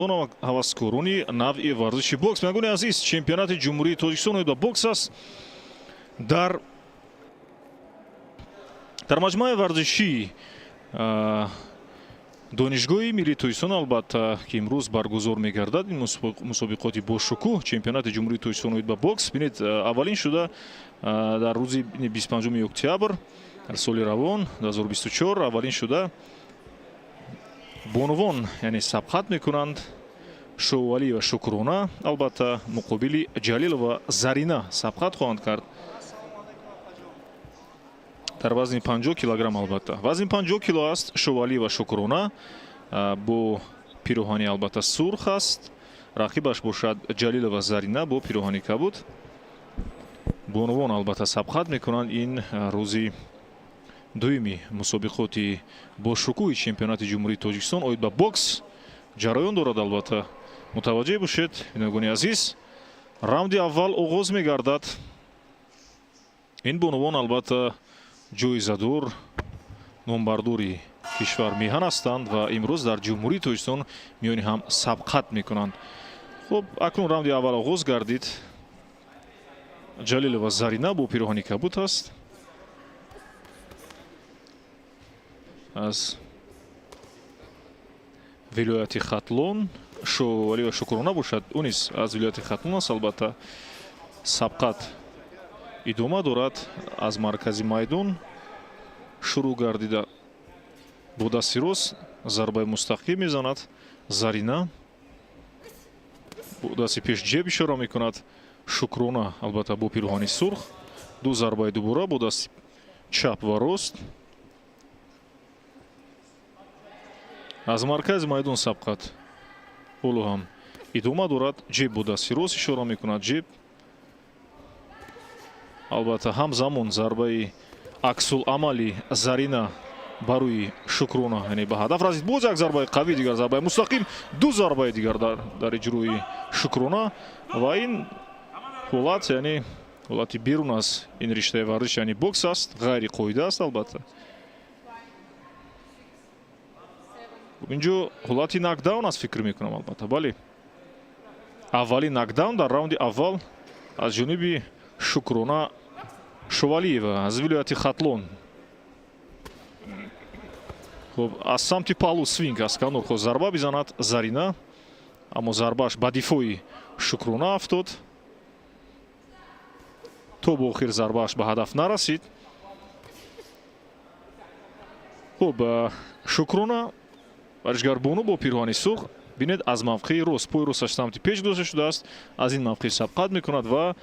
Ҳаваскорони навъи варзиши бокс. Бинандагони азиз, чемпионати Ҷумҳурии Тоҷикистон оид ба бокс аст. Дар маҷмӯаи варзишии Донишгоҳи миллии Тоҷикистон, албатта, ки имрӯз баргузор мегардад ин мусобиқоти бошукӯҳ, чемпионати Ҷумҳурии Тоҷикистон оид ба бокс. Бинед, аввалин шуда дар рӯзи 25 октябр дар соли равон 2024 аввалин шуда бонувон, яъне, сабқат мекунанд. Шоувалиева Шукрона, албатта, муқобили Ҷалилова Зарина сабқат хоҳанд кард дар вазни 50 килограмм. Албатта, вазни 50 кило аст. Шоувалиева Шукрона бо пироҳани, албатта, сурх аст, рақибаш бошад Ҷалилова Зарина бо пироҳани кабуд. Бонувон, албатта, сабқат мекунанд. Ин рӯзи дуюми мусобиқоти бошукӯҳи чемпионати Ҷумҳурии Тоҷикистон оид ба бокс ҷараён дорад. Албатта, мутаваҷҷеҳ бошед, бинандагони азиз, раунди аввал оғоз мегардад. Ин бонувон, албатта, ҷоизадор, номбардори кишвар, меҳан ҳастанд ва имрӯз дар Ҷумҳурии Тоҷикистон миёни ҳам сабқат мекунанд. Хуб, акнун раунди аввал оғоз гардид. Ҷалилова Зарина бо пироҳани кабуд аст аз вилояти Хатлон, Шоалиева Шукрона бошад, ӯ низ аз вилояти Хатлон аст. Албатта, сабқат идома дорад. Аз маркази майдон шурӯъ гардида, бо дасти рост зарбаи мустақим мезанад Зарина, бо дасти пеш ҷеб ишора мекунад Шукрона, албатта, бо пироҳани сурх. Ду зарбаи дубора бо дасти чап ва рост. Аз маркази майдон сабқат ҳоло ҳам идома дорад. Ҷеб бо дасти рост ишора мекунад, ҷеб. Албатта, ҳамзамон зарбаи аксуламали Зарина ба рӯи Шукрона, яъне, ба ҳадаф расид. Боз як зарбаи қавӣ дигар, зарбаи мустақим, ду зарбаи дигар дар иҷрои Шукрона. Ва ин ҳолат, яъне, ҳолати берун аз ин риштаи варзиш, яъне бокс аст, ғайри қоида аст. Албатта, инҷо ҳолати нокдаун аст, фикр мекунам. Албатта, бале, аввалин нокдаун дар раунди аввал аз ҷониби Шукрона Шувалиева аз вилояти Хатлон. Хуб, аз самти паҳлу свинг аз канор хост зарба бизанад Зарина, аммо зарбааш ба дифои Шукрона афтод. То бо охир зарбааш ба ҳадаф нарасид. Хуб, Шукрона, варзишгарбону бо пироҳани сурх, бинед, аз мавқеи рост, пои росташ самти пеш гузошта шудааст, аз ин мавқеъ сабқат мекунад ва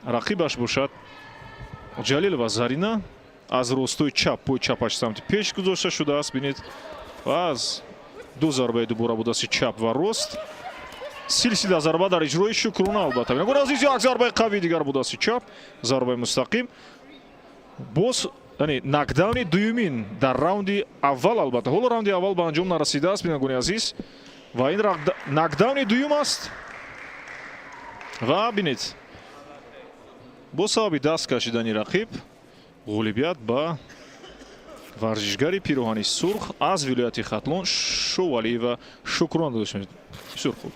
рақибаш бошад Ҷалилова Зарина аз ростои чап, пои чапаш самти пеш гузошта шудааст. Бинед, ва аз ду зарбаи дубора бо дасти чап ва рост, силсила зарба дар иҷрои Шукрона. Албатта, бинандагони азиз, як зарбаи қавии дигар бо дасти чап, зарбаи мустақим, боз, яъне, нокдауни дуюмин дар раунди аввал. Албатта, ҳоло раунди аввал ба анҷом нарасидааст, бинандагони азиз, ва ин нокдауни дуюм аст. Ва бинед, бо сабаби даст кашидани рақиб ғолибият ба варзишгари пироҳани сурх аз вилояти Хатлон Шовалиева Шукрона дода шуд. Бисёр хуб.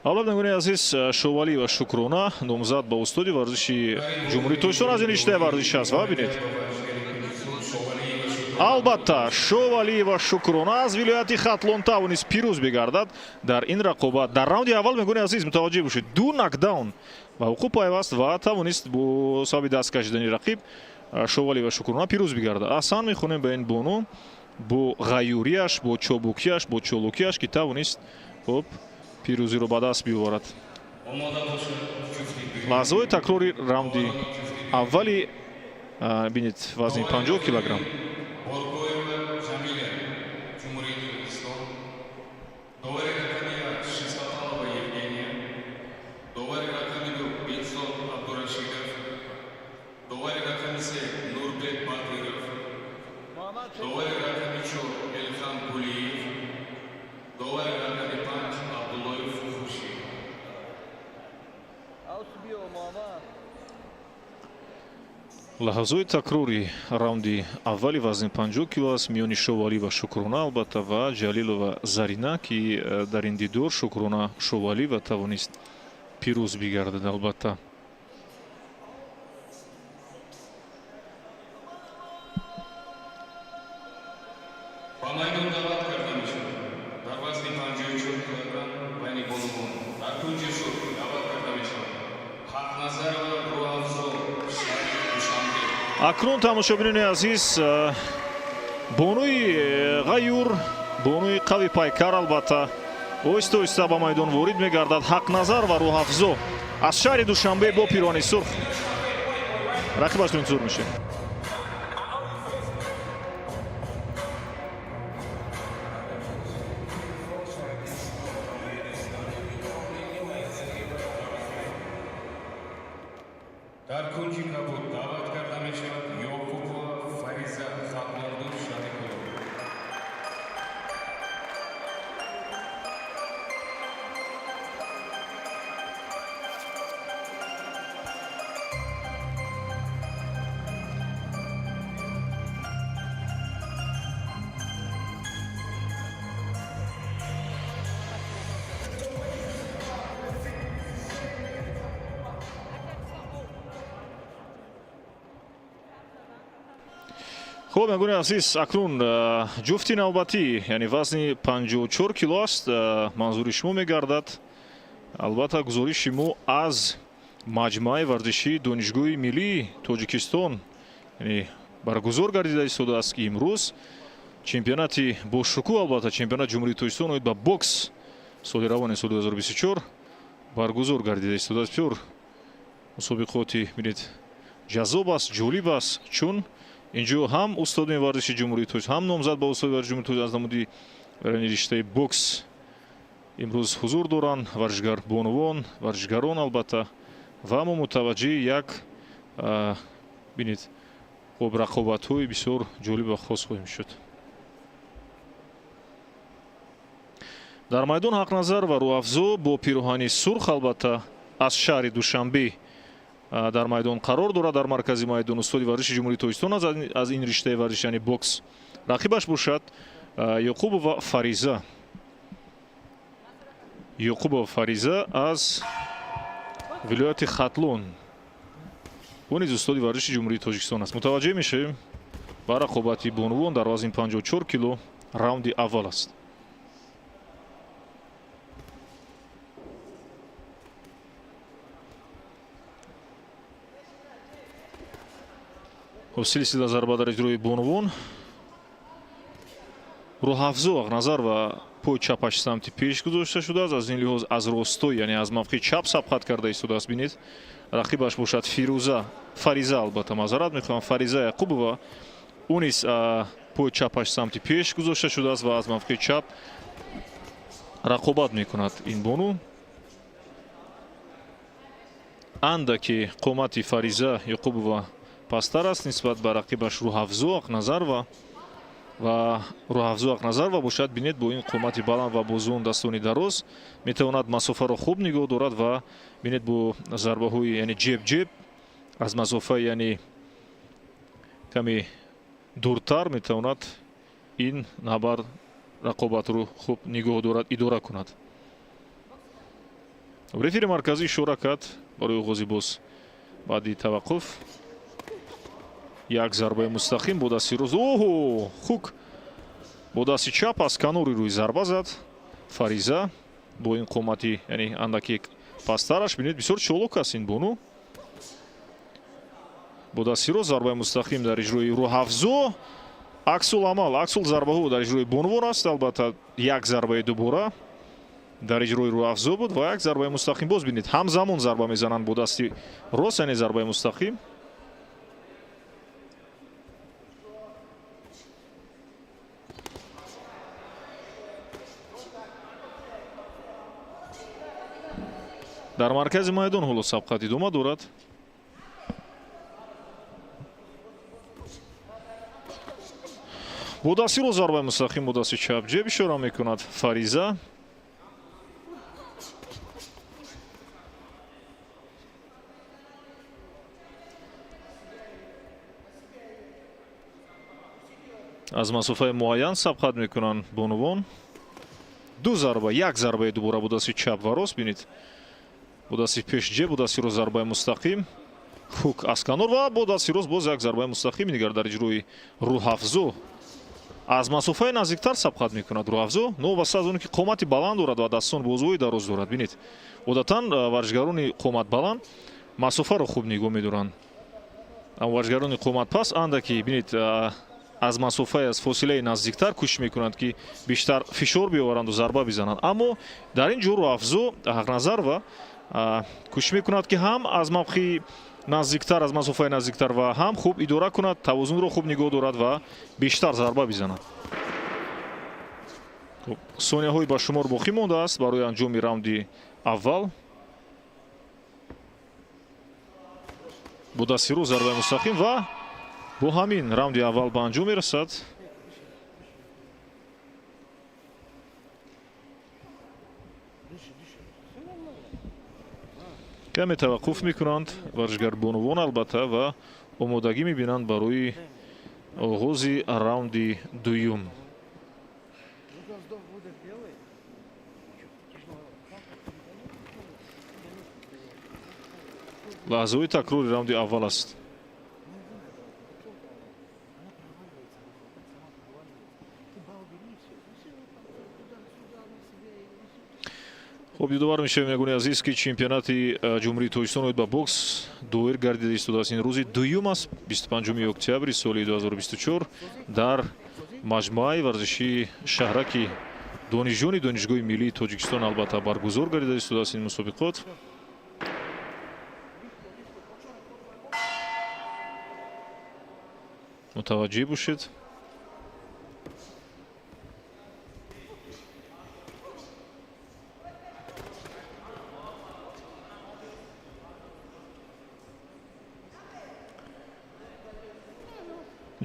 Аввал, бинандагони азиз, Шовалиева Шукрона номзад ба устоди варзиши Ҷумҳурии Тоҷикистон аз ин риштаи варзиш аст. Ва бинед, албатта, Шовалиева Шукрона аз вилояти Хатлон тавонист пирӯз бигардад дар ин рақобат дар раунди аввал. Бинандагони азиз, мутаваҷҷеҳ бошед, ду нокдаун ба вуқӯъ пайваст ва тавонист бо сабаби даст кашидани рақиб Шовалиева Шукрона пирӯз бигардад. Аҳсан мехонем ба ин бону бо ғайюрияш, бо чобукияш, бо чолокияш, ки тавонист, хуб, пирӯзиро ба даст биёварад. Лаҳзаҳои такрори раунди аввали, бинед, вазни 50 килограмм. Боркоева Жамиля, Ҷумҳурии Қирғизистон. Довари рақами як Шисаталова Евгения. Довари рақами ду Бекзод Абдурашидов. Довари рақами се Нурбек Батиров. Довари рақами чор Элхан Гулиев. Довари рақами панҷ Абдуллоев. Лаҳзаҳои такрори раунди аввали вазни 50 кило аст миёни Шовалӣ ва Шукрона, албатта, ва Ҷалилова Зарина, ки дар ин дидор Шукрона Шовалиева тавонист пирӯз бигардад, албатта. Ба майдон даъват карда мешавад дар вазни 54 килограмм байни бонувон дар кунҷи сурх даъват карда мешавад Ҳақназарова Рӯҳафзо, шаҳри Душанбе. Акнун, тамошобинони азиз, бонуи ғаюр, бонуи қави пайкар, албатта, оҳиста оҳиста ба майдон ворид мегардад. Ҳақназар ва Рӯҳафзо аз шаҳри Душанбе бо пирони сурх рақибашро интизор мешавем. Дар кунҷи кабуд даъват карда мешавад Ёқубова Фариза, Хатлонду, шаҳри Кӯлоб. Хуб, мегӯни азиз, акнун ҷуфти навбатӣ, яъне вазни 54 кило аст, манзури шумо мегардад. Албатта, гузориши мо аз маҷмӯаи варзишии Донишгоҳи миллии Тоҷикистон, яъне баргузор гардида истодааст, ки имрӯз чемпионати бошукӯҳ, албатта, чемпионати Ҷумҳурии Тоҷикистон оид ба бокс соли равони соли 2024 баргузор гардида истодааст. Бисёр мусобиқоти, бинед, ҷаззоб аст, ҷолиб аст, чун инҷо ҳам устодони варзиши Ҷумҳурии Тоҷикистон, ҳам номзад ба устоди варзиши Ҷумҳурии Тоҷикистон аз намуди риштаи бокс имрӯз ҳузур доранд, варзишгар бонувон, варзишгарон, албатта, ва мо мутаваҷҷеҳи як, бинед, хуб, рақобатҳои бисёр ҷолиб ва хос хоҳем шуд. Дар майдон Ҳақназар ва Рӯҳафзо бо пироҳани сурх, албатта, аз шаҳри Душанбе дар майдон қарор дорад. Дар маркази майдон устоди варзиши Ҷумҳурии Тоҷикистон аз ин риштаи варзиш, яъне бокс, рақибаш бошад Ёқубова Фариза. Ёқубова Фариза аз вилояти Хатлон, ӯ низ устоди варзиши Ҷумҳурии Тоҷикистон аст. Мутаваҷҷеҳ мешавем ба рақобати бонувон дар вазни 54 кило, раунди аввал аст. Хуб, силсила зарба дар иҷрои бонувон. Рӯҳафзо Ҳақназар ва пой чапаш самти пеш гузошта шудааст, аз ин лиҳоз аз ростой, яъне аз мавқеи чап сабқат карда истодааст. Бинед, рақибаш бошад Фирӯза, Фариза, албатта, маъзарат мехоҳам, Фариза Яқубова, ӯ низ пой чапаш самти пеш гузошта шудааст ва аз мавқеи чап рақобат мекунад ин бону. Андаки қомати Фариза Яқубова пасттар аст нисбат ба рақибаш Рӯҳафзо Ҳақназарова, ва Рӯҳафзо Ҳақназарова бошад, бинед, бо ин қомати баланд ва бозуон дастони дароз метавонад масофаро хуб нигоҳ дорад ва, бинед, бо зарбаҳои, яъне ҷеб ҷеб аз масофаи, яъне каме дуртар метавонад ин набард, рақобатро хуб нигоҳ дорад, идора кунад. Рефери марказӣ ишора кард барои оғози боз баъди таваққуф. Як зарбаи мустақим бо дасти рост, оҳо, хук бо дасти чап аз канори рӯи зарба зад Фариза бо ин қомати, яъне андаки пасттараш. Бинед, бисёр чолок аст ин бону. Бо дасти рост зарбаи мустақим дар иҷрои Рӯҳафзо. Аксул амал, аксул зарбаҳо дар иҷрои бонувон аст. Албатта, як зарбаи дубора дар иҷрои Рӯҳафзо буд ва як зарбаи мустақим боз. Бинед, ҳамзамон зарба мезананд бо дасти рост, яъне зарбаи мустақим. Дар маркази майдон ҳоло сабқат идома дорад. Бо дасти рост зарбаи мустақим, бо дасти чап ҷеб ишора мекунад Фариза. Аз масофаи муайян сабқат мекунанд бонувон. Ду зарба, як зарбаи дубора бо дасти чап ва рост. Бинед, бо дасти пеш ҷеб, бо дасти рост зарбаи мустақим, хук аз канор ва бо дасти рост боз як зарбаи мустақими дигар дар иҷрои Рӯҳафзо. Аз масофаи наздиктар сабқат мекунад Рӯҳафзо, новобаста аз оне ки қомати баланд дорад ва дастон бозуҳои дароз дорад. Бинед, одатан варзишгарони қоматбаланд масофаро хуб нигоҳ медоранд, аммо варзишгарони қоматпаст андаки, бинед, аз масофаи, аз фосилаи наздиктар кӯшиш мекунанд, ки бештар фишор биёваранду зарба бизананд. Аммо дар ин ҷо Рӯҳафзо Ҳақназарова кӯшиш мекунад, ки ҳам аз мавқеи наздиктар, аз масофаи наздиктар ва ҳам хуб идора кунад, тавозунро хуб нигоҳ дорад ва бештар зарба бизанад. Хуб, сонияҳои ба шумор боқӣ мондааст барои анҷоми раунди аввал. Бо дасти рост зарбаи мустақим ва бо ҳамин раунди аввал ба анҷом мерасад. Каме таваққуф мекунанд варзишгарбонувон, албатта, ва омодагӣ мебинанд барои оғози раунди дуюм. Лаҳзаҳои такрори раунди аввал аст. Хуб, ёдовар мешавем, ягони азиз, ки чемпионати Ҷумҳурии Тоҷикистон оид ба бокс доир гардида истодааст. Ин рӯзи дуюм аст, 25 октябри соли 2024, дар маҷмӯаи варзишии шаҳраки донишҷӯёни Донишгоҳи миллии Тоҷикистон, албатта, баргузор гардида истодааст ин мусобиқот. Мутаваҷҷеҳ бошед.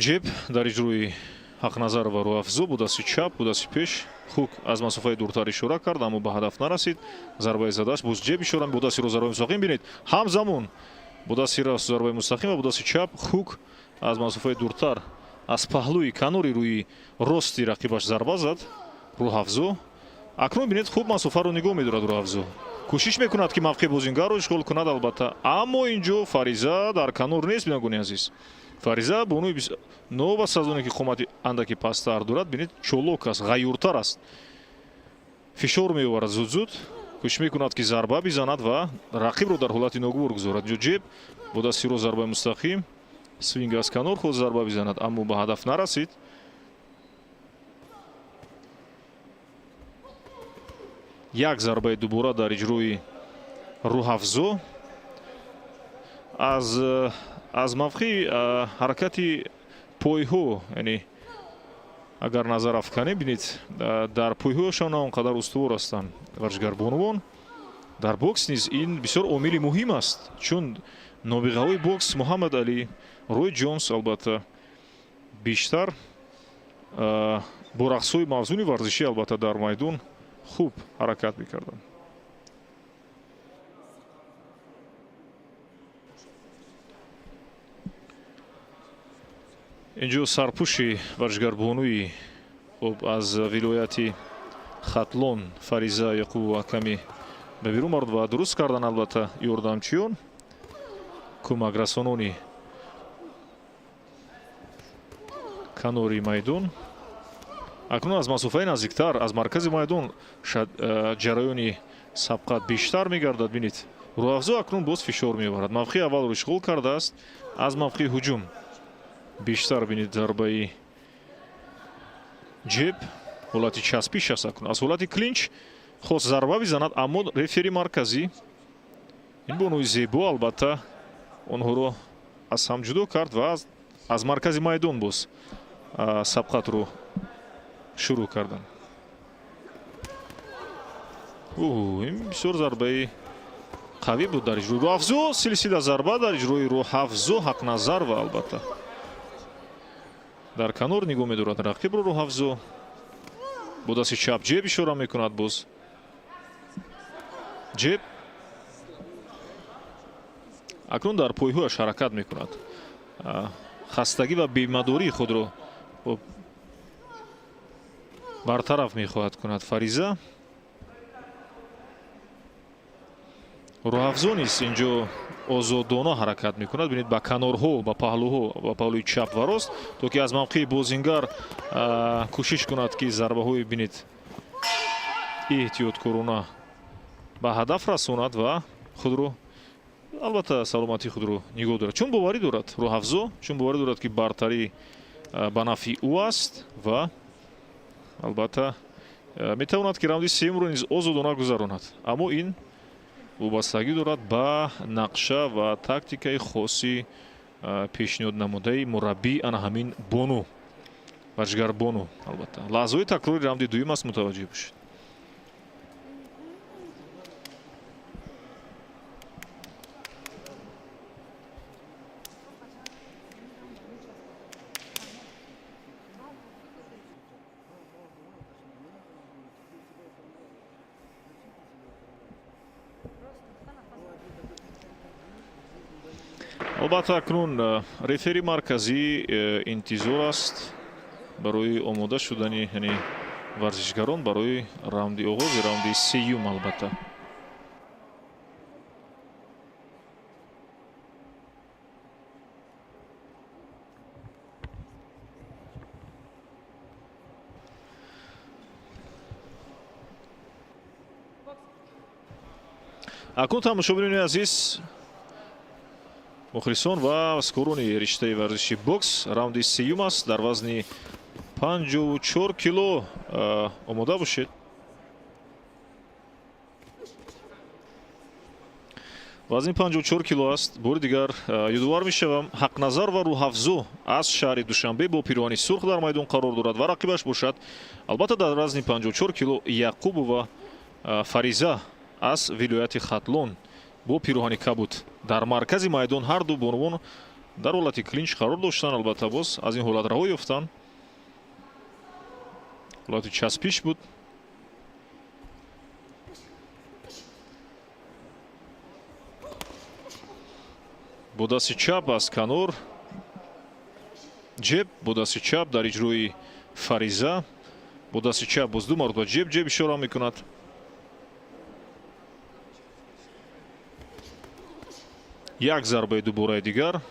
Ҷеб дар иҷрои Ҳақназарова Рӯҳафзо бо дасти чап, бо дасти пеш хук аз масофаи дуртар ишора кард, аммо ба ҳадаф нарасид зарбаи задааш. Боз ҷеб ишора, бо дасти рост зарбаи мустақим. Бинед, ҳамзамон бо дасти рост зарбаи мустақим ва бо дасти чап хук аз масофаи дуртар аз паҳлӯи канори рӯи рости рақибаш зарба зад Рӯҳафзо. Акнун бинед, хуб масофаро нигоҳ медорад Рӯҳафзо, кӯшиш мекунад, ки мавқеи бозингарро ишғол кунад, албатта, аммо ин ҷо Фариза дар канор нест. Бинагони азиз, Фариза бонуи новобаста аз оне ки қомати андаки пасттар дорад, бинед, чолок аст, ғаюртар аст, фишор меоварад, зуд-зуд кӯшиш мекунад, ки зарба бизанад ва рақибро дар ҳолати ногувор гузорад. Инҷо ҷеб, бо дасти рост зарбаи мустақим, свинг аз канор хост зарба бизанад, аммо ба ҳадаф нарасид. Як зарбаи дубора дар иҷрои Рӯҳафзо аз мавқеи ҳаракати пойҳо, яъне агар назар афканем, бинед, дар пойҳояшон на он қадар устувор ҳастанд варзишгарбонувон. Дар бокс низ ин бисёр омили муҳим аст, чун нобиғаҳои бокс Муҳаммад Алӣ, Рой Ҷонс, албатта, бештар бо рақсҳои мавзуни варзишӣ, албатта, дар майдон хуб ҳаракат мекарданд. Инҷо сарпӯши варзишгарбонуи, хуб, аз вилояти Хатлон Фариза Яқубова каме ба берун мард ва дуруст кардан, албатта, ёрдамчиён, кӯмакрасонони канори майдон. Акнун аз масофаи наздиктар, аз маркази майдон ҷараёни сабқат бештар мегардад. Бинед, Рӯҳафзо акнун боз фишор меоварад, мавқеи аввалро ишғол кардааст, аз мавқеи ҳуҷум бештар. Бинед, зарбаи ҷеб, ҳолати часпиш аст. Акнун аз ҳолати клинч хост зарба бизанад, аммо рефери марказӣ, ин бонуи зебо, албатта, онҳоро аз ҳам ҷудо кард ва аз маркази майдон боз сабқатро шурӯъ карданд. Ин бисёр зарбаи қавӣ буд дар иҷрои Рӯҳафзо. Силсила зарба дар иҷрои Рӯҳафзо Ҳақназарова. Албатта, дар канор нигоҳ медорад рақибро Рӯҳафзо, бо дасти чап ҷеб ишора мекунад, боз ҷеб. Акнун дар пойҳояш ҳаракат мекунад, хастагӣ ва бемадории худро Бартараф мехоҳад кунад Фариза. Рӯҳафзо низ инҷо озодона ҳаракат мекунад. Бинед, ба канорҳо, ба паҳлӯҳо, ба паҳлӯи чап ва рост, то ки аз мавқеи бозингар кӯшиш кунад, ки зарбаҳои, бинед, эҳтиёткорона ба ҳадаф расонад ва худро, албатта, саломатии худро нигоҳ дорад, чун боварӣ дорад Рӯҳафзо, чун боварӣ дорад, ки бартарӣ ба нафъи ӯ аст ва албатта метавонад, ки раунди сеюмро низ озодона гузаронад. Аммо ин вобастагӣ дорад ба нақша ва тактикаи хоси пешниҳод намудаи мураббӣ, ана ҳамин бону, варзишгар бону. Албатта, лаҳзаҳои такрори раунди дуюм аст, мутаваҷҷеҳ бошед. Албатта, акнун рефери марказӣ интизор аст барои омода шудани, яъне варзишгарон барои раунди оғози раунди сеюм, албатта. Акнун, тамошобинони азиз, мухлисон ва ҳаваскорони риштаи варзиши бокс, раунди сеюм аст дар вазни 54 кило. Омода бошед. Вазни 54 кило аст. Бори дигар ёдовар мешавам, Ҳақназар ва Рӯҳафзо аз шаҳри Душанбе бо пироҳани сурх дар майдон қарор дорад ва рақибаш бошад, албатта, дар вазни 54 кило Яқубова Фариза аз вилояти Хатлон бо пироҳани кабуд. Дар маркази майдон ҳарду бонувон дар ҳолати клинч қарор доштанд. Албатта, боз аз ин ҳолат раҳо ёфтанд, ҳолати часпиш буд. Бо дасти чап аз канор ҷеб, бо дасти чап дар иҷрои Фариза, бо дасти чап боз ду маротиба ҷеб, ҷеб ишора мекунад. Як зарбаи дубораи дигар.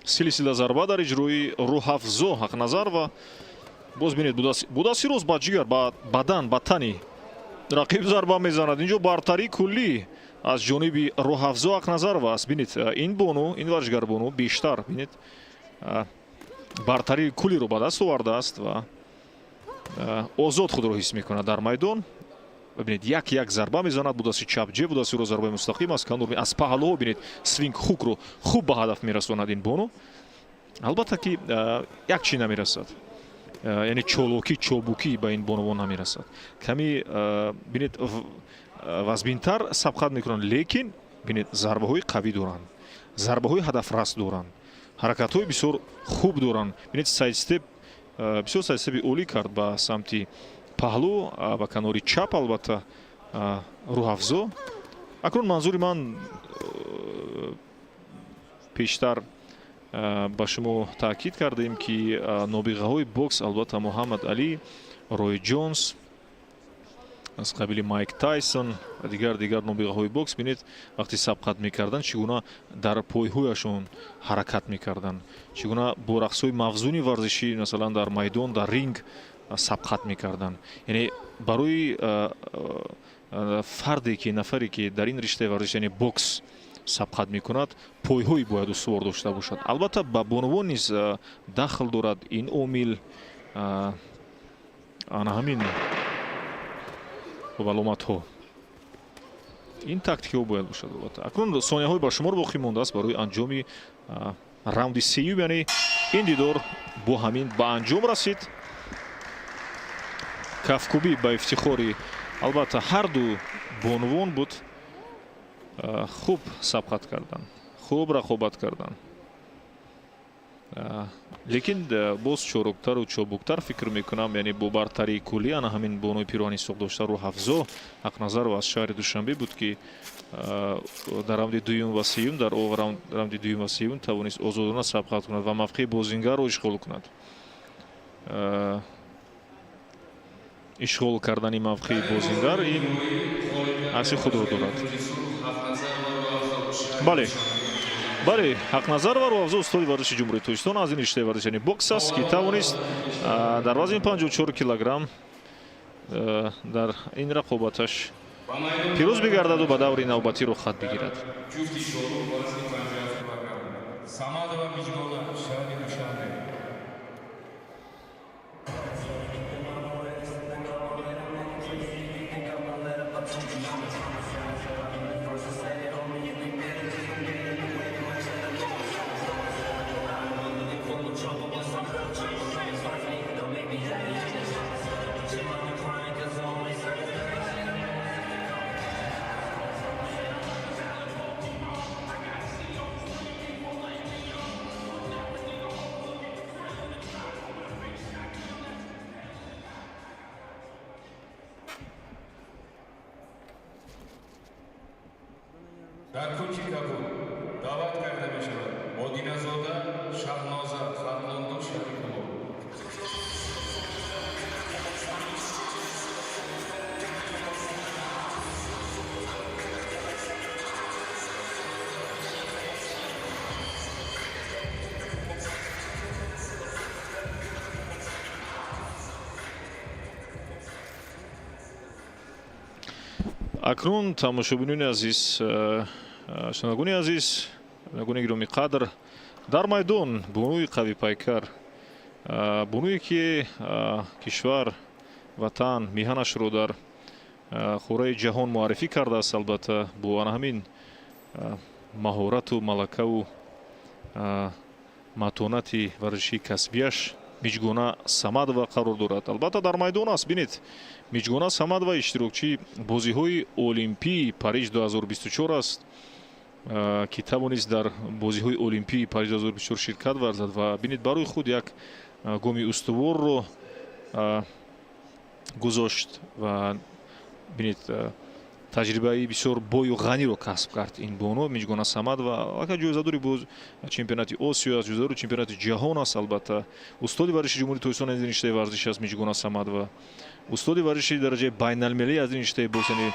Силсила зарба дар иҷрои Рӯҳафзо Ҳақназарова. Боз бинед, бо дасти рост ба ҷигар, ба бадан, ба тани рақиб зарба мезанад. Инҷо бартарии куллӣ аз ҷониби Рӯҳафзо Ҳақназарова аст. Бинед, ин бону, ин варзишгар бону бештар, бинед, бартарии куллиро ба даст овардааст ва озод худро ҳис мекунад дар майдон. Бинед, як як зарба мезанад бо дасти чап ҷеб, бо дасти рост зарбаи мустақим аз канор, аз паҳлӯҳо. Бинед, свинг хукро хуб ба ҳадаф мерасонад ин бону. Албатта ки як чи намерасад, яъне чолокӣ, чобукӣ ба ин бонувон намерасад. Ками, бинед, вазбинтар сабқат мекунанд, лекин, бинед, зарбаҳои қавӣ доранд, зарбаҳои ҳадафрас доранд, ҳаракатҳои бисёр хуб доранд. Бинед, сайдстеп, бисёр сайдстепи олӣ кард ба самти паҳлӯ, ба канори чап, албатта, Рӯҳафзо. Акнун манзури ман, пештар ба шумо таъкид кардем, ки нобиғаҳои бокс, албатта, Муҳаммад Алӣ, Рой Ҷонс, аз қабили Майк Тайсон ва дигар нобиғаҳои бокс, бинед, вақте сабқат мекарданд, чӣ гуна дар пойҳояшон ҳаракат мекарданд, чӣ гуна бо рақсҳои мавзуни варзишӣ, масалан, дар майдон, дар ринг сабқат мекарданд. Яъне барои фарде ки, нафаре ки дар ин риштаи варзиш, яъне бокс, сабқат мекунад, пойҳои бояд устувор дошта бошад. Албатта, ба бонувон низ дахл дорад ин омил, ана ҳамин аломатҳо, ин тактикаҳо бояд бошад. Албатта, акнун сонияҳои ба шумор боқӣ мондааст барои анҷоми раунди сеюм, яъне ин дидор бо ҳамин ба анҷом расид. Кафкӯбӣ ба ифтихори, албатта, ҳарду бонувон буд. Хуб сабқат карданд, хуб рақобат карданд. Лекин боз чороктару чобуктар, фикр мекунам, яъне бо бартарии куллӣ ана ҳамин бонуи пироҳани сурх дошта, Рӯҳафзо Ҳақназарова аз шаҳри Душанбе буд, ки дар раунди дуюм ва сеюм, дар раунди дуюм ва сеюм тавонист озодона сабқат кунад ва мавқеи бозингарро ишғол кунад. Ишғол кардани мавқеи бозингар ин акси худро дорад. Бале, бале, Ҳақназарова Рӯҳафзо, устоди варзиши Ҷумҳурии Тоҷикистон аз ин риштаи варзиш, яъне бокс аст, ки тавонист дар вазни 54 килограмм дар ин рақобаташ пирӯз бигардаду ба даври навбатӣ рухат бигирад. Ҷуфти чорум, вазни 57 килограмм, Самадова Миҷгона, шаҳри Душанбе. Дар кунҷи кабуд даъват карда мешавад Одиназода Шаҳноза, Хатлонду, шаҳри Кӯлоб. Акнун, тамошобинони азиз, шунавандагони азиз, бинандагони гиромиқадр, дар майдон бонуи қавипайкар, бонуе ки кишвар, ватан, миҳанашро дар хораи ҷаҳон муаррифӣ кардааст, албатта бо ана ҳамин маҳорату малакаву матонати варзишии касбияш, Миҷгона Самадова қарор дорад. Албатта, дар майдон аст. Бинед, Миҷгона Самадова иштирокчии бозиҳои олимпии Париж 2024 аст, ки тавонист дар бозиҳои олимпии Париж 2024 ширкат варзад ва, бинед, барои худ як гоми устуворро гузошт ва, бинед, таҷрибаи бисёр бою ғаниро касб кард ин бону Миҷгона Самадова. Аллакай ҷоизадори боз чемпионати Осиё аст, ҷоизадори чемпионати ҷаҳон аст. Албатта, устоди варзиши Ҷумҳурии Тоҷикистон аз ин риштаи варзиш аст Миҷгона Самадова, устоди варзиши дараҷаи байналмилалӣ аз ин риштаи бокс, яъне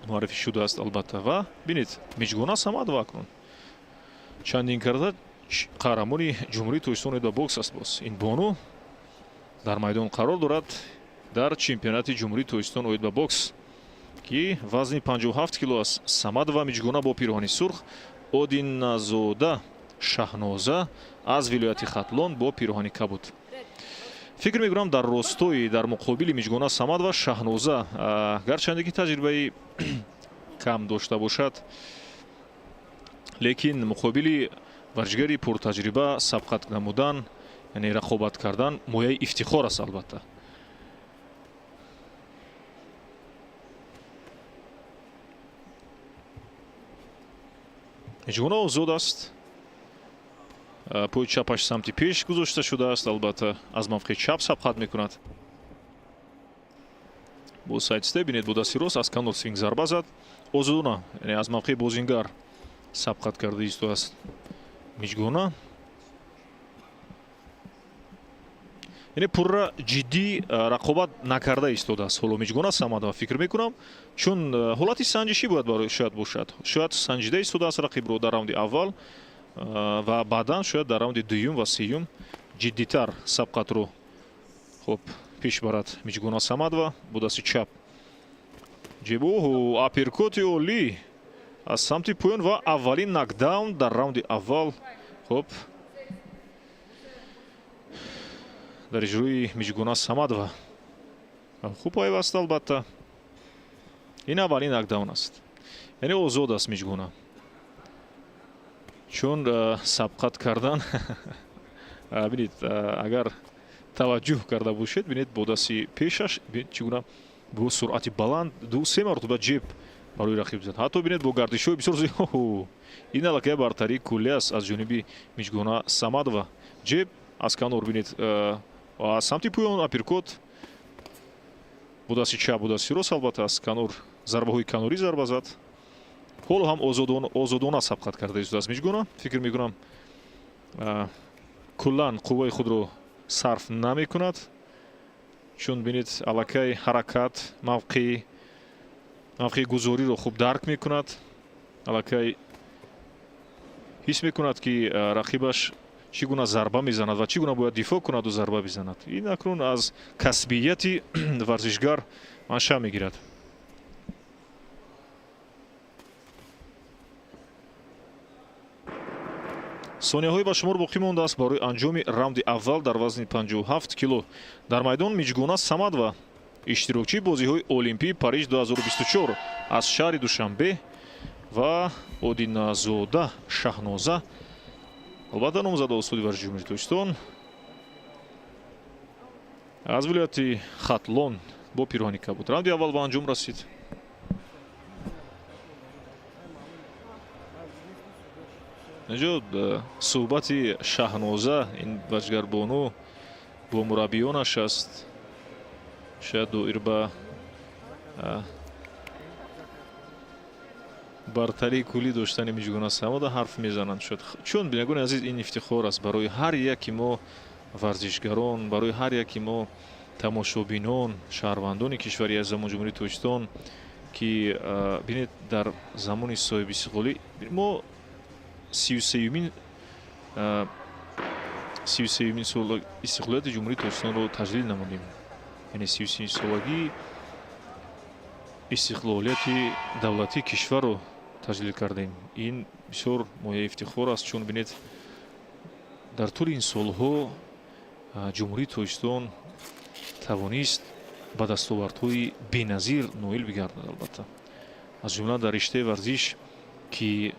муаррифӣ шудааст, албатта. Ва бинед, Миҷгона Самадова акнун чандин карда қаҳрамони Ҷумҳурии Тоҷикистон ба бокс аст. Боз ин бону дар майдон қарор дорад дар чемпионати Ҷумҳурии Тоҷикистон оид ба бокс, ки вазни 57 кило аст. Самадова Миҷгона бо пироҳани сурх, Одиназода Шаҳноза аз вилояти Хатлон бо пироҳани кабуд. Фикр мекунам, дар ростои дар муқобили Миҷгона Самадова Шаҳноза, гарчанде ки таҷрибаи кам дошта бошад, лекин муқобили варзишгари пуртаҷриба сабқат намудан, яъне рақобат кардан, мояи ифтихор аст, албатта. Миҷгона озод аст, пои чапаш самти пеш гузошта шудааст, албатта аз мавқеи чап сабқат мекунад. Бо сайдстеп, бинед, бо дасти рост аз канор свинг зарба зад. Озодона, яъне аз мавқеи бозингар сабқат карда истодааст Миҷгона, яъне пурра ҷиддӣ рақобат накарда истодааст ҳоло Миҷгона Самадова, фикр мекунам, чун ҳолати санҷишӣ бояд барои шояд бошад. Шояд санҷида истодааст рақибро дар раунди аввал ва баъдан шояд дар раунди дуюм ва сеюм ҷиддитар сабқатро, хуб, пеш барад. Миҷгона Самадова бо дасти чап ҷебоҳу апперкоти олӣ аз самти поён ва аввалин нокдаун дар раунди аввал, хуб, дар иҷрои Миҷгона Самадова. Хуб пайваст, албатта. Ин аввалин нокдаун аст, яъне озод аст Миҷгона, чун сабқат кардан, бинед, агар таваҷҷӯҳ карда бошед, бинед, бо дасти пешаш чӣ гуна бо суръати баланд ду се маротиба ҷеб барои рақиб зад. Ҳатто бинед бо гардишҳои бисёр зиёд. Ин аллакай бартарии куллӣ аст аз ҷониби Миҷгона Самадова. Ҷеб аз канор бинед, аз самти поён апперкот бо дасти чап, бо дасти рост, албатта аз канор зарбаҳои канорӣ зарба зад. Ҳоло ҳам озодона сабқат карда истодааст Миҷгона. Фикр мекунам, куллан қувваи худро сарф намекунад, чун бинед, аллакай ҳаракат, мавқеи гузориро хуб дарк мекунад, аллакай ҳис мекунад, ки рақибаш чӣ гуна зарба мезанад ва чӣ гуна бояд дифоъ кунаду зарба бизанад. Ин акнун аз касбияти варзишгар маншаъ мегирад. Сонияҳои ба шумор боқӣ мондааст барои анҷоми раунди аввал дар вазни 57 кило. Дар майдон Миҷгуна Самадова, иштирокчии бозиҳои Олимпии Париж 2024 аз шаҳри Душанбе, ва Одиназода Шаҳноза, албатта номзада устоди варзиши Ҷумҳурии Тоҷикистон, аз вилояти Хатлон бо пироҳани кабуд. Раунди аввал ба анҷом расид. Инҷо суҳбати Шаҳноза, ин варзишгарбону, бо мураббиёнаш аст, шояд доир ба бартарии куллӣ доштани Миҷгуна Самадова ҳарф мезананд шояд. Чун, бинандагони азиз, ин ифтихор аст барои ҳар яки мо варзишгарон, барои ҳар яки мо тамошобинон, шаҳрвандони кишвари азизамон Ҷумҳурии Тоҷикистон, ки бинед, дар замони соҳибистиқлолӣ мо 33-юмин сол истиқлолияти Ҷумҳурии Тоҷикистонро таҷлил намудем, яъне 33-солагии истиқлолияти давлатии кишварро таҷлил кардем. Ин бисёр мояи ифтихор аст, чун бинед, дар тӯли ин солҳо Ҷумҳурии Тоҷикистон тавонист ба дастовардҳои беназир ноил бигардад, албатта, аз ҷумла дар риштаи варзиш, ки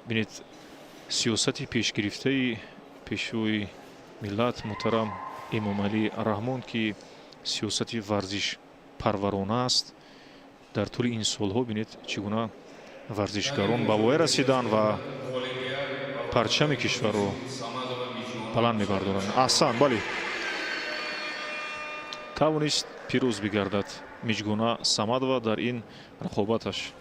бинед, сиёсати пешгирифтаи Пешвои миллат муҳтарам Эмомалӣ Раҳмон, ки сиёсати варзишпарварона аст, дар тӯли ин солҳо бинед, чӣ гуна варзишгарон ба воя расиданд ва парчами кишварро баланд мебардоранд. Аҳсан, бале, тавонист пирӯз бигардад Миҷгуна Самадова дар ин рақобаташ.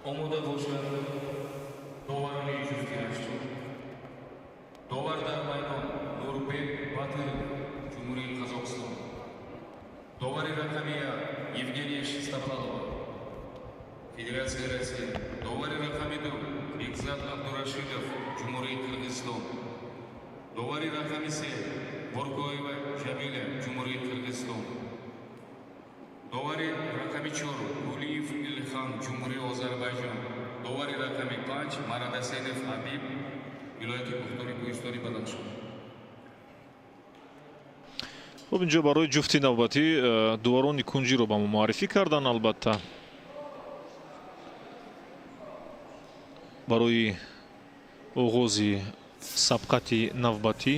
Омода бошад доварони ҷуфти ҳаштум. Довар дар майдон Нурбек Батыров, Ҷумҳурии Қазоқистон. Довари рақами як Евгения Шестопалова, Федератсияи Россия. Довари рақами ду Бекзат Абдурашидов, Ҷумҳурии Қирғизистон. Довари рақами се Боркоева Ҷамиля, Ҷумҳурии Қирғизистон. Довари рақами чор Гулиев Илхан, Ҷумҳурии Озарбойҷон. Довари рақами панҷ Марадасенов Ҳабиб, вилояти мухтори Кӯҳистони Бадахшон. Хуб, инҷо барои ҷуфти навбатӣ доварони кунҷиро ба мо муаррифӣ карданд. Албатта, барои оғози сабқати навбатӣ.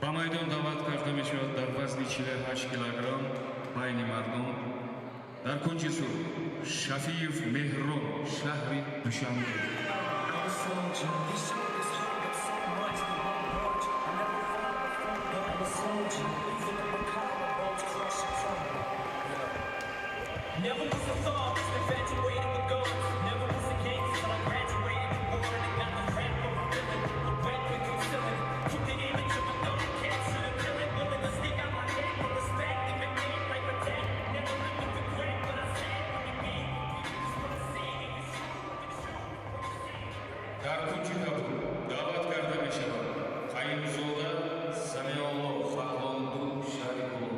Ба майдон даъват карда мешавад дар вазни 48 килограмм байни мардон дар кунҷи сурх Шафиев Меҳрон, шаҳри Душанбе. Never was a thought, just infatuated with guns. Never was a gangster till I graduated with born and got the rap of a villain. A weapon concealing. Took the image of a thumb, captured a villain. Willing to stick out my neck for respect. If it ain't like attack. Never lived with regret, but I said when you meet. You just wanna see if it's true, if it's true. Дар кунҷи кабуд даъват карда мешавад Қаюмзода Самиолло, Хатлон ду, шаҳри Кӯлоб.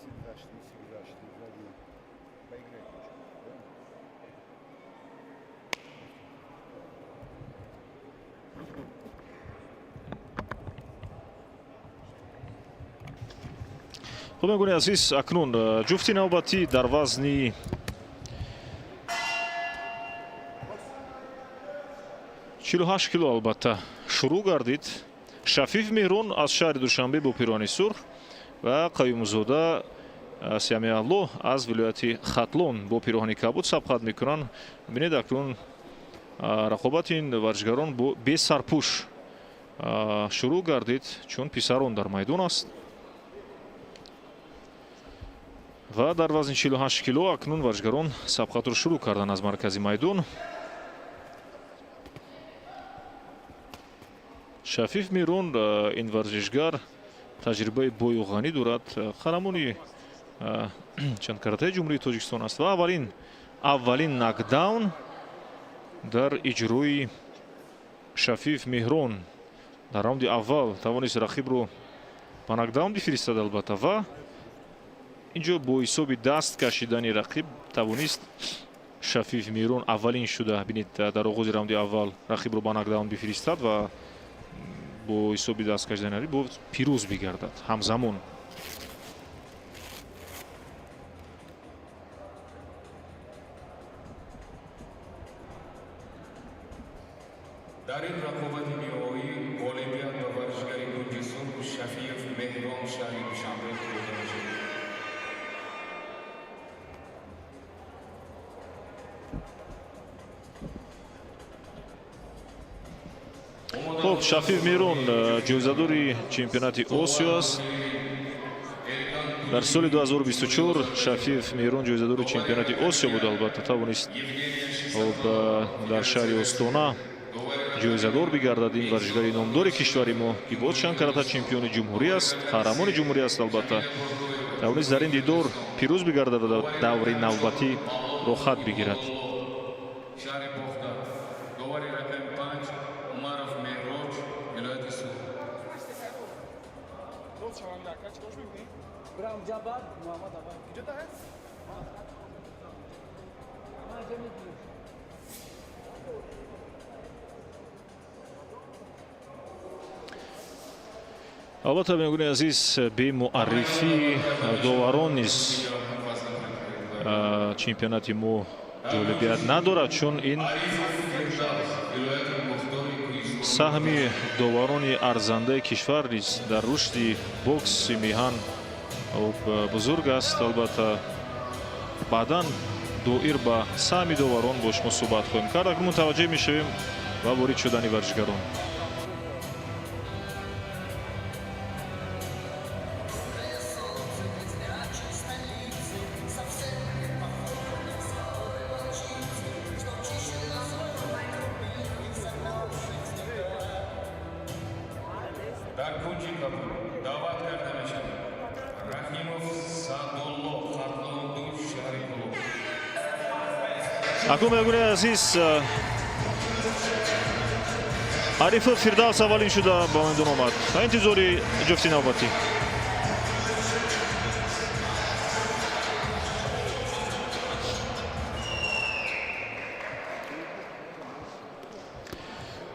Гузашти, си гузашти, зади. Поиграй хочешь. Хуб, мегӯни азиз, акнун ҷуфти навбатӣ дар вазни 48 кило албатта шурӯъ гардид. Шафиф Меҳрон аз шаҳри Душанбе бо пироҳани сурх ва Қаюмзода Сиамиалло аз вилояти Хатлон бо пироҳани кабуд сабқат мекунанд. Бинед, акнун рақобати ин варзишгарон бесарпӯш шурӯъ гардид, чун писарон дар майдон аст. Ва дар вазни 48 кило акнун варзишгарон сабқатро шурӯъ карданд аз маркази майдон. Шафиф Мирон, ин варзишгар таҷрибаи бою ғанӣ дорад, қаҳрамони чандкаратаи Ҷумҳурии Тоҷикистон аст ва аввалин нокдаун дар иҷрои Шафиф Меҳрон дар раунди аввал тавонист рақибро ба нокдаун бифиристад албатта, ва инҷо бо ҳисоби даст кашидани рақиб тавонист Шафиф Меҳрон аввалин шуда, бинед, дар оғози раунди аввал рақибро ба нокдаун бифиристад ва бо ҳисоби даст кашидани рақиб боз пирӯз бигардад ҳамзамон. Дар ин рақобати ниҳоӣ ғолибият ба варзишгари кунҷи сурх Шафиев Меҳрон, шаҳри Душанбе, дода мешавад. Хуб, Шафиф Меҳрон ҷоизадори чемпионати Осиё аст. Дар соли 2024 Шафиев Меҳрон ҷоизадори чемпионати Осиё буд, албатта тавонист, хуб, дар шаҳри Остона ҷоизадор бигардад. Ин варзишгари номдори кишвари мо, ки боз чанд карата чемпиони ҷумҳурӣ аст, қаҳрамони ҷумҳурӣ аст, албатта тавонист дар ин дидор пирӯз бигардад ва дар даври навбатӣ роҳхат бигирад. Шаҳри Бохтар, довари рақами 5 Умаров Меҳроҷ, вилояти Суғд. Брам Ҷабар, Муҳаммад Абай. Ман ҷа мегирам. Албатта, бинандагони азиз, бемуаррифӣ доварон низ чемпионати мо ҷолибият надорад, чун ин Вилояти Мухтори Кӯҳистони саҳми доварони арзандаи кишвар низ дар рушди бокси меҳан, хуб, бузург аст. Албатта, баъдан доир ба саҳми доварон бо шумо суҳбат хоҳем кард. Акнун мутаваҷҷеҳ мешавем ба ворид шудани варзишгарон. Дар кунҷи кабуд даъват карда мешавад Раҳимов Саъдулло, Хатлон 2, шаҳри Кӯлоб. Акнун, бинандагони азиз, Арифов Фирдавс аввалин шуда ба майдон омад. Ба интизори ҷуфти навбатӣ.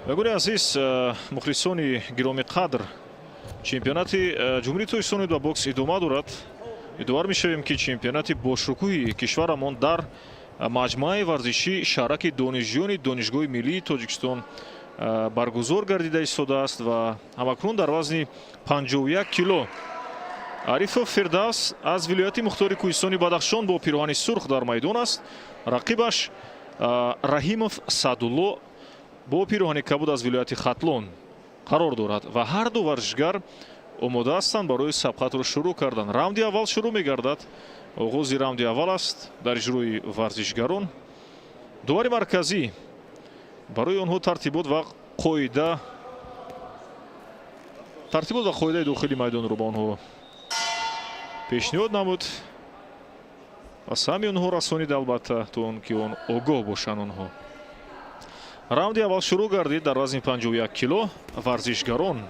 Бинандагони азиз, мухлисони гиромӣ қадр, чемпионати Ҷумҳурии Тоҷикистон ба бокс идома дорад. Ёдовар мешавем, ки чемпионати бошукӯҳи кишварамон дар маҷмӯаи варзишӣ шаҳраки донишҷӯёни Донишгоҳи миллии Тоҷикистон баргузор гардида истодааст ва ҳамакнун дар вазни 51 кило Арифов Фирдавс аз вилояти мухтори Кӯҳистони Бадахшон бо пироҳани сурх дар майдон аст. Рақибаш Раҳимов Саъдулло бо пироҳани кабуд аз вилояти Хатлон қарор дорад ва ҳар ду варзишгар омода ҳастанд барои сабқатро шурӯъ кардан. Раунди аввал шурӯъ мегардад. Оғози раунди аввал аст дар иҷрои варзишгарон. Довари марказӣ барои онҳо тартибот ва қоидаи дохили майдонро ба онҳо пешниҳод намуд ва саҳми онҳо расонид, албатта, то он ки он огоҳ бошанд онҳо. Раунди аввал шурӯъ гардид дар вазни 51 кило. Варзишгарон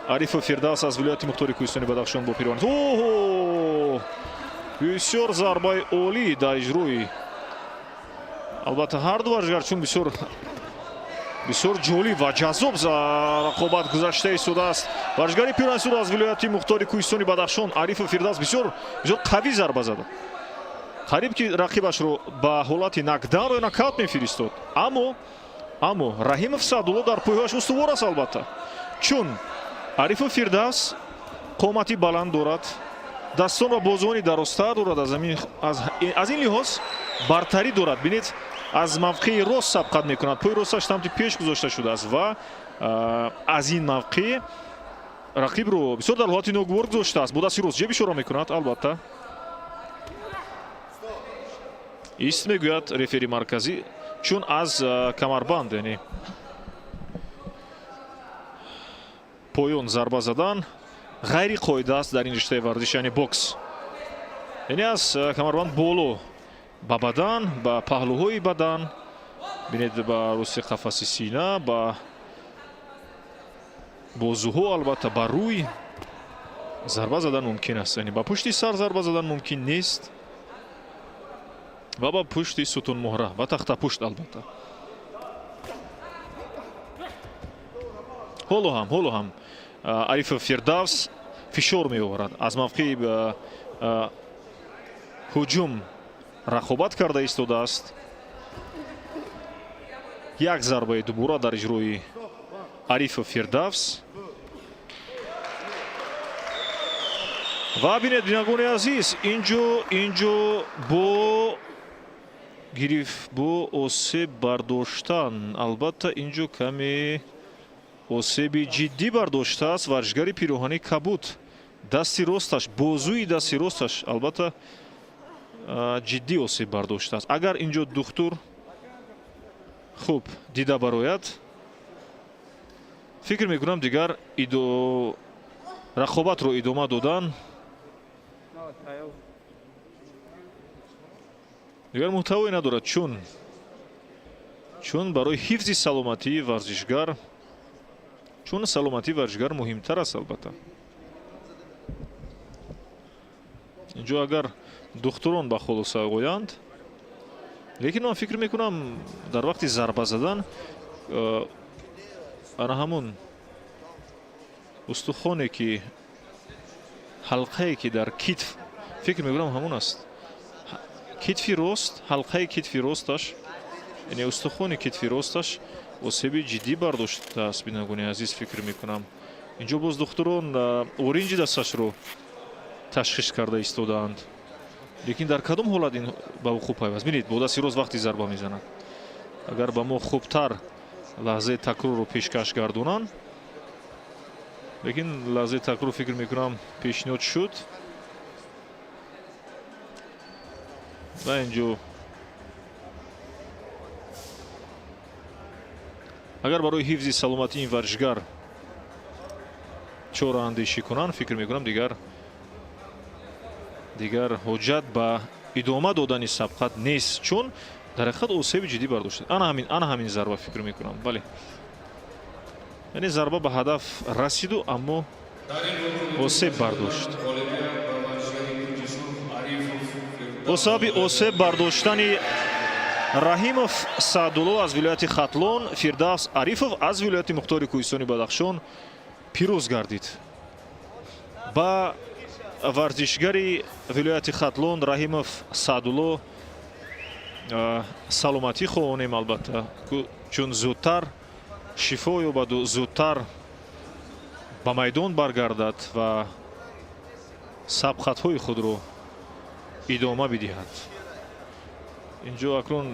Арифов Фирдавс аз вилояти мухтори Кӯҳистони Бадахшон бо пироҳани. Оҳо! Бисёр зарбаи олӣ дар иҷрои албатта ҳарду варзишгар, чун бисёр бисёр ҷолиб ва ҷаззоб рақобат гузашта истодааст. Варзишгари пироҳани аз вилояти мухтори кӯҳистони Бадахшон Арифов Фирдавс бисёр бисёр қавӣ зарба зада, қариб ки рақибашро ба ҳолати нокдаун ё нокаут мефиристод. Аммо Раҳимов Саъдулло дар пойҳояш устувор аст, албатта, чун Арифов Фирдавс қомати баланд дорад, дастон ва бозуони дарозтар дорад, аз ин лиҳоз бартарӣ дорад. Бинед, аз мавқеи рост сабқат мекунад, пои росташ самти пеш гузошта шудааст ва аз ин мавқеъ рақибро бисёр дар ҳолати ногувор гузоштааст. Бо дасти рост ҷеб ишора мекунад, албатта. Ист, мегӯяд рефери марказӣ, чун аз камарбанд, яъне поён зарба задан ғайриқоида аст дар ин риштаи варзиш, яъне бокс, яъне аз камарбанд боло ба бадан, ба паҳлӯҳои бадан, бинед, ба рӯси қафаси сина, ба бозуҳо, албатта, ба рӯй зарба задан мумкин аст, яъне ба пушти сар зарба задан мумкин нест ва ба пушти сутунмуҳра ва тахтапушт, албатта. Ҳоло ҳам Арифов Фирдавс фишор меоварад, аз мавқеи ҳуҷум рақобат карда истодааст. Як зарбаи дубора дар иҷрои Арифов Фирдавс ва бинед, бинандагони азиз, инҷо бо гириф, бо осеб бардоштан, албатта, инҷо каме осеби ҷиддӣ бардоштааст варзишгари пироҳани кабуд. Дасти росташ, бозуи дасти росташ, албатта, ҷиддӣ осеб бардоштааст. Агар инҷо духтур хуб дида барояд, фикр мекунам, дигар рақобатро идома додан дигар мӯҳтавое надорад, чун барои ҳифзи саломатии варзишгар, чун саломатии варзишгар муҳимтар аст, албатта. Инҷо агар духтурон ба хулоса оянд, лекин ман фикр мекунам, дар вақти зарба задан ана ҳамун устухоне ки, ҳалқае ки дар китф, фикр мекунам, ҳамун аст, китфи рост, ҳалқаи китфи росташ, яъне устухони китфи росташ осеби ҷиддӣ бардоштааст. Бинандагони азиз, фикр мекунам, инҷо боз духтурон оринҷи дасташро ташхис карда истодаанд, лекин дар кадом ҳолат ин ба вуқӯъ пайваст? Бинед, бо дасти рост вақти зарба мезанад. Агар ба мо хубтар лаҳзаи такрорро пешкаш гардонанд, лекин лаҳзаи такрор, фикр мекунам, пешниҳод шуд ва инҷо агар барои ҳифзи саломатии ин варзишгар чораандешӣ кунанд, фикр мекунам, дигар ҳоҷат ба идома додани сабқат нест, чун дар ҳақиқат осеби ҷиддӣ бардошта. Ана ҳамин зарба, фикр мекунам, бале, яъне зарба ба ҳадаф расиду, аммо осеб бардошт. Бо сабаби осеб бардоштани Раҳимов Саъдулло аз вилояти Хатлон, Фирдавс Арифов аз вилояти мухтори кӯҳистони Бадахшон пирӯз гардид. Ба варзишгари вилояти Хатлон Раҳимов Саъдулло саломатӣ хоҳонем, албатта, чун зудтар шифо ёбаду зудтар ба майдон баргардад ва сабқатҳои худро идома бидиҳад. Инҷо акнун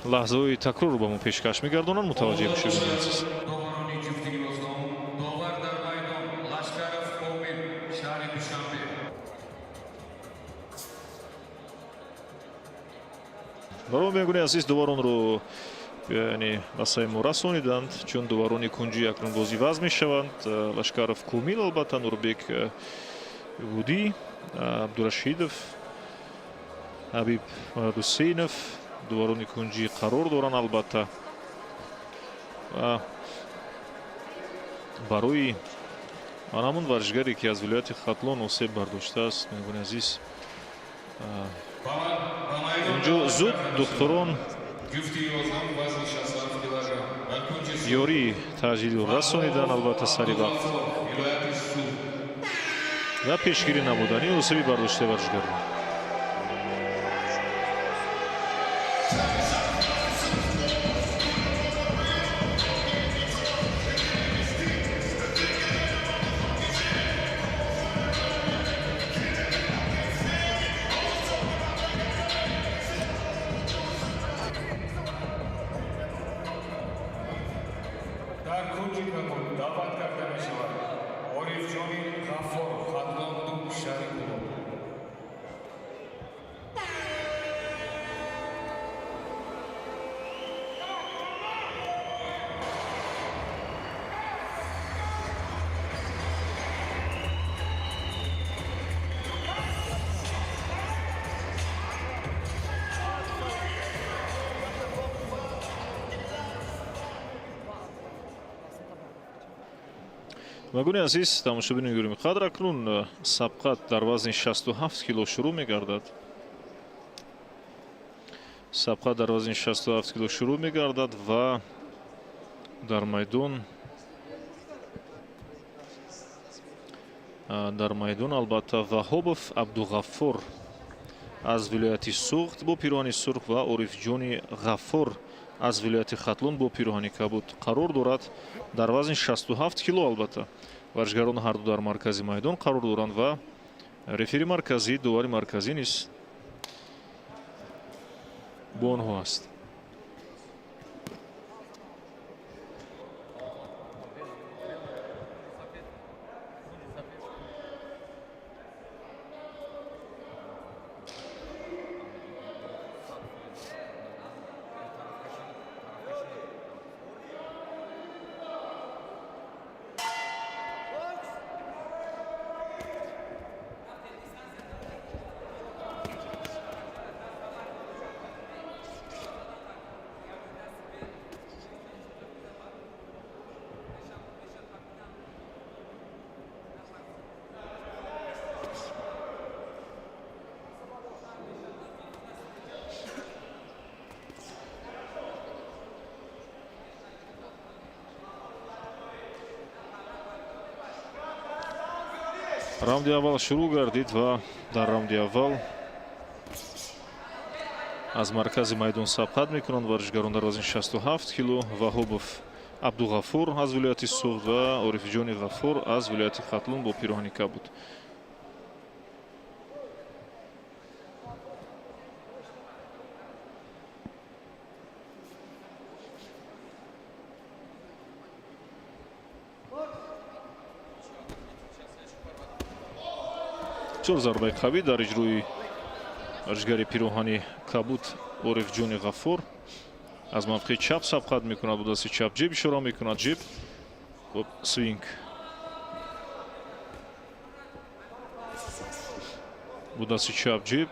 лаҳзаҳои такрорро ба мо пешкаш мегардонанд, мутаваҷҷеҳ бошед, азиз. Доварони ҷуфтии бозгон: довар дар майдон Лашкаров Комил, шаҳри Душанбе. Барои мегӯни азиз, доваронро, яъне, ба саи мо расониданд, чун доварони кунҷӣ акнун боз иваз мешаванд. Лашкаров Кумил, албатта, Нурбек Гудӣ, Абдурашидов, Ҳабиб Ҳусейнов доварони кунҷӣ қарор доранд, албатта, ва барои Ан ҳамон варзишгаре, ки аз вилояти Хатлон осеб бардоштааст, мегӯни азиз, инҷо зуд духтурон ёрии таъҷилиро расонидан, албатта, сари вақт ва пешгирӣ намудани осеби бардоштаи варзишгарро. Дар кунҷи кабуд даъват карда мешавад Орифҷони Ғаффор, Хатлон ду, шаҳри Кӯлоб. Магуни азиз, тамошобинони гиромӣ қадр, акнун сабқат дар вазни 67 кило шурӯъ мегардад. Сабқат дар вазни 67 кило шурӯъ мегардад ва дар майдон албатта Ваҳобов Абдуғаффор аз вилояти Суғд бо пироҳани сурх ва Орифҷони Ғаффор аз вилояти Хатлон бо пироҳани кабуд қарор дорад дар вазни 67 кило. Албатта, варзишгарон ҳарду дар маркази майдон қарор доранд ва рефери марказӣ, довари марказӣ низ бо онҳо аст. Раунди аввал шурӯъ гардид ва дар раунди аввал аз маркази майдон сабқат мекунанд варзишгарон дар вазни 67 кило: Ваҳобов Абдуғафур аз вилояти Суғд ва Орифҷони Ғафур аз вилояти Хатлон бо пироҳани кабуд. Бисёр зарбаи қавӣ дар иҷрои варзишгари пироҳани кабуд Орифҷони Ғафур. Аз мавқеи чап сабқат мекунад, бо дасти чап ҷеб ишора мекунад, ҷеб, свинг бо дасти чап, ҷеб,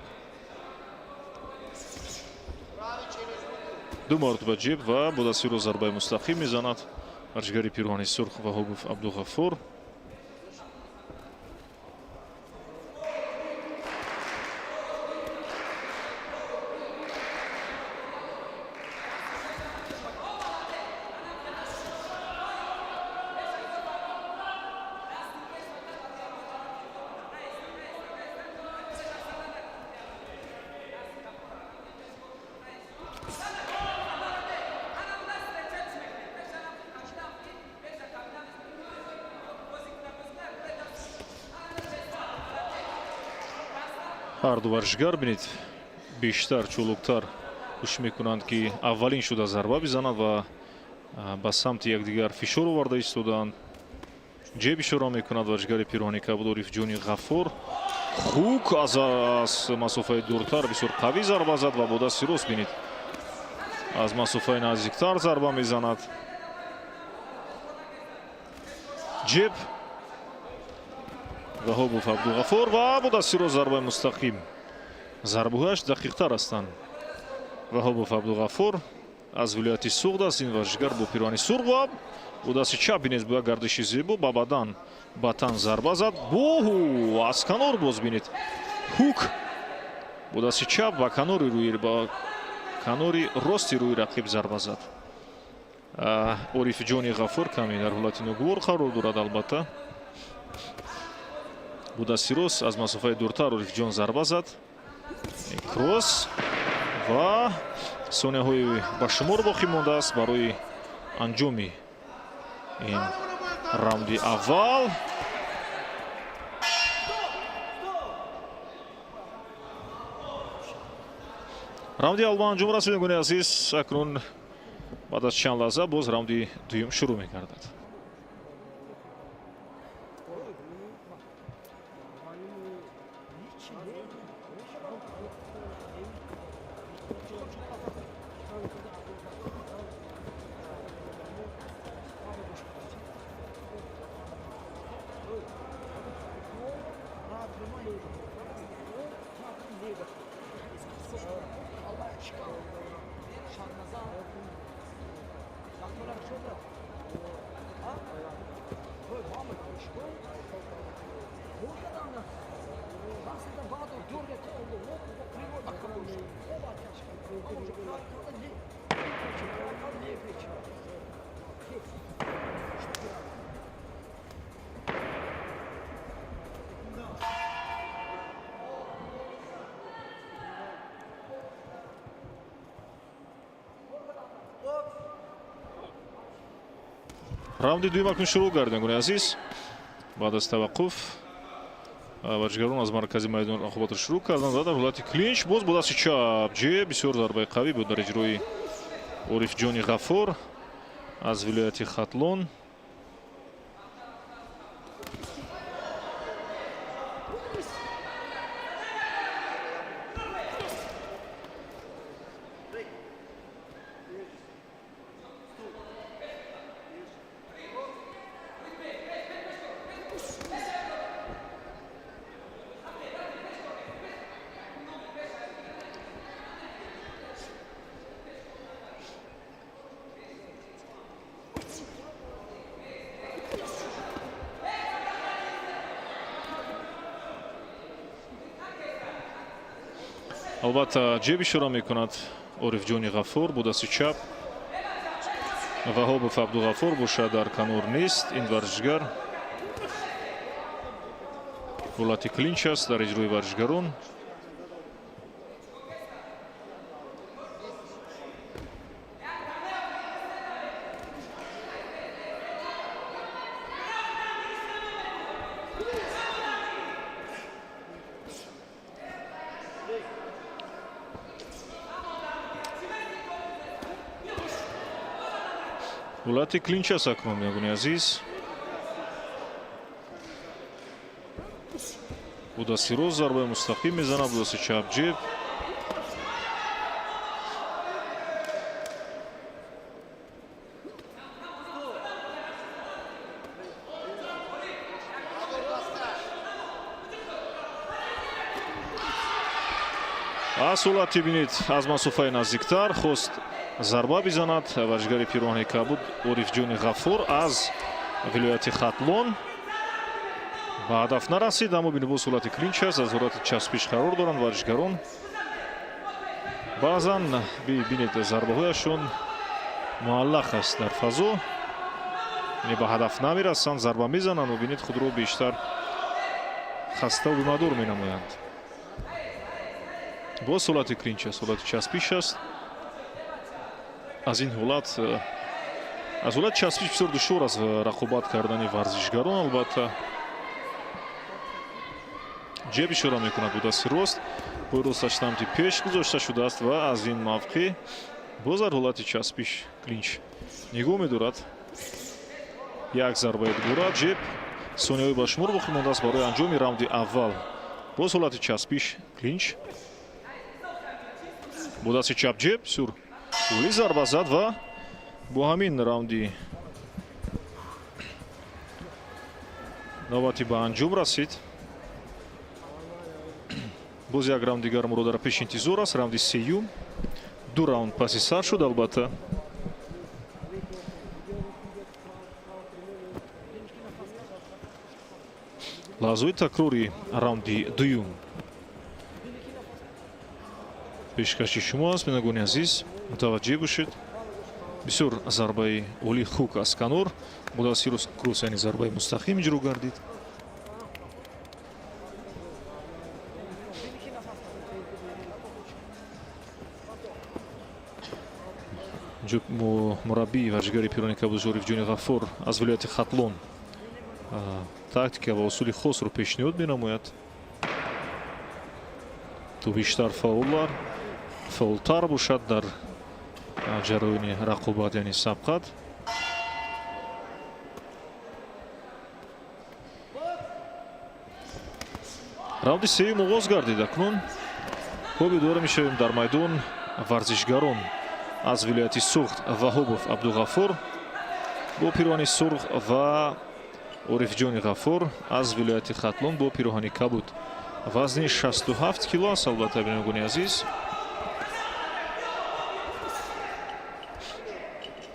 ду маротиба ҷеб ва бо дасти рост зарбаи мустақим мезанад варзишгари пироҳани сурх Ваҳобов Абдуғафур. Ҳарду варзишгар, бинед, бештар чолуктар кӯшиш мекунанд, ки аввалин шуда зарба бизанад ва ба самти якдигар фишор оварда истодаанд. Ҷеб ишора мекунад варзишгари пироҳани кабуд Орифҷони Ғаффор. Хук аз масофаи дуртар бисёр қавӣ зарба зад ва бо дасти рост, бинед, аз масофаи наздиктар зарба мезанад. Ҷеб, Ваҳобов Абдуғаффор ва бо дасти рост зарбаи мустақим. Зарбаҳояш дақиқтар ҳастанд. Ваҳобов Абдуғаффор аз вилояти Суғд аст ин варзишгар бо пироҳани сурх ва Бо дасти чап бинед, бо як гардиши зебо ба бадан, ба тан зарба зад. Боҳу аз канор боз бинед, хук бо дасти чап ба канори рӯи, ба канори рости рӯи рақиб зарба зад. Орифҷони Ғафур каме дар ҳолати ногувор қарор дорад. Албатта, бо дасти рост аз масофаи дуртар Орифҷон зарба зад, кросс, ва сонияҳои ба шумор боқӣ мондааст барои анҷоми ин раунди аввал. Раунди аввал ба анҷом расид, гуни азиз. Акнун баъд аз чанд лаҳза боз раунди дуюм шурӯъ мегардад. Раунди дуюм акнун шурӯъ гардид, гуни азиз. Баъд аз таваққуф варзишгарон аз маркази майдон рақобатро шурӯъ карданд ва дар ҳолати клинч боз бо дасти чап ҷеб бисёр зарбаи қавӣ буд дар иҷрои Орифҷони Ғафур аз вилояти Хатлон. Албатта, ҷеб ишора мекунад Орифҷони Ғафур бо дасти чап. Ваҳобов Абдуғафур бошад, дар канор нест. Ин варзишгар ҳолати клинч аст дар иҷрои варзишгарон. Ҳолати клинч аст акнун, мегуни азиз. Бо дасти рост зарбаи мустақим мезанад, бо дасти чап ҷеб. Аз ҳолати бинед, аз масофаи наздиктар хост зарба бизанад варзишгари пироҳани кабуд Орифҷони Ғафур аз вилояти Хатлон, ба ҳадаф нарасид. Аммо бинед, боз ҳолати клинч аст, аз ҳолати часпиш қарор доранд варзишгарон. Баъзан бинед, зарбаҳояшон муаллақ аст дар фазо, яъне ба ҳадаф намерасанд. Зарба мезананд ва бинед, худро бештар хаставу бемадор менамоянд. Боз ҳолати клинч аст, ҳолати часпиш аст. Аз ин ҳолат, аз ҳолати часпиш бисёр душвор аст рақобат кардани варзишгарон. Албатта, ҷеб ишора мекунад бо дасти рост, пои росташ самти пеш гузошта шудааст ва аз ин мавқеъ боз дар ҳолати часпиш, клинч нигоҳ медорад. Як зарбаи дубора ҷеб. Сонияҳои ба шумор боқӣ мондааст барои анҷоми раунди аввал. Боз ҳолати часпиш, клинч, бо дасти чап ҷеб, бисёр олӣ зарба зад ва бо ҳамин раунди навбатӣ ба анҷом расид. Боз як раунд дигар моро дар пеш интизор аст, раунди сеюм. Ду раунд паси сар шуд. Албатта. Лаҳзаҳои такрори раунди дуюм пешкаши шумо аст. Бинандагони азиз, мутаваҷҷеҳ бошед. Бисёр зарбаи олии хук аз канор бо дасти кросс, яъне зарбаи мустақим иҷро гардид. Инҷо мураббии варзишгари пирони кабуд Орифҷони Ғаффор аз вилояти Хатлон тактика ва усули хосро пешниҳод менамояд, то бештар фаъолтар бошад дар ҷараёни рақобат, яъне сабқат. Раунди сеюм оғоз гардид. Акнун хуб идора мешавем. Дар майдон варзишгарон аз вилояти Суғд Ваҳобов Абдуғаффор бо пироҳани сурх ва Орифҷони Ғаффор аз вилояти Хатлон бо пироҳани кабуд. Вазни 67 кило аст, албатта, бинандагони азиз.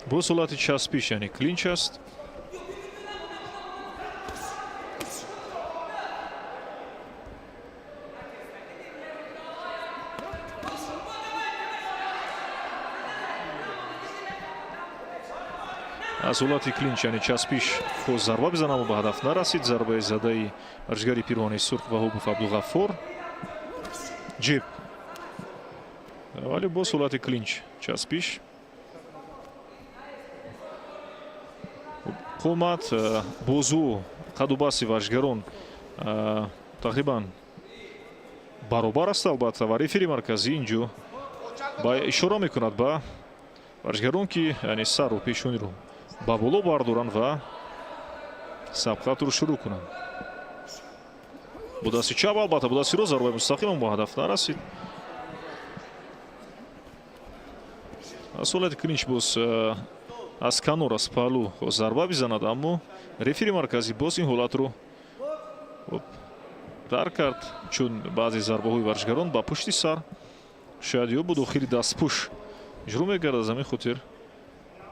Боз ҳолати часпиш, яъне клинч аст. Аз ҳолати клинч, яъне часпиш, хост зарба бизанад, аммо ба ҳадаф нарасид. Зарбаи задаи варзишгари пироҳани сурх Ваҳобов Абдуғаффор. Ҷеб, вале боз ҳолати клинч, часпиш. Қомат, бозу, қаду баси варзишгарон тақрибан баробар аст, албатта, ва рефери марказӣ инҷо ба ишора мекунад ба варзишгарон, ки яъне сару пешониро ба боло бардоранд ва сабқатро шурӯъ кунанд. Бо дасти чап, албатта, бо дасти рост зарбаи мустақим ба ҳадаф нарасид. Аз ҳолати клинч боз аз канор, аз паҳлӯ зарба бизанад, аммо рефери марказӣ боз ин ҳолатро дарк кард, чун баъзе зарбаҳои варзишгарон ба пушти сар шояд ё бо дохили дастпӯш иҷро мекард. Аз ҳамин хотир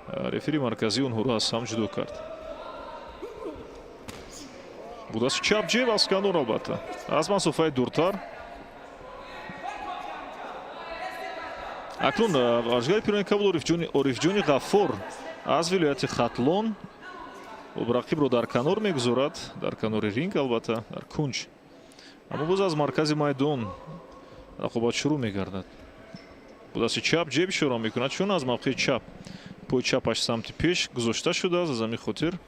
рефери марказӣ онҳоро аз ҳам ҷудо кард. Бо дасти чап ҷеб аз канор, албатта, аз масофаи дуртар. Акнун варзишгари пирони кабуд Орифҷони Ғаффор аз вилояти Хатлон рақибро дар канор мегузорад, дар канори ринг, албатта, дар кунҷ, аммо боз аз маркази майдон рақобат шурӯъ мегардад. Бо дасти чап ҷеб ишора мекунад, чун аз мавқеи чап пои чапаш самти пеш гузошта шудааст. Аз ҳамин хотир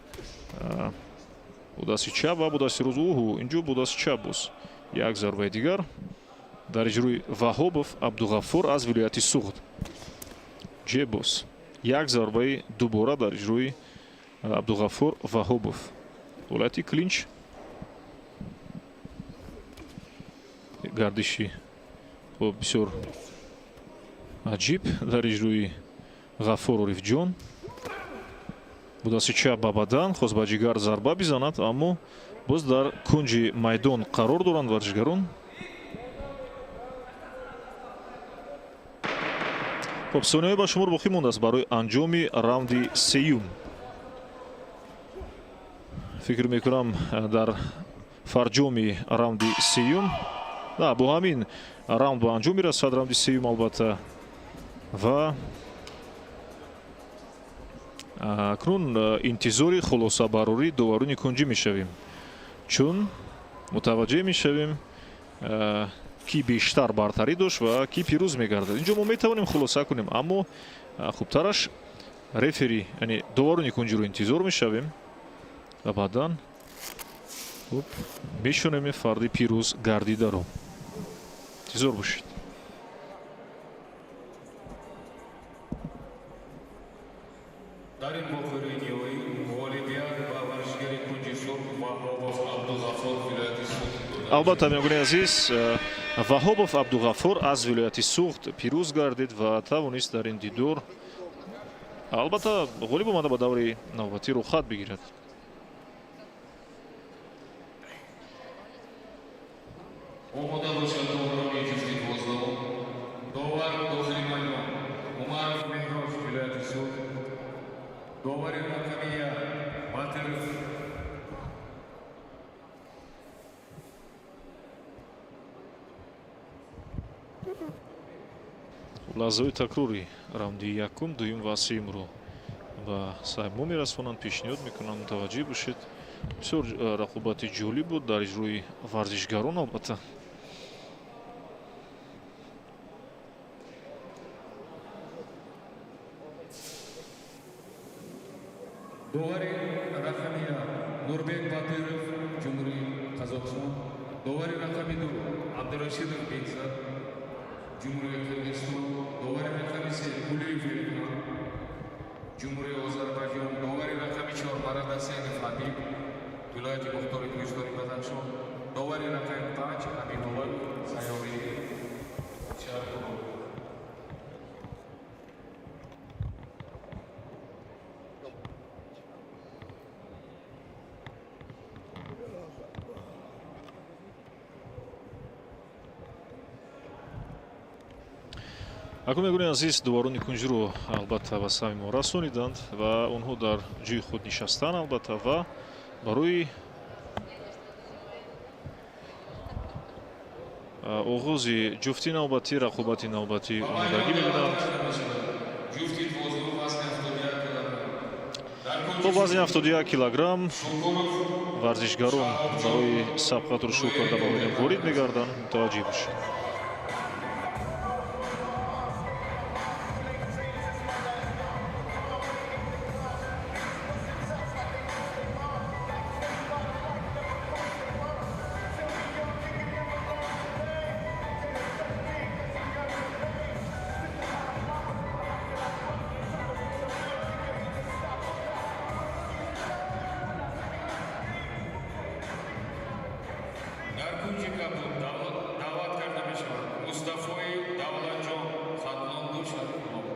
бо дасти чап ва бо дасти рост. Уҳу, инҷо бо дасти чап боз як зарбаи дигар дар иҷрои Ваҳобов Абдуғаффор аз вилояти Суғд. Ҷеб, боз як зарбаи дубора дар иҷрои Абдуғаффор Ваҳобов. Ҳолати клинч, гардиши бисёр аҷиб дар иҷрои Ғаффор Орифҷон. Бо дасти чап ба бадан хост ба ҷигар зарба бизанад, аммо боз дар кунҷи майдон қарор доранд варзишгарон. Хуб, сонияҳое ба шумор боқӣ мондааст барои анҷоми раунди сеюм. Фикр мекунам, дар фарҷоми раунди сеюм, на, бо ҳамин раунд ба анҷом мерасад раунди сеюм, албатта, ва акнун интизори хулосабарории доварони кунҷӣ мешавем, чун мутаваҷҷеҳ мешавем, ки бештар бартарӣ дошт ва ки пирӯз мегардад. Инҷо мо метавонем хулоса кунем, аммо хубтараш рефери, яъне доварони кунҷиро интизор мешавем ва баъдан хуб мешунавем фарди пирӯз гардидаро. Интизор бошед. Дар ин вохӯрии ниҳоӣ ғолибият ба варзишгари кунҷи сурх Ваҳобов Абдуғаффор, вилояти Суғд дода. Албатта, бинандагони азиз, Ваҳобов Абдуғаффор аз вилояти Суғд пирӯз гардид ва тавонист дар ин дидор, албатта, ғолиб омада ба даври навбатӣ рухат бигирад. Омода бошад доварони ҷуфти дувоздаҳум. Довар дохили майдон Умаров Меҳроҷ, вилояти Суғд. Довари рақами як Батиров. Лаҳзаҳои такрори раунди якум, дуюм ва сеюмро ба саҳиб мо мерасонанд, пешниҳод мекунанд, мутаваҷҷеҳ бошед. Бисёр рақобати ҷолиб буд дар иҷрои варзишгарон албатта. Довари рақами як Нурбек Батыров, Ҷумҳурии Қазоқистон. Довари рақами ду Абдурашидов Бекзат, Ҷумҳурии Қирғизистон. Довари рақами се Кулиев Эльхан, Ҷумҳурии Озарбойҷон. Довари рақами чор Марат Ҳасенов Ҳабиб, Вилояти Мухтори Кӯҳистони Бадахшон. Довари рақами панҷ Ҳабибуллоев Сайёри, шаҳри. Акнун, мегӯни азиз, дуварони кунҷиро албатта ба сами мо расониданд ва онҳо дар ҷои худ нишастанд албатта ва барои оғози ҷуфти навбатӣ, рақобати навбатӣ омодагӣ мебинанд. Ҷуфти дувоздаҳум, вазни 71 килограмм. Дар Бо кунҷи вазни 71 килограмм Шукуров варзишгарон барои сабқатро шурӯъ карда ба майдон ворид мегарданд. Мутаваҷҷеҳ бошед. Дар кунҷи кабуд даъват карда мешавад Мустафоев Давлатҷон, Хатлон ду, шаҳри Кӯлоб.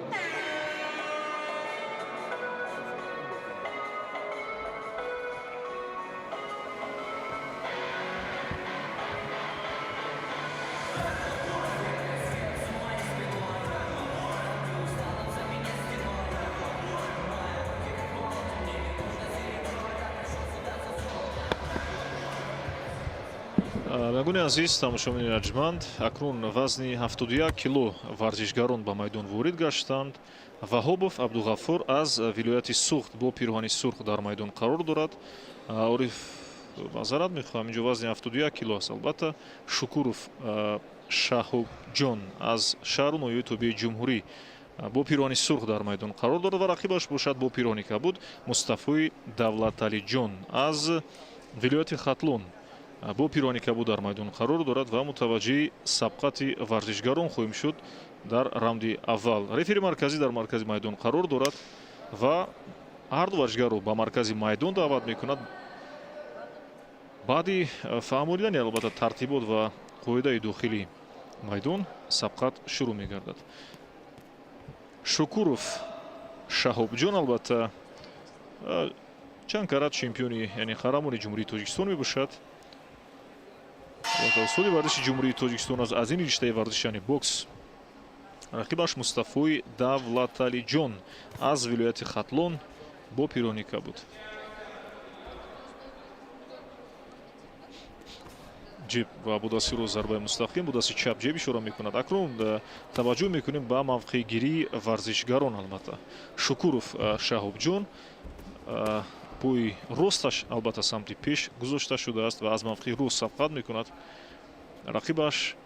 Бинандагони азиз, тамошобинони арҷманд, акнун вазни 71 кило варзишгарон ба майдон ворид гаштанд. Ваҳобов Абдуғаффур аз вилояти Суғд бо пирӯҳани сурх дар майдон қарор дорад. Ориф, маъзарат мехоҳам, инҷо вазни 71 кило аст албатта. Шукуров Шаҳобҷон аз шаҳру ноҳияи тобеи ҷумҳурӣ бо пирӯҳани сурх дар майдон қарор дорад ва рақибаш бошад бо пирӯҳани кабуд Мустафои Давлаталиҷон аз вилояти Хатлон бо пирӯҳани кабуд дар майдон қарор дорад ва мутаваҷҷеҳи сабқати варзишгарон хоҳем шуд дар раунди аввал. Рефери марказӣ дар маркази майдон қарор дорад ва ҳарду варзишгарро ба маркази майдон даъват мекунад. Баъди фаҳмонидани албатта тартибот ва қоидаи дохили майдон сабқат шурӯъ мегардад. Шукуров Шаҳобҷон албатта чанд карат чемпиони, яъне қаҳрамони Ҷумҳурии Тоҷикистон мебошад. Устоди варзиши Ҷумҳурии Тоҷикистон аз ин риштаи варзиш, яъне бокс. Рақибаш Мустафои Давлаталиҷон аз вилояти Хатлон бо пирӯҳани кабуд. Ҷеб ва бо дасти рост зарбаи мустақим, бо дасти чап ҷеб ишора мекунад. Акнун таваҷҷӯҳ мекунем ба мавқеъгирии варзишгарон албатта. Шукуров Шаҳобҷон пои росташ албатта самти пеш гузошта шудааст ва аз мавқеи рост сабқат мекунад. Рақибаш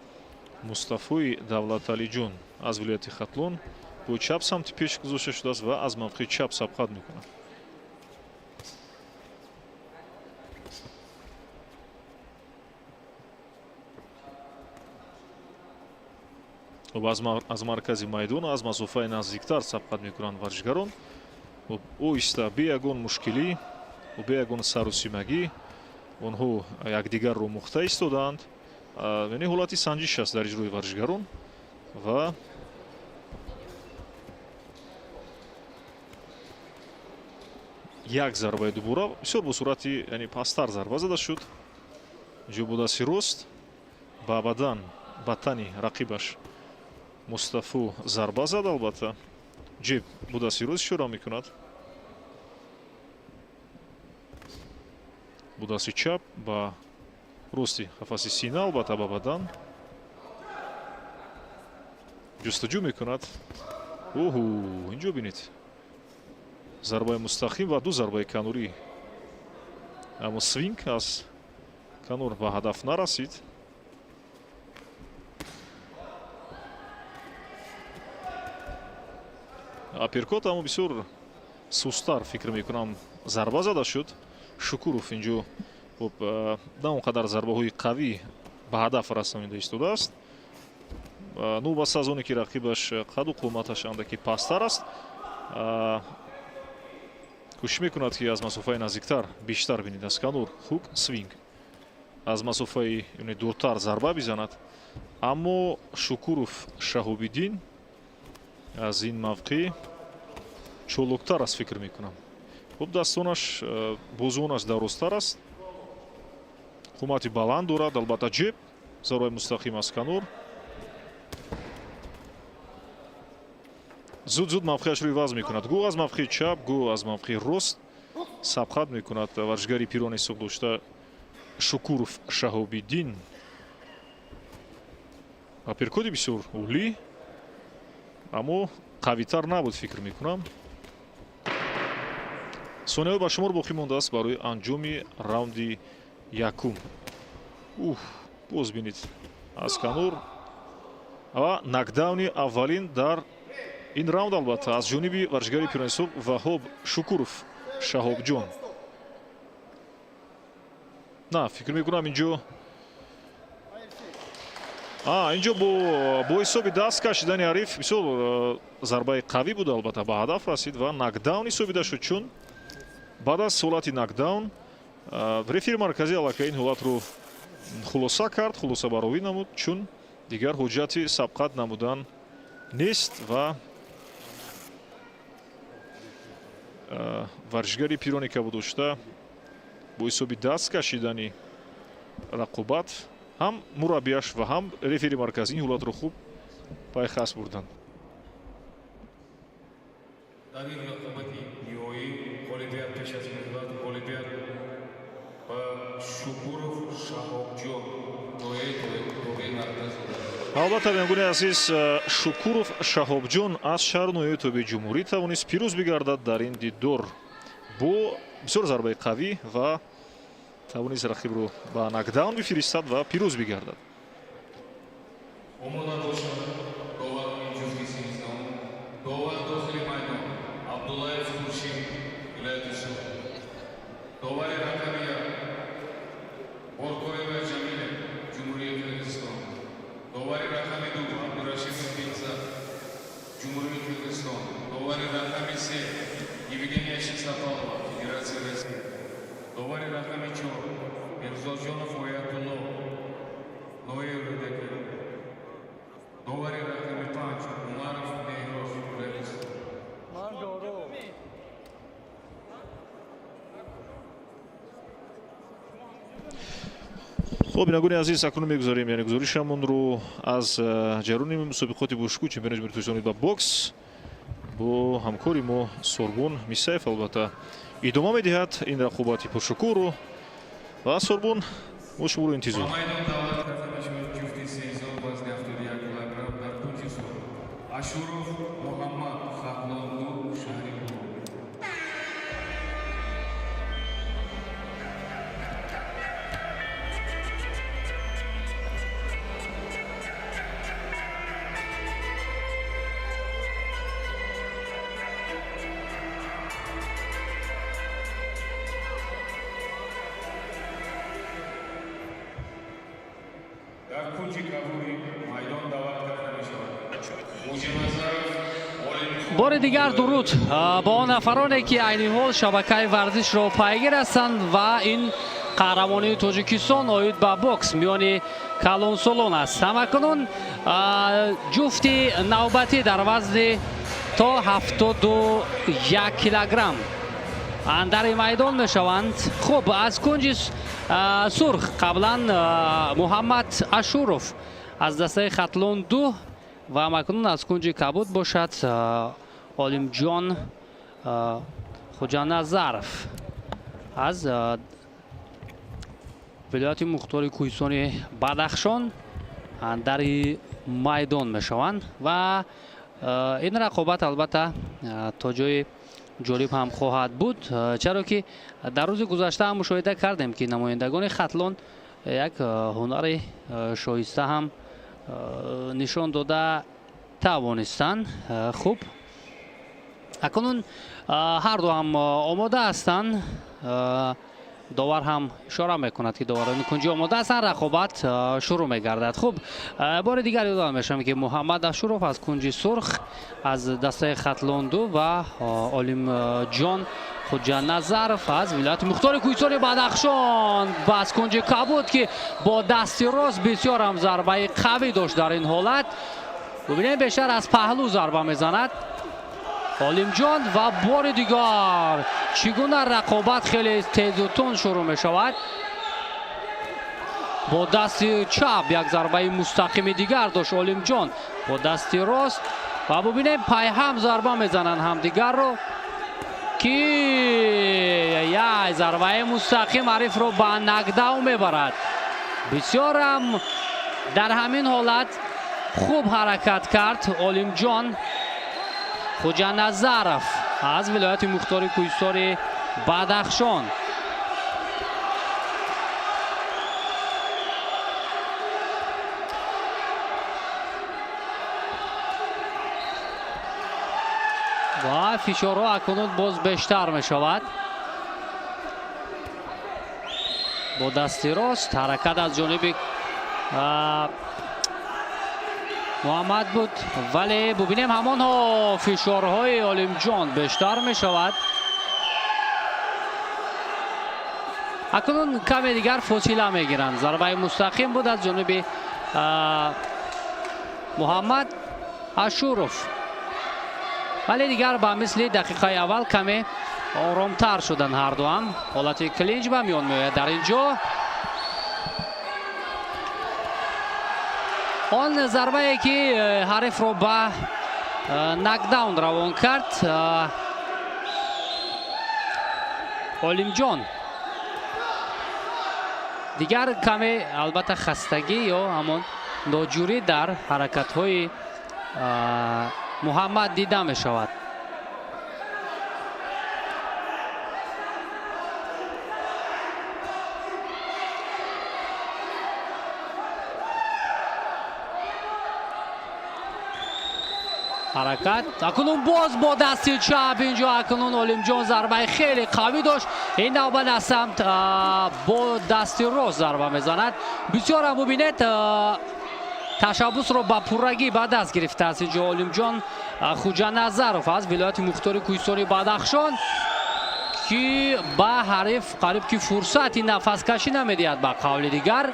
Мустафои Давлаталиҷон аз вилояти Хатлон пои чап самти пеш гузошта шудааст ва аз мавқеи чап сабқат мекунад. Хуб, аз маркази майдон, аз масофаи наздиктар сабқат мекунанд варзишгарон. Хуб, оҳиста, бе ягон мушкилӣ, бе ягон сарусимагӣ онҳо якдигарро мухта истодаанд. Яъне ҳолати санҷиш аст дар иҷрои варзишгарон ва як зарбаи дубора бисёр бо суръати, яъне пасттар зарба зада шуд. Инҷо бо дасти рост ба бадан, ба тани рақибаш Мустафо зарба зад албатта. Ҷеб бо дасти рост ишора мекунад. Бо дасти чап ба рости қафаси сина, албатта ба бадан. Ҷустуҷӯ мекунад. Оҳу, инҷо бинед, зарбаи мустақим ва ду зарбаи канорӣ, аммо свинг аз канор ба ҳадаф нарасид. Апперкот, аммо бисёр сусттар, фикр мекунам, зарба зада шуд. Шукуров инҷо, хуб, на он қадар зарбаҳои қавӣ ба ҳадаф расонида истодааст, новобаста аз оне ки рақибаш қаду қоматаш андаке пасттар аст, кӯшиш мекунад, ки аз масофаи наздиктар бештар, бинед, аз канор хук, свинг, аз масофаи дуртар зарба бизанад. Аммо Шукуров Шаҳобиддин аз ин мавқеъ чолоктар аст, фикр мекунам. Хуб, дастонаш, бозуонаш дарозтар аст, қомати баланд дорад. Албатта, ҷеб, зарбаи мустақим аз канор. Зуд зуд мавқеашро иваз мекунад, гӯ аз мавқеи чап, гӯ аз мавқеи рост сабқат мекунад варзишгари пирони суғ дошта Шукуров Шаҳобиддин. Апперкоти бисёр олӣ, аммо қавитар набуд, фикр мекунам. Сонияҳо ба шумор боқӣ мондааст барои анҷоми раунди якум. Уф, боз бинед, аз канор ва нокдауни аввалин дар ин раунд, албатта, аз ҷониби варзишгари пиронисоқ Ваҳоб Шукуров Шаҳобҷон. На, фикр мекунам, инҷо бо ҳисоби даст кашидани ҳариф. Бисёр зарбаи қавӣ буд, албатта, ба ҳадаф расид ва нокдаун ҳисобида шуд, чун баъд аз ҳолати нокдаун рефери марказӣ аллакай ин ҳолатро хулоса кард, хулосабаровӣ намуд, чун дигар ҳуҷҷати сабқат намудан нест ва варзишгари пирони кабудошта бо ҳисоби даст кашидани рақобат ҳам мураббияш ва ҳам рефери марказӣ ин ҳолатро хуб пайхас бурданд. Дар ин рақобати ниҳоӣ ғолибият пеш аз муҳлат, ғолибият ба Шукуров Шаҳобҷон, ноҳияи тобеи марказ. Албатта, бинандагони азиз, Шукуров Шаҳобҷон аз шаҳру ноҳияи тобеи ҷумҳурӣ тавонист пирӯз бигардад дар ин дидор бо бисёр зарбаи қавӣ ва тавонист рақибро ба нокдаун бифиристад ва пирӯз бигардад. Омода бошад доварони ҷузъи 13-ум. Довар дохили майдон Абдуллаев Хуршид, вилояти Суғд. Довари рақами як Боркоева Ҷамиле, Ҷумҳурии Қирғизистон. Довари рақами ду Абдурашидов Бекзат, Ҷумҳурии Қирғизистон. Довари рақами се Евгения Шестопалова, Федератсияи Россия. Довари рақами чор Мирзоҷонов Оятулло, ноҳияи Рӯдакӣ. Довари рақами панҷ Умаров Меҳроз, вилояти Суғд. Ман доро. Хуб, бинандагони азиз, акнун мегузарем, яъне гузоришамонро аз ҷараёни мусобиқоти бошукӯҳ чемпиони ҷумҳурии Тоҷикистон ба бокс бо ҳамкори мо Сорбон Мисаев. Албатта, идома медиҳад ин рақобати пуршукӯҳро ва, Сорбон, мо шуморо интизор. Ба майдон даъват карда мешавад ҷуфти сезон вазни 71 килограмм дар кунҷи сурх Ашуров Муҳаммад, Хатлон ду, шаҳри Кӯлоб. Дар кунҷи кабуди майдон даъват карда мешавад Муҷибназаров Олимхон. Бори дигар дуруд ба он нафароне, ки айни ҳол шабакаи варзишро пайгир ҳастанд ва ин қаҳрамонии Тоҷикистон оид ба бокс миёни калонсолон аст. Ҳамакунун ҷуфти навбатӣ дар вазни то 71 килограмм андари майдон мешаванд. Хуб, аз кунҷи сурх қаблан Муҳаммад Ашуров аз дастаи Хатлон ду ва ҳамакунун аз кунҷи кабуд бошад Олимҷон Хуҷаназаров аз вилояти мухтори кӯҳистони Бадахшон. Андари майдон мешаванд ва ин рақобат албатта то ҷои ҷолиб ҳам хоҳад буд, чаро ки дар рӯзи гузашта ҳам мушоҳида кардем, ки намояндагони Хатлон як ҳунари шоиста ҳам нишон дода тавонистанд. Хуб, акнун ҳарду ҳам омода ҳастанд. Довар ҳам ишора мекунад, ки доварони кунҷӣ омода ҳастанд, рақобат шурӯъ мегардад. Хуб, бори дигар ёдовар мешавам, ки Муҳаммад Ашуров аз кунҷи сурх аз дастаи Хатлонду ва Олимҷон Хуҷаназаров аз вилояти мухтори кӯҳистони Бадахшон аз кунҷи кабуд, ки бо дасти рост бисёр ҳам зарбаи қавӣ дошт. Дар ин ҳолат бубинем, бештар аз паҳлӯ зарба мезанад Олимҷон ва бори дигар чӣ гуна рақобат хеле тезу тунд шурӯъ мешавад. Бо дасти чап як зарбаи мустақими дигар дошт Олимҷон, бо дасти рост ва бубинем, пайҳам зарба мезананд ҳамдигарро, ки яй зарбаи мустақим ҳарифро ба нокдаун мебарад. Бисёрам дар ҳамин ҳолат хуб ҳаракат кард Олимҷон Хуҷаназаров аз вилояти мухтори кӯҳистони Бадахшон. Ва фишорҳо акнун боз бештар мешавад. Бо дасти рост ҳаракат аз ҷониби Муҳаммад буд, вале бубинем, ҳамонҳо фишорҳои Олимҷон бештар мешавад. Акнун каме дигар фосила мегиранд. Зарбаи мустақим буд аз ҷониби Муҳаммад Ашуров, вале дигар ба мисли дақиқаи аввал каме оромтар шуданд ҳардуам. Ҳолати клинч ба миён меояд дар ин ҷо. Он зарбае, ки ҳарифро ба нокдаун равон кард Олимҷон, дигар каме албатта хастагӣ ё ҳамон ноҷурӣ дар ҳаракатҳои Муҳаммад дида мешавад. Ҳаракат акнун боз бо дасти чап. Инҷо акнун Олимҷон зарбаи хеле қавӣ дошт. Ин навбат аз самт бо дасти рост зарба мезанад. Бисёрам бубинед, ташаббусро ба пуррагӣ ба даст гирифтааст инҷо Олимҷон Хуҷаназаров аз вилояти мухтори кӯҳистони Бадахшон, ки ба ҳариф қариб ки фурсати нафаскашӣ намедиҳад. Ба қавли дигар,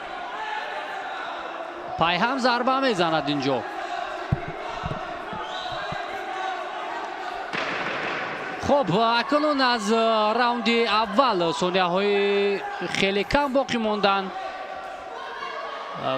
пайҳам зарба мезанад инҷо. Хуб, акнун аз раунди аввал сонияҳои хеле кам боқӣ монданд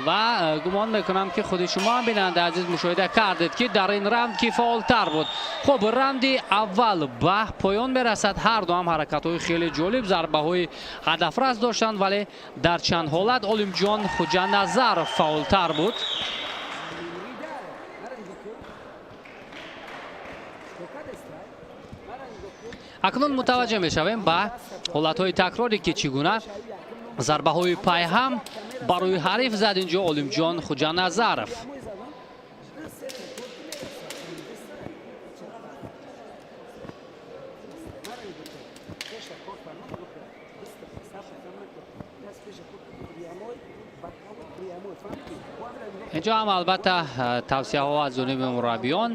ва гумон мекунам, ки худи шумо ҳам, бинандаи азиз, мушоҳида кардед, ки дар ин раунд ки фаъолтар буд. Хуб, раунди аввал ба поён мерасад. Ҳарду ҳам ҳаракатҳои хеле ҷолиб, зарбаҳои ҳадафрас доштанд, вале дар чанд ҳолат Олимҷон Хуҷаназаров фаъолтар буд. Акнун мутаваҷҷеҳ мешавем ба ҳолатҳои такрорӣ, ки чӣ гуна зарбаҳои пайҳам барои ҳариф зад инҷо Олимҷон Хуҷаназаров. Инҷо ҳам албатта тавсияҳо аз ҷониби мураббиён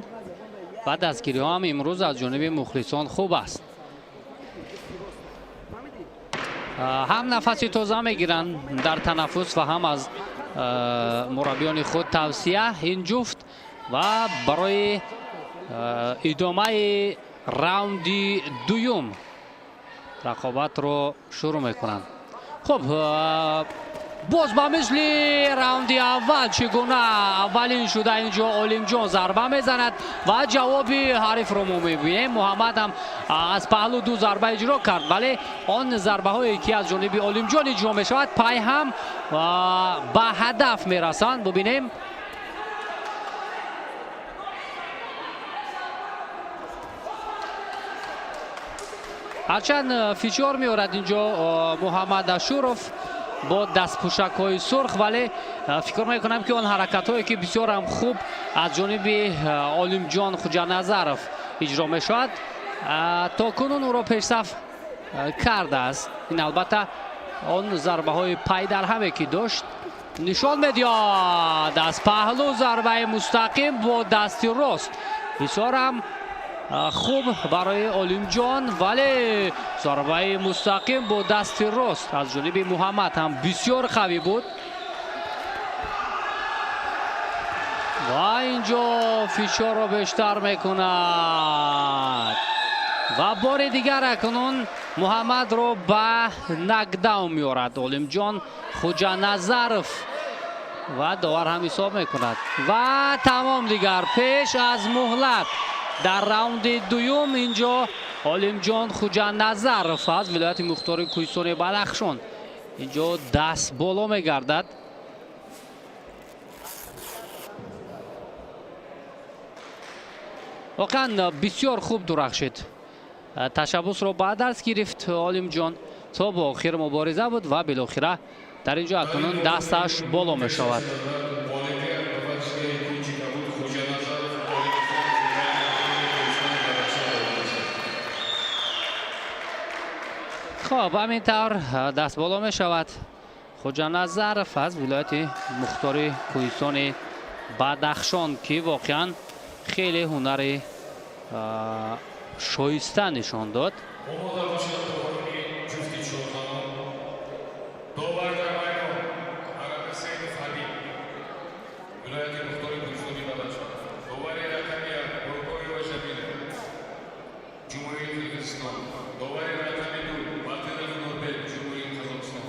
ва дастгириҳо ҳам имрӯз аз ҷониби мухлисон хуб аст. Ҳам нафаси тоза мегиранд дар танаффус ва ҳам аз мураббиёни худ тавсия ин ҷуфт ва барои идомаи раунди дуюм рақобатро шурӯъ мекунанд. Хуб, Боз ба мисли раунди аввал, чӣ гуна аввалин шуда инҷо Олимҷон зарба мезанад ва ҷавоби ҳарифро мо мебинем. Муҳаммад ҳам аз паҳлӯ ду зарба иҷро кард, вале он зарбаҳое, ки аз ҷониби Олимҷон иҷро мешавад, пайҳам ба ҳадаф мерасанд. Бубинем. Ҳарчанд фишор меорад инҷо Муҳаммад Ашуров бо дастпӯшакҳои сурх, вале фикр мекунам, ки он ҳаракатҳое, ки бисёр ҳам хуб аз ҷониби Олимҷон Хуҷаназаров иҷро мешавад, то кунун ӯро пешсаф кардааст. Ин албатта он зарбаҳои пайдарҳаме, ки дошт, нишон медиҳад. Аз паҳлӯ зарбаи мустақим бо дасти рост бисёр ҳам хуб барои Олимҷон, вале зарбаи мустақим бо дасти рост аз ҷониби Муҳаммад ҳам бисёр қавӣ буд ва инҷо фишорро бештар мекунад ва бори дигар акнун Муҳаммадро ба нокдаун меорад Олимҷон Хуҷаназаров ва довар ҳам ҳисоб мекунад ва тамом. Дигар пеш аз муҳлат дар раунди дуюм инҷо Олимҷон Хуҷаназаров аз вилояти мухтори Кӯҳистони Бадахшон инҷо даст боло мегардад. Воқеан бисёр хуб дурахшид, ташаббусро ба даст гирифт Олимҷон, то бо охир мубориза буд ва билохира дар инҷо акнун дасташ боло мешавад. Ғолибият ба варзишгари кунҷи кабуд Хуҷаназаров Олимхон, вилояти мухтори Кӯҳистони Бадахшон дода мешавад. Хоб, ҳамин тавр даст боло мешавад Хуҷаназаров аз вилояти мухтори Кӯҳистони Бадахшон, ки воқеан хеле ҳунари шоиста нишон дод. Омода бошад доварони ҷуфти чордаҳум. Довар дар майдон Арабасаидов Ҳабиб, вилояти мухтори Кӯҳистони Бадахшон. Довари рақами як Буркоева Жамила, Ҷумҳурии Қирғизистон. Довари рақами ду Батыров Нурбек, Ҷумҳурии Қазоқистон.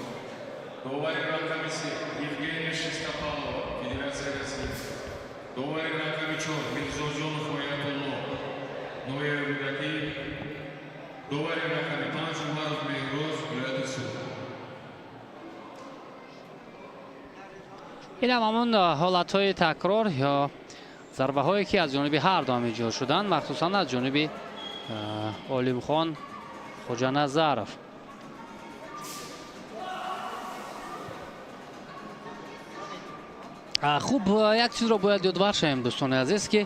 Довари рақами се Евгения Шестопалова, Федератсияи Россия. Довари рақами чор Мирзоҷонов Оятулло, ноҳияи Рӯдакӣ. Довари рақами панҷ Умаров Меҳроз, вилояти Суғд. Инам ҳамон ҳолатҳои такрор ё зарбаҳое, ки аз ҷониби ҳар ду ҳам иҷро шуданд, махсусан аз ҷониби Олимхон Хоҷаназаров. Хуб, як чизро бояд ёдвар шавем, дӯстони азиз, ки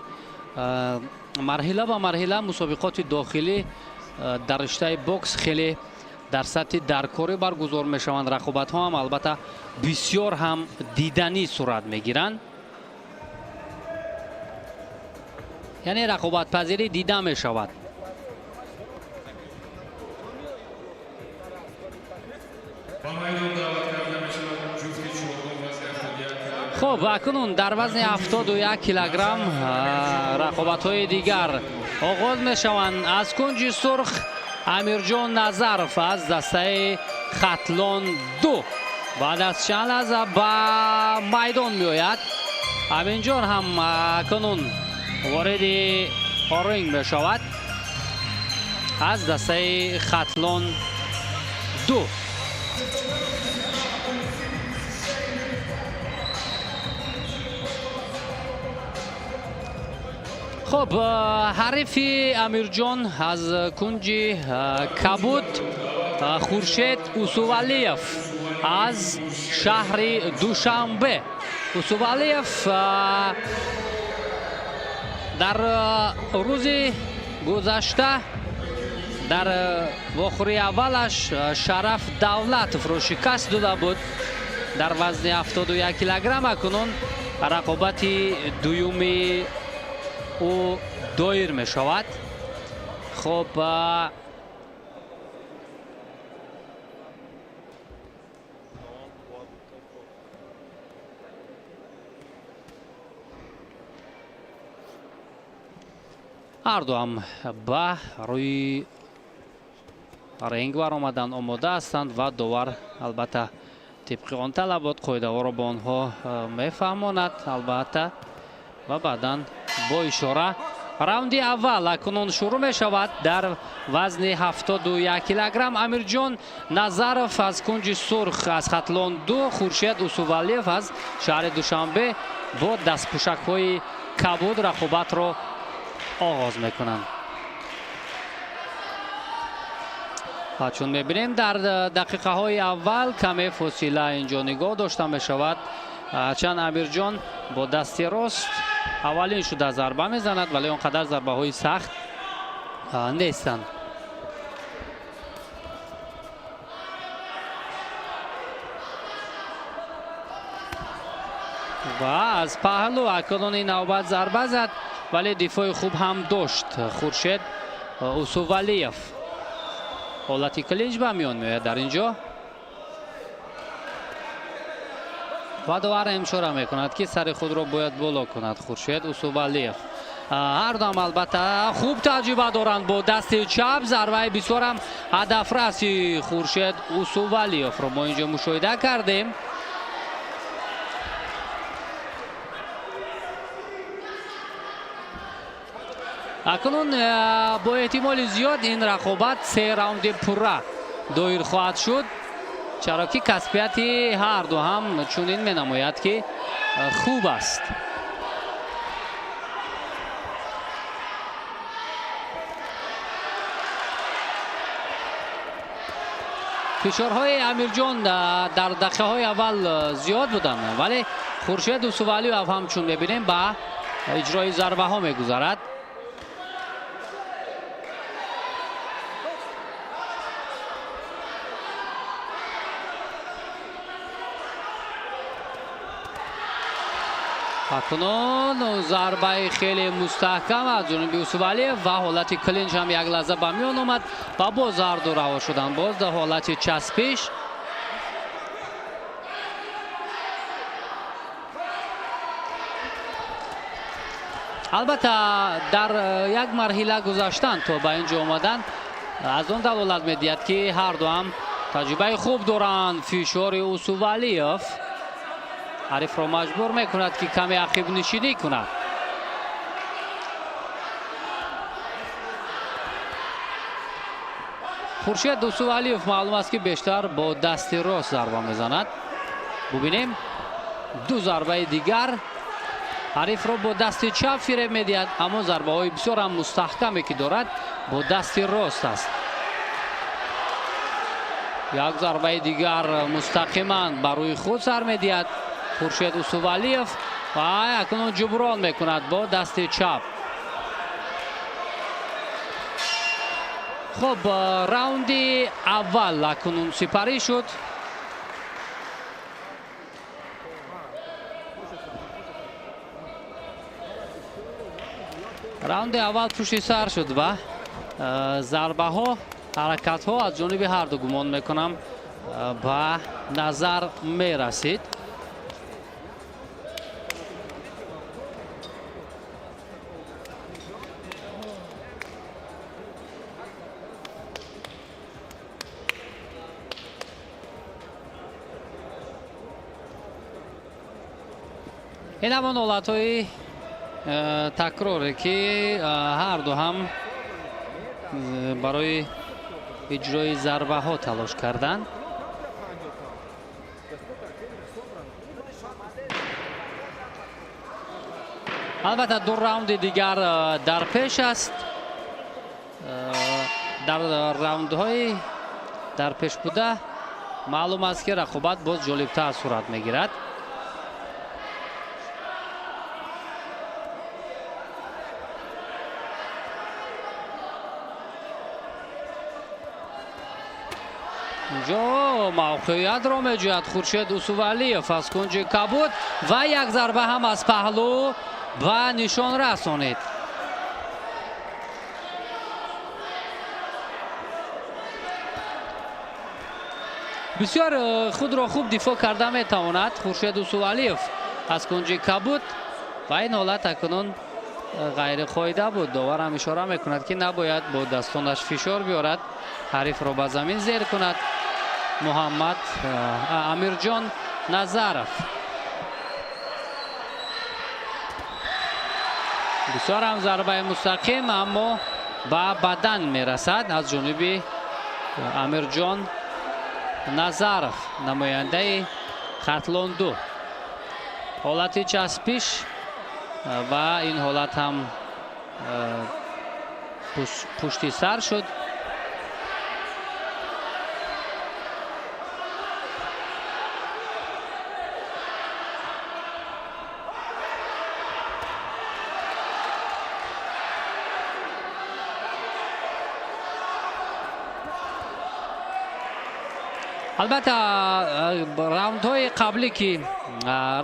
марҳила ба марҳила мусобиқоти дохилӣ дар риштаи бокс хеле дар сатҳи даркорӣ баргузор мешаванд. Рақобатҳо ҳам албатта бисёр ҳам диданӣ сурат мегиранд, яъне рақобатпазирӣ дида мешавад. Ба майдон даъват карда мешавад ҷуфти чордум вазни 71 килограмм. Хуб, акнун дар вазни 71 килограмм рақобатҳои дигар оғоз мешаванд. Аз кунҷи сурх Амирҷон Назаров аз дастаи Хатлон ду баъд аз чанд лаҳза ба майдон меояд. Аминҷон ҳам акнун вориди ринг мешавад аз дастаи Хатлон ду. Хуб, ҳарифи Амирҷон аз кунҷи кабуд Хуршед Усувалиев аз шаҳри Душанбе. Усувалиев дар рӯзи гузашта дар вохӯрии аввалаш Шараф Давлатовро шикаст дода буд дар вазни 71 килограмм. Акнун рақобати дуюми ӯ доир мешавад. Хуб, ҳарду ҳам ба рӯи ринг баромадан омода ҳастанд ва довар албатта Тибқи он талабот қоидаҳоро ба онҳо мефаҳмонад, албатта, ва баъдан бо ишора раунди аввал акнун шурӯъ мешавад. Дар вазни 71 килограмм Амирҷон Назаров аз кунҷи сурх аз Хатлон 2, Хуршед Усувалиев аз шаҳри Душанбе бо дастпӯшакҳои кабуд рақобатро оғоз мекунанд. Ва чун мебинем, дар дақиқаҳои аввал каме фосила инҷо нигоҳ дошта мешавад. Чанд Амирҷон бо дасти рост аввалин шуда зарба мезанад, вале он қадар зарбаҳои сахт нестанд. Ва аз паҳлӯ акнун ин навбат зарба зад, вале дифои хуб ҳам дошт Хуршед Усувалиев. Ҳолати клинч ба миён меояд дар ин ҷо ва довар ишора мекунад, ки сари худро бояд боло кунад Хуршед Усувалиев. Ҳардуам албатта хуб таҷриба доранд. Бо дасти чап зарбаи бисёрам ҳадафраси Хуршед Усувалиевро мо инҷо мушоҳида кардем. Акнун бо эҳтимоли зиёд ин рақобат се раунди пурра доир хоҳад шуд, чаро ки касбияти ҳарду ҳам чунин менамояд, ки хуб аст. Фишорҳои Амирҷон дар дақиқаҳои аввал зиёд буданд, вале Хуршед Усувалиев ҳам, чун мебинем, ба иҷрои зарбаҳо мегузарад. Акнун зарбаи хеле мустаҳкам аз ҷониби Усувалиев ва ҳолати клинч ҳам як лаҳза ба миён омад ва боз ҳарду раҳо шуданд, боз дар ҳолати часпиш. Албатта, дар як марҳила гузаштан то ба ин ҷо омадан аз он далолат медиҳад, ки ҳарду ҳам таҷрибаи хуб доранд. Фишори Усувалиев ҳарифро маҷбур мекунад, ки каме ақибнишинӣ кунад. Хуршед Усувалиев маълум аст, ки бештар бо дасти рост зарба мезанад. Бубинем, ду зарбаи дигар ҳарифро бо дасти чап фиреб медиҳад, аммо зарбаҳои бисёрам мустаҳкаме, ки дорад, бо дасти рост аст. Як зарбаи дигар мустақиман ба рӯи худ сар медиҳад Хуршед Усувалиев ва акнун ҷуброн мекунад бо дасти чап. Хуб, раунди аввал акнун сипарӣ шуд. Раунди аввал пушти сар шуд ва зарбаҳо, ҳаракатҳо аз ҷониби ҳарду, гумон мекунам, ба назар мерасид. Ин ҳамон ҳолатҳои такроре, ки ҳарду ҳам барои иҷрои зарбаҳо талош карданд. Албатта, ду раунди дигар дар пеш аст. Дар раундҳои дар пеш буда маълум аст, ки рақобат боз ҷолибтар сурат мегирад. Инҷо мавқеиятро меҷӯяд Хуршед Усувалиев аз кунҷи кабуд ва як зарба ҳам аз паҳлӯ ба нишон расонид. Бисёр худро хуб дифоъ карда метавонад Хуршед Усувалиев аз кунҷи кабуд ва ин ҳолат акнун ғайриқоида буд. Довар ҳам ишора мекунад, ки набояд бо дастонаш фишор биёрад, ҳарифро ба замин зер кунад. Муҳаммад Амирҷон Назаров. Бисёр ҳам зарбаи мустақим, аммо ба бадан мерасад аз ҷониби Амирҷон Назаров, намояндаи Хатлон 2. Ҳолати часпиш ва ин ҳолат ҳам пушти сар шуд. Албатта, раундҳои қаблӣ, ки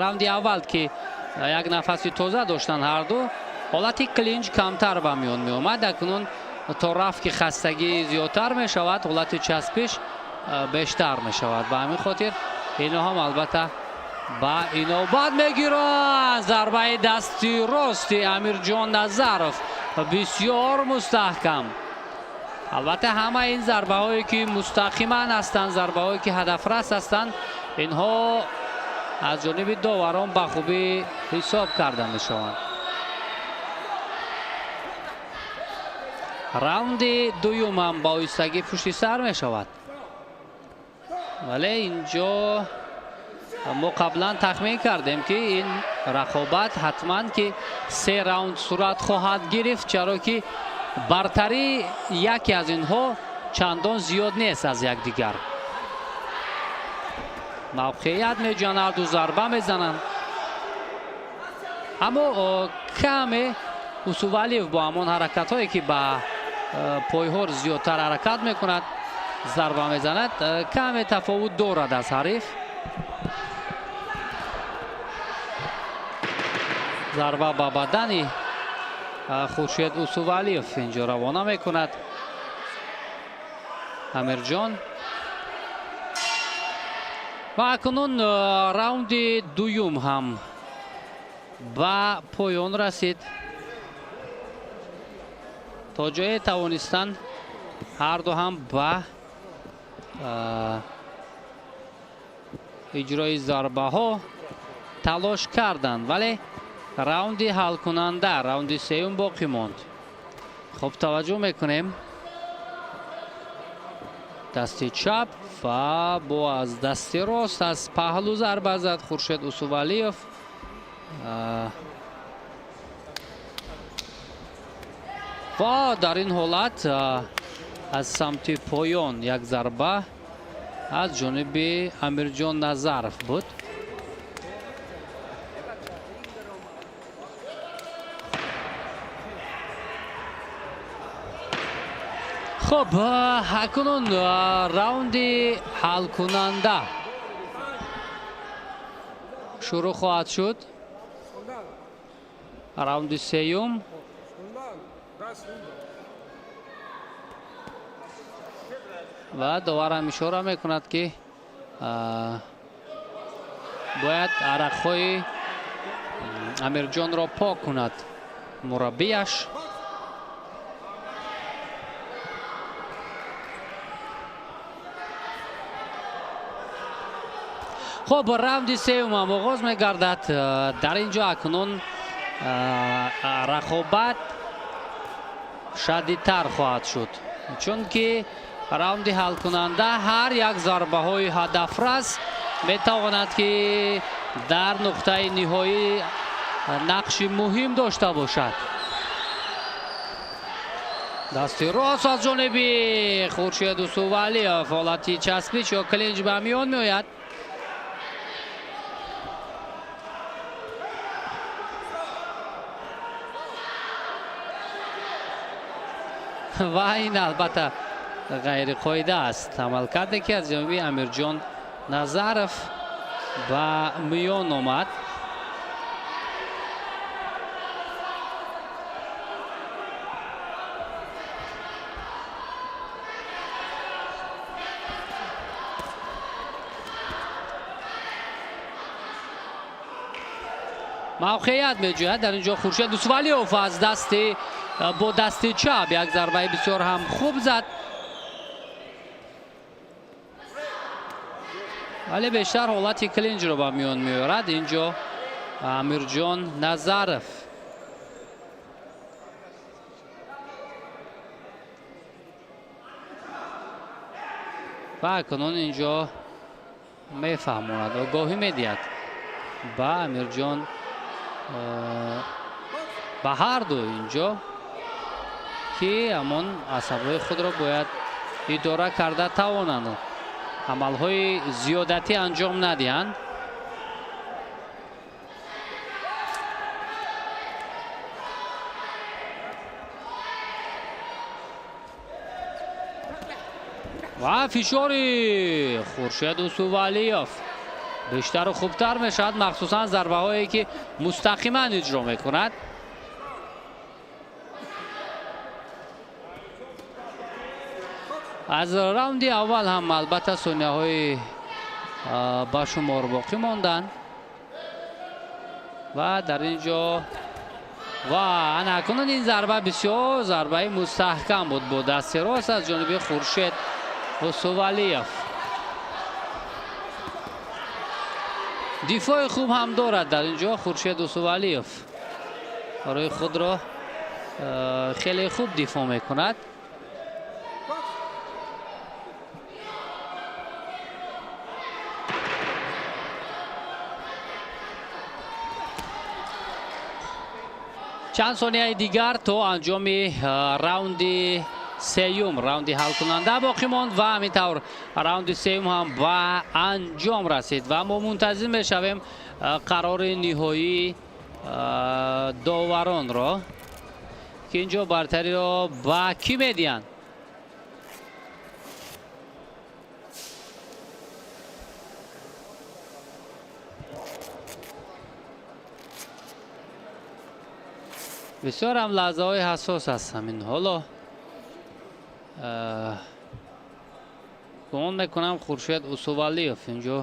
раунди аввал, ки як нафаси тоза доштанд ҳарду, ҳолати клинч камтар ба миён меомад. Акнун то рафт, ки хастагӣ зиёдтар мешавад, ҳолати часпиш бештар мешавад. Ба ҳамин хотир ино ҳам албатта ба инобат мегиранд. Зарбаи дасти рости Амирҷон Назаров бисёр мустаҳкам. Албатта, ҳамаи ин зарбаҳое, ки мустақиман ҳастанд, зарбаҳое, ки ҳадафрас ҳастанд, инҳо аз ҷониби доварон ба хубӣ ҳисоб карда мешаванд. Раунди дуюм ҳам ба оҳистагӣ пушти сар мешавад, вале инҷо мо қаблан тахмин кардем, ки ин рақобат ҳатман ки се раунд сурат хоҳад гирифт, чаро ки бартарии яке аз инҳо чандон зиёд нест аз якдигар. Мавқеият меҷӯянд, ҳарду зарба мезананд, аммо каме Усувалиев бо ҳамон ҳаракатҳое, ки ба пойҳо зиёдтар ҳаракат мекунад, зарба мезанад, каме тафовут дорад аз ҳариф. Зарба ба бадани Хуршед Усувалиев инҷо равона мекунад Амирҷон. Ва акнун раунди дуюм ҳам ба поён расид. То ҷое тавонистанд ҳарду ҳам ба иҷрои зарбаҳо талош карданд, вале раунди ҳалкунанда, раунди сеюм боқӣ монд. Хуб, таваҷҷӯҳ мекунем. Дасти чап ва бо аз дасти рост аз паҳлу зарба зад Хуршед Усувалиев. Ва дар ин ҳолат аз самти поён як зарба аз ҷониби Амирҷон Назаров буд. Хуб, акнун раунди ҳалкунанда шурӯъ хоҳад шуд, раунди сеюм. Ва доварам ишора мекунад, ки бояд арақҳои Амирҷонро пок кунад мураббияш. Хуб, раунди сеюмам оғоз мегардад. Дар ин ҷо акнун рақобат шадидтар хоҳад шуд, чунки раунди ҳалкунанда ҳар як зарбаҳои ҳадафрас метавонад, ки дар нуқтаи ниҳоӣ нақши муҳим дошта бошад. Дасти рост аз ҷониби Хуршед Усувалиев, ҳолати часпиш ё клинч ба миён меояд. Ва ин албатта ғайриқоида аст, амалкарде, ки аз ҷониби Амирҷон Назаров ба миён омад. Мавқеият меҷӯяд дар ин ҷо Хуршед Усувалиев, аз дасти бо дасти чап як зарбаи бисёр ҳам хуб зад. Вале бештар ҳолати клинҷро ба миён меорад инҷо Амирҷон Назаров. Ва акнун инҷо мефаҳмонад, огоҳӣ медиҳад ба Амирҷон, ба ҳарду инҷо, ки ҳамон асабҳои худро бояд идора карда тавонанд, амалҳои зиёдатӣ анҷом надиҳанд. Ва фишори Хуршед Усувалиев бештару хубтар мешавад, махсусан зарбаҳое ки мустақиман иҷро мекунад. Аз раунди аввал ҳам албатта сонияҳои ба шумор боқӣ монданд ва дар ин ҷо ва ана акнун ин зарба бисёр зарбаи мустаҳкам буд бо дасти рост аз ҷониби Хуршед Усувалиев. Дифои хуб ҳам дорад дар ин ҷо Хуршед Усувалиев, барои худро хеле хуб дифоъ мекунад. Чанд сонияи дигар то анҷоми раунди сеюм, раунди ҳалкунанда боқӣ монд ва ҳамин тавр раунди сеюм ҳам ба анҷом расид ва мо мунтазир мешавем қарори ниҳоии доваронро, ки инҷо бартариро ба кӣ медиҳанд. Бисёр ҳам лаҳзаҳои ҳассос аст ҳамин ҳоло. Гумон мекунам, Хуршед Усувалиев инҷо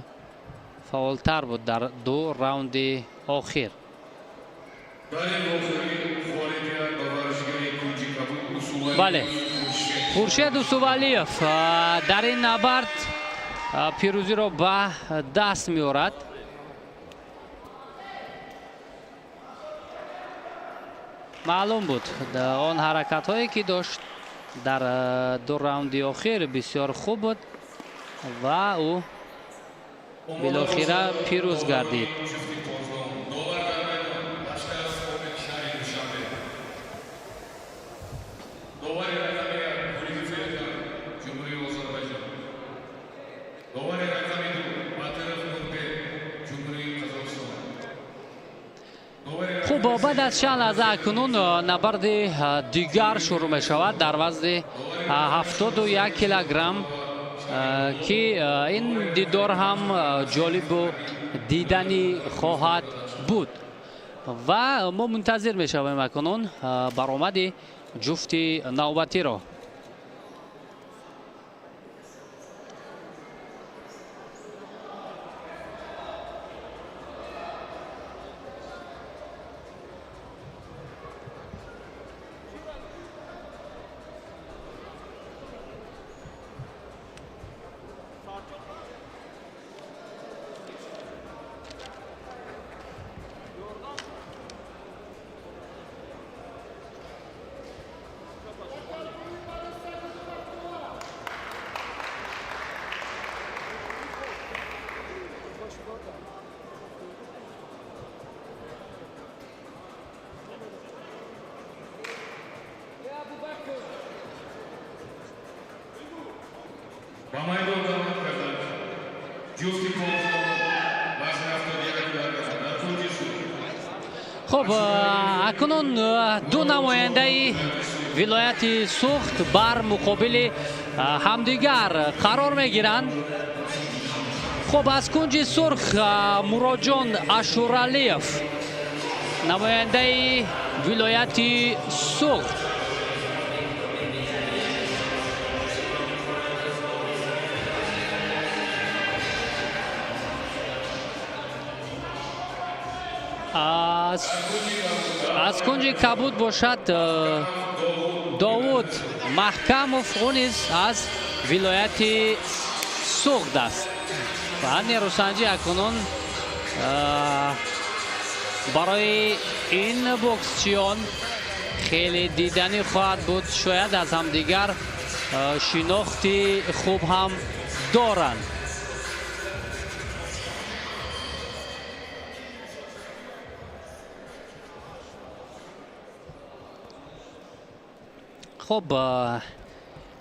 фаъолтар буд дар ду раунди охир. Дар ин вохӯрӣ ғолибият ба варзишгари кунҷи кабуд Усувалиев. Бале, Хуршед Усувалиев дар ин набард пирӯзиро ба даст меорад. Маълум буд, он ҳаракатҳое ки дошт дар ду раунди охир бисёр хуб буд ва ӯ билохира пирӯз гардид. Ҷуфти 15-ум, довар дар майдон Лашкаров Обид, шаҳри Душанбе. Довари рақами 1 Гулизов Эльхан, Ҷумҳурии Озарбойҷон. Довари рақами 2 Батыров Нурбек, Ҷумҳурии Қазоқистон. Довари Хуб, баъд аз чанд лаҳза акнун набарди дигар шурӯъ мешавад дар вазни 71 килограмм, ки ин дидор ҳам ҷолибу диданӣ хоҳад буд ва мо мунтазир мешавем акнун баромади ҷуфти навбатиро. Ба майдон даъват карданд ҷуфти 15-ум, вазни 71 килограмм, дар кунҷи сурх. Хуб, акнун ду намояндаи вилояти Суғд бар муқобили ҳамдигар қарор мегиранд. Хуб, аз кунҷи сурх Муроҷон Ашуралиев, намояндаи вилояти Суғд. Аз кунҷи кабуд бошад Довуд Маҳкамов, ӯ низ аз вилояти Суғд аст. Ва нерӯсанҷӣ акнун барои ин боксчиён хеле диданӣ хоҳад буд. Шояд аз ҳамдигар шинохти хуб ҳам доранд. Хуб,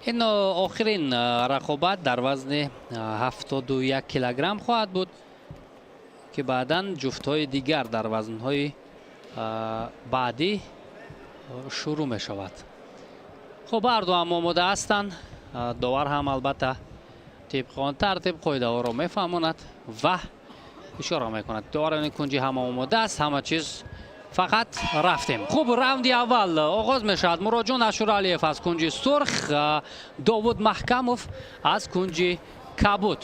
ин охирин рақобат дар вазни 71 килограмм хоҳад буд, ки баъдан ҷуфтҳои дигар дар вазнҳои баъдӣ шурӯъ мешавад. Хуб, ҳарду ҳам омода ҳастанд. Довар ҳам албатта тибқи он тартиб қоидаҳоро мефаҳмонад ва ишора мекунад. Доварони кунҷӣ ҳама омода аст, ҳама чиз, фақат рафтем. Хуб, раунди аввал оғоз мешавад. Муроҷон Ашуралиев аз кунҷи сурх, Довуд Маҳкамов аз кунҷи кабуд.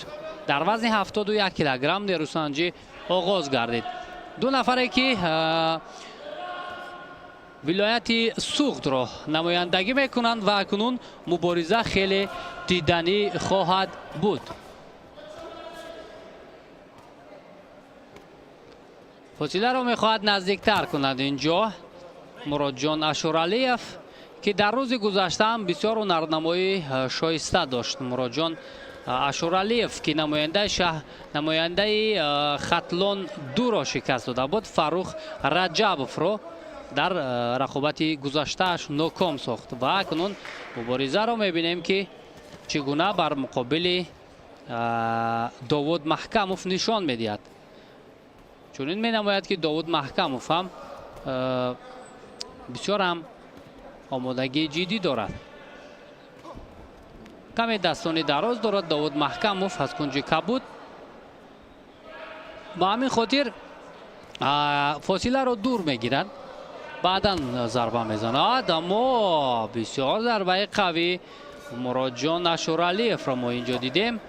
Дар вазни 71 килограмм нерӯсанҷӣ оғоз гардид. Ду нафаре ки вилояти Суғдро намояндагӣ мекунанд ва акнун мубориза хеле диданӣ хоҳад буд. Фосиларо мехоҳад наздиктар кунад инҷо Муродҷон Ашуралиев, ки дар рӯзи гузашта ҳам бисёр ҳунарнамоии шоиста дошт. Муродҷон Ашуралиев, ки намояндаи Хатлон дуро шикаст дода буд, Фаррух Раҷабовро дар рақобати гузаштааш ноком сохт ва акнун муборизаро мебинем, ки чӣ гуна бар муқобили Довуд Маҳкамов нишон медиҳад. Чунин менамояд, ки Довуд Маҳкамов ҳам бисёр ҳам омодагии ҷиддӣ дорад. Каме дастони дароз дорад Довуд Маҳкамов аз кунҷи кабуд. Ба ҳамин хотир фосиларо дур мегирад, баъдан зарба мезанад, аммо бисёр зарбаи қавӣ Муродҷон Ашуралиевро мо инҷо дидем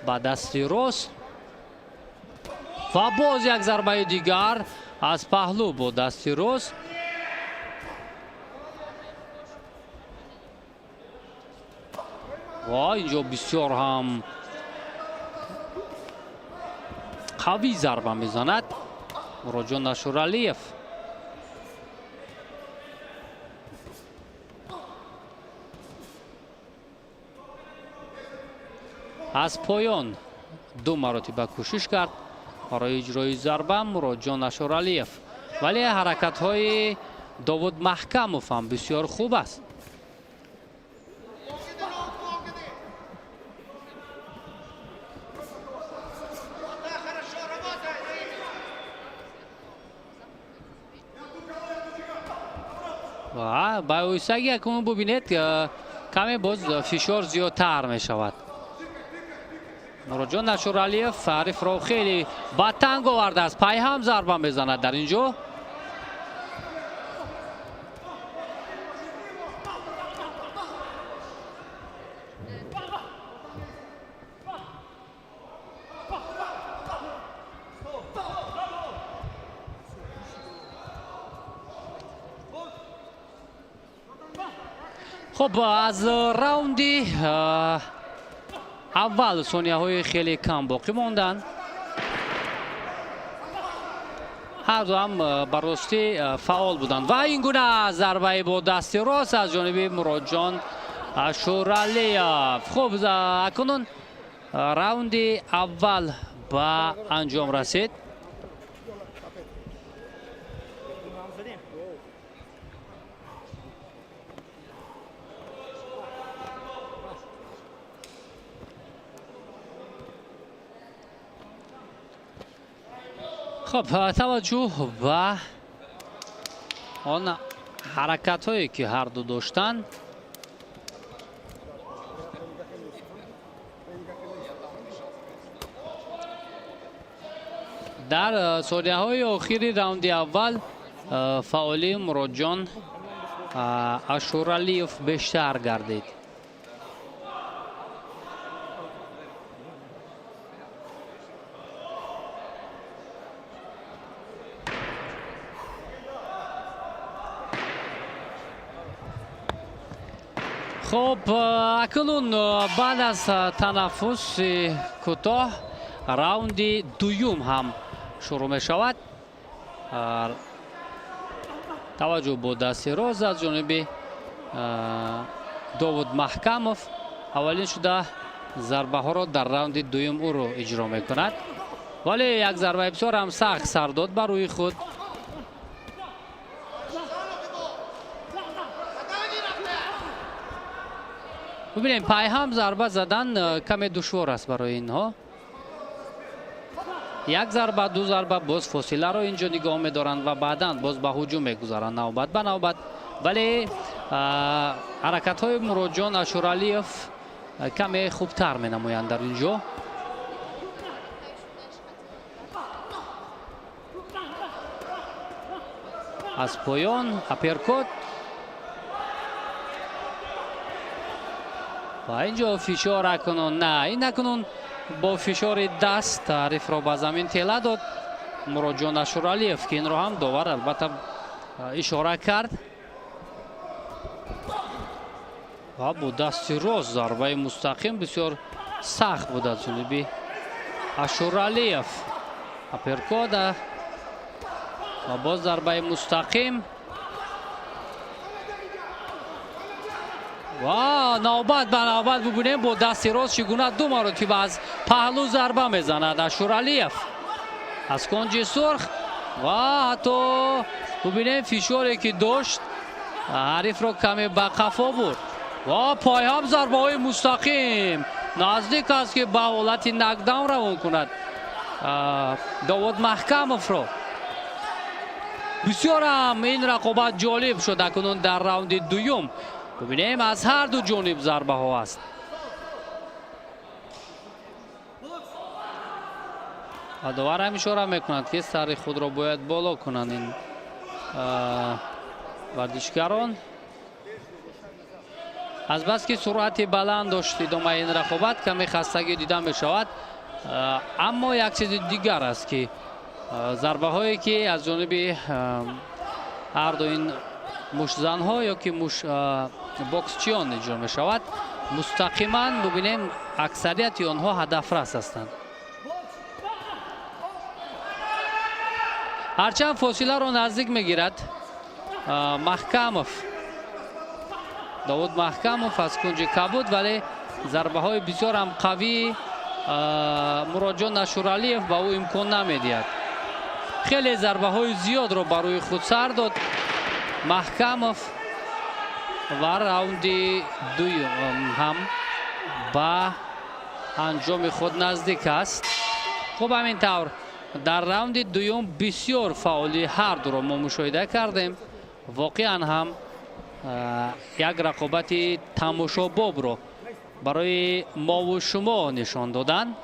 ба дасти рост ва боз як зарбаи дигар аз паҳлӯ бо дасти рост. Ва инҷо бисёр ҳам қавӣ зарба мезанад Муроҷон Ашуралиев. Аз поён ду маротиба кӯшиш кард барои иҷрои зарба Муроҷон Ашуралиев, вале ҳаракатҳои Довуд Маҳкамов ҳам бисёр хуб аст. Ва ба оҳистагӣ акнун бубинед, каме боз фишор зиёдтар мешавад. Муроҷон Ашуралиев ҳарифро хеле ба танг овардааст, пайҳам зарба мезанад дар ин ҷо. Хуб, аз раунди аввал сонияҳои хеле кам боқӣ монданд. Ҳарду ҳам ба ростӣ фаъол буданд ва ин гуна зарбаи бо дасти рост аз ҷониби Муроҷон Ашуралиев. Хуб, акнун раунди аввал ба анҷом расид. Хуб, таваҷҷӯҳ ба он ҳаракатҳое, ки ҳарду доштанд, дар сонияҳои охири раунди аввал фаъолии Муроҷон Ашуралиев бештар гардид. Хуб, акнун баъд аз танаффуси кӯтоҳ Раунди дуюм ҳам шурӯъ мешавад. Таваҷҷӯҳ бо дасти рост аз ҷониби Довуд Маҳкамов. Аввалин шуда зарбаҳоро дар раунди дуюм ӯро иҷро мекунад, вале як зарбаи бисёр ҳам сахт сар дод ба рӯи худ. Бибинем, пайҳам зарба задан каме душвор аст барои инҳо. Як зарба, ду зарба, боз фосиларо инҷо нигоҳ медоранд ва баъдан боз ба ҳуҷум мегузаранд навбат ба навбат. Вале ҳаракатҳои Муроҷон Ашуралиев каме хубтар менамоянд дар ин ҷо. Аз поён апперкот ва инҷо фишор акнун, на, ин акнун бо фишори даст ҳарифро ба замин тела дод Муроҷон Ашуралиев, ки инро ҳам довар албатта ишора кард. Ва бо дасти рост зарбаи мустақим бисёр сахт буд аз ҷониби Ашуралиев. Апперкота ва боз зарбаи мустақим ва навбат ба навбат бубинем, бо дасти рост чӣ гуна ду маротиба аз паҳлӯ зарба мезанад Ашуралиев аз конҷи сурх. Ва ҳатто бубинем, фишоре ки дошт, ҳарифро каме ба қафо бурд ва пойҳам зарбаҳои мустақим, наздик аст, ки ба ҳолати нокдаун равон кунад Довуд Маҳкамовро. Бисёрам ин рақобат ҷолиб шуд. Акнун дар раунди дуюм бубинем, аз ҳар ду ҷониб зарбаҳо аст ва доварам ишора мекунад, ки сари худро бояд боло кунанд ин варзишгарон. Азбаски суръати баланд дошт идомаи ин рақобат, каме хастагӣ дида мешавад. Аммо як чизи дигар аст, ки зарбаҳое ки аз ҷониби ҳарду ин муштзанҳо ё ки боксчиён иҷро мешавад мустақиман, бубинем, аксарияти онҳо ҳадафрас ҳастанд. Ҳарчанд фосиларо наздик мегирад Маҳкамов, Довуд Маҳкамов аз кунҷи кабуд, вале зарбаҳои бисёр ҳам қавии Муроҷон Ашуралиев ба ӯ имкон намедиҳад. Хеле зарбаҳои зиёдро ба рӯи худ сар дод Маҳкамов ва раунди дуюм ҳам ба анҷоми худ наздик аст. Хуб, ҳамин тавр дар раунди дуюм бисёр фаъолии ҳар дуро мо мушоҳида кардем. Воқеан ҳам як рақобати тамошобобро барои мову шумо нишон доданд.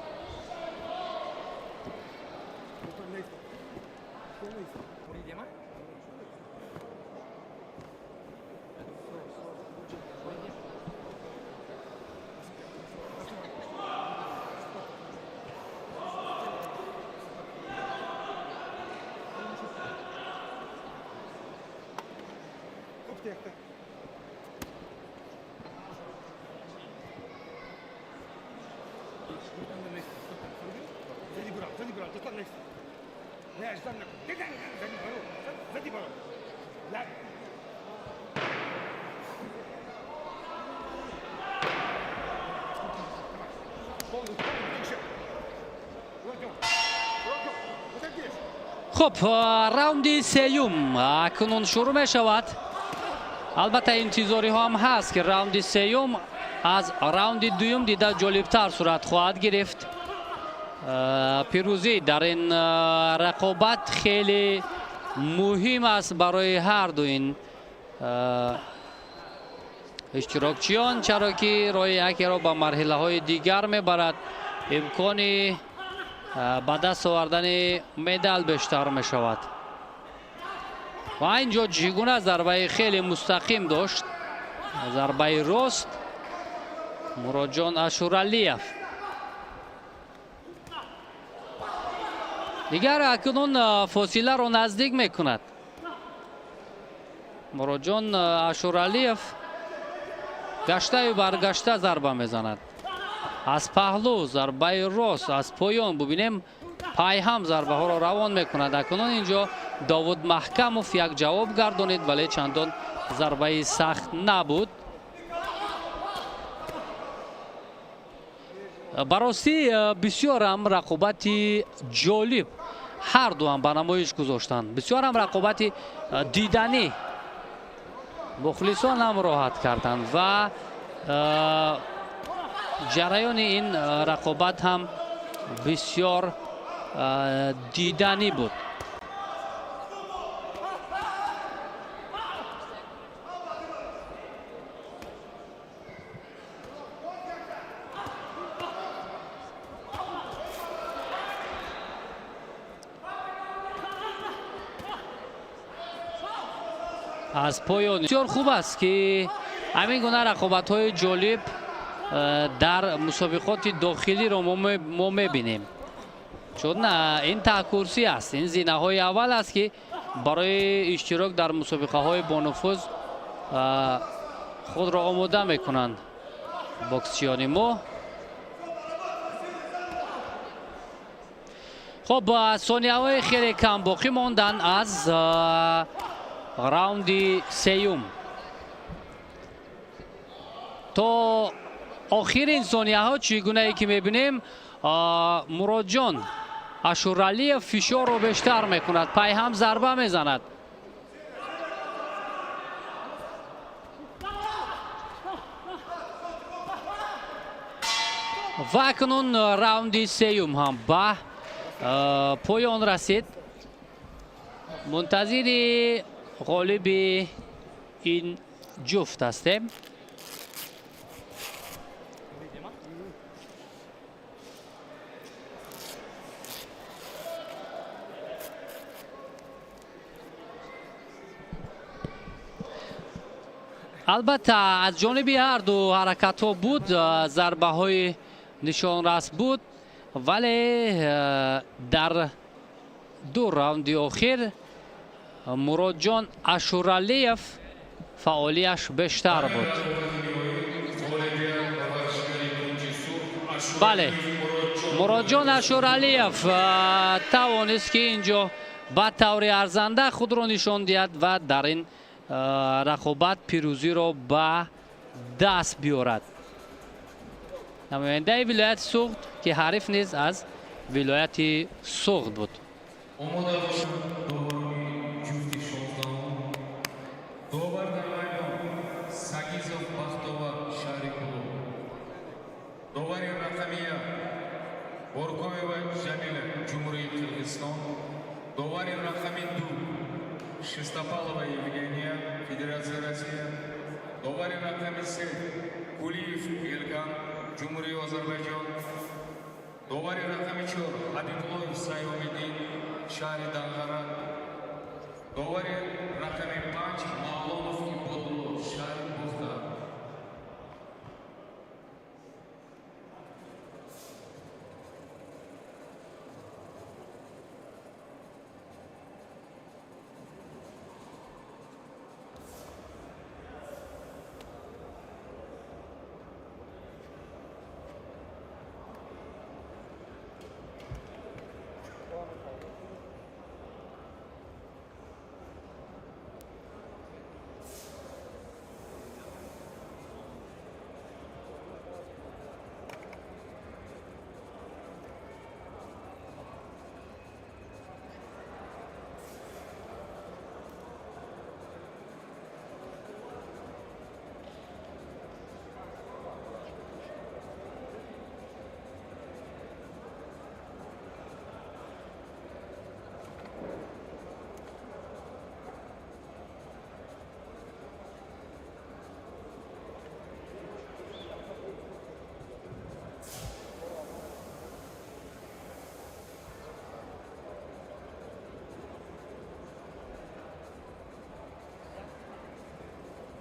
Хуб, раунди сеюм акнун шурӯъ мешавад. Албатта, интизориҳо ҳам ҳаст, ки раунди сеюм аз раунди дуюм дида ҷолибтар сурат хоҳад гирифт. Пирӯзӣ дар ин рақобат хеле муҳим аст барои ҳар ду ин иштирокчиён, чаро ки роҳи якеро ба марҳилаҳои дигар мебарад, имкони ба даст овардани медал бештар мешавад. Ва ин ҷо чӣ гуна зарбаи хеле мустақим дошт, зарбаи рост Муроҷон Ашуралиев. Дигар акнун фосиларо наздик мекунад Муроҷон Ашуралиев, гаштаю баргашта зарба мезанад. Аз паҳлӯ зарбаи рост, аз поён бубинем, пайҳам зарбаҳоро равон мекунад. Акнун инҷо Довуд Маҳкамов як ҷавоб гардонид, вале чандон зарбаи сахт набуд. Ба ростӣ, бисёрам рақобати ҷолиб ҳар дуам ба намоиш гузоштанд, бисёрам рақобати диданӣ, мухлисон ҳам роҳат карданд ва ҷараёни ин рақобат ҳам бисёр диданӣ буд. Аз поён бисёр хуб аст, ки ҳамин гуна рақобатҳои ҷолиб дар мусобиқоти дохилиро мо мебинем, чун ин таҳкурсӣ аст, ин зинаҳои аввал аст, ки барои иштирок дар мусобиқаҳои бонуфуз худро омода мекунанд боксчиёни мо. Хуб, сонияҳои хеле кам боқӣ монданд аз раунди сеюм. То охирин сонияҳо, чӣ гунае ки мебинем, Муродҷон Ашуралиев фишорро бештар мекунад, пайҳам зарба мезанад. Ва акнун раунди сеюм ҳам ба поён расид. Мунтазири ғолиби ин ҷуфт ҳастем. Албатта, аз ҷониби ҳарду ҳаракатҳо буд, зарбаҳои нишонрас буд, вале дар ду раунди охир Муродҷон Ашуралиев фаъолияш бештар буд. Бале, Муродҷон Ашуралиев тавонист, ки инҷо ба таври арзанда худро нишон диҳад ва дар ин рақобат пирӯзиро ба даст биёрад. Намояндаи вилояти Суғд, ки ҳариф низ аз вилояти Суғд буд. Омода бошад доварони ҷуфти 16-ум. Довар дар майдон Сагизов Бахтовар, шаҳри Кӯлоб. Довари рақами 1 Боркоева Ҷамила, Ҷумҳурии Қирғизистон. Довари рақами 2 Шестопалова Евгения, Федерация Россия. Довари рақами 3 Кулиев Елкан, Ҷумҳурии Озарбойҷон. Довари рақами 4 Ҳабибуллоев Саёмиддин, шаҳри Данғара. Довари рақами 5 Мавлонов Ибодулло, шаҳри Бохтар.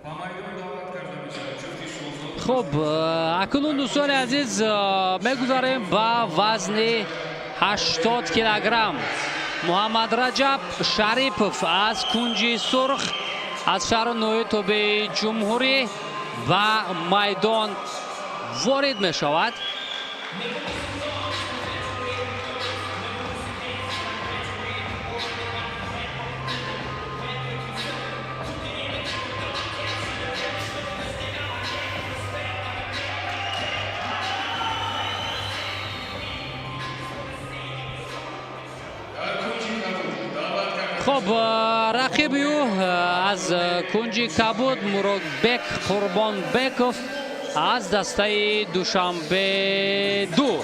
Ба майдон даъват карда мешавад ҷуфти 16. Хуб, акнун, дӯстони азиз, мегузарем ба вазни 80 килограмм. Муҳаммад Раҷаб Шарипов аз кунҷи сурх, аз шаҳру ноҳияи тобеи ҷумҳурӣ ба майдон ворид мешавад. Дар кунҷи кабуд даъват карда Хуб, рақиби ӯ аз кунҷи кабуд Муродбек Қурбонбеков аз дастаи Душанбе 2.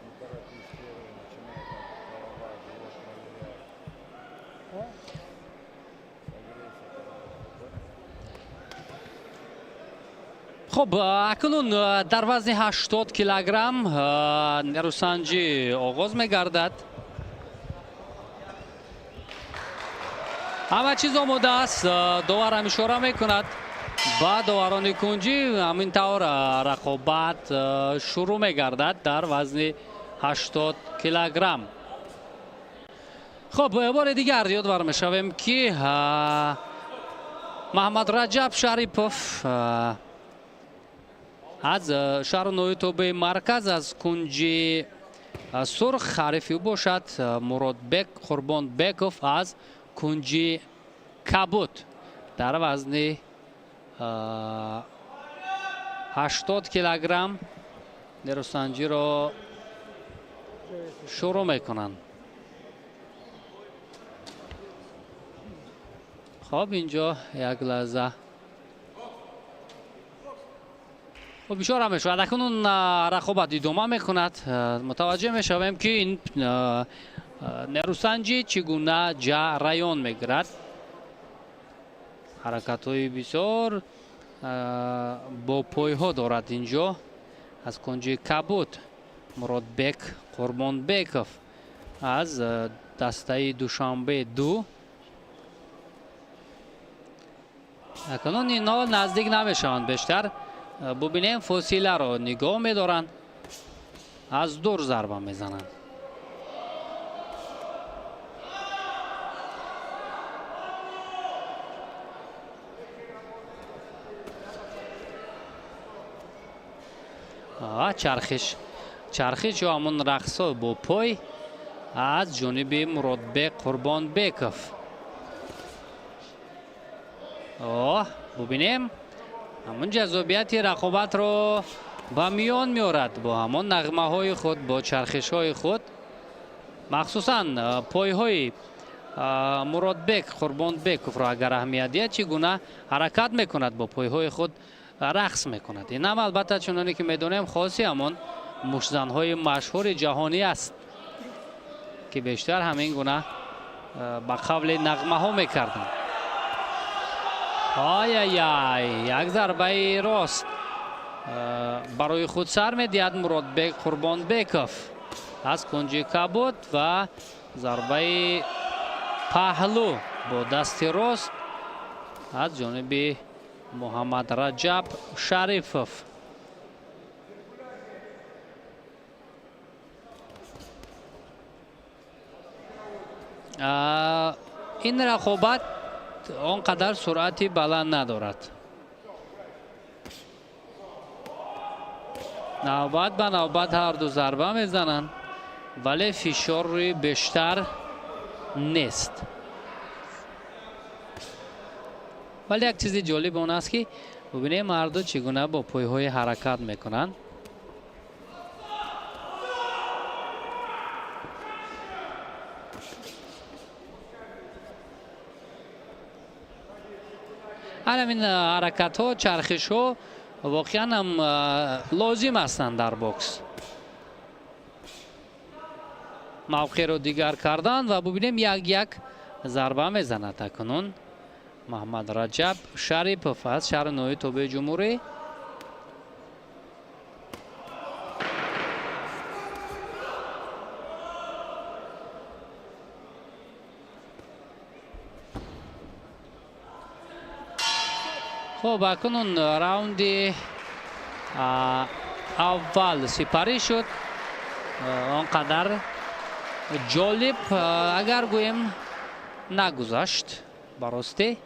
Не торопись, первый, начинай там, голова, живот проверяй. Согрейся, понял? Хуб, акнун дар вазни 80 килограмм нерӯсанҷӣ оғоз мегардад. Ҳама чиз омода аст. Доварам ишора мекунад ба доварони кунҷӣ, ҳамин тавр рақобат шурӯъ мегардад дар вазни 80 килограмм. Хуб, бори дигар ёдвар мешавем, ки Маҳаммад Раҷаб Шарипов аз шаҳру ноҳияи тобеи марказ аз кунҷи сурх, ҳарифи ӯ бошад Муродбек Қурбонбеков аз кунҷи кабуд дар вазни 80 килограмм нерӯсанҷиро шурӯъ мекунанд. Хоб, инҷо як лаҳза. Хуб, ишора мешавад. Акнун рақобат идома мекунад. Мутаваҷҷеҳ мешавем, ки ин нерӯсанҷӣ чӣ гуна ҷараён мегирад. Ҳаракатҳои бисёр бо пойҳо дорад инҷо аз кунҷи кабуд Муродбек Қурбонбеков аз дастаи Душанбе 2. Акнун инҳо наздик намешаванд бештар. Бубинем, фосиларо нигоҳ медоранд, аз дур зарба мезананд. Чархиш, чархиш ё ҳамон рақсҳо бо пой аз ҷониби Муродбек Қурбонбеков. Оҳ, бубинем, ҳамон ҷаззобияти рақобатро ба миён меорад бо ҳамон нағмаҳои худ, бо чархишҳои худ, махсусан пойҳои Муродбек Қурбонбековро агар аҳамият диҳад, чӣ гуна ҳаракат мекунад, бо пойҳои худ рақс мекунад. Ин ҳам албатта, чуноне ки медонем, хоси ҳамон муштзанҳои машҳури ҷаҳонӣ аст, ки бештар ҳамин гуна ба қавли нағмаҳо мекарданд. Ай-ай-ай, як зарбаи рост барои худ сар медиҳад Муродбек Қурбонбеков аз кунҷи кабуд ва зарбаи паҳлӯ бо дасти рост аз ҷониби Муҳаммад Раҷаб Шарифов. Ин рақобат он қадар суръати баланд надорад. Навбат ба навбат ҳарду зарба мезананд, вале фишори бештар нест. Вале як чизи ҷолиб он аст, ки бубинем, ҳарду чӣ гуна бо пойҳои ҳаракат мекунанд. Ҳамин ҳаракатҳо, чархишҳо воқеан ҳам лозим ҳастанд дар бокс, мавқеъро дигар кардан. Ва бубинем, як як зарба мезанад акнун Маҳаммад Раҷаб Шарипов аз шаҳри ноҳияи тобеи ҷумҳурӣ. Хуб, акнун раунди аввал сипарӣ шуд. Он қадар ҷолиб, агар гӯем, нагузашт ба ростӣ.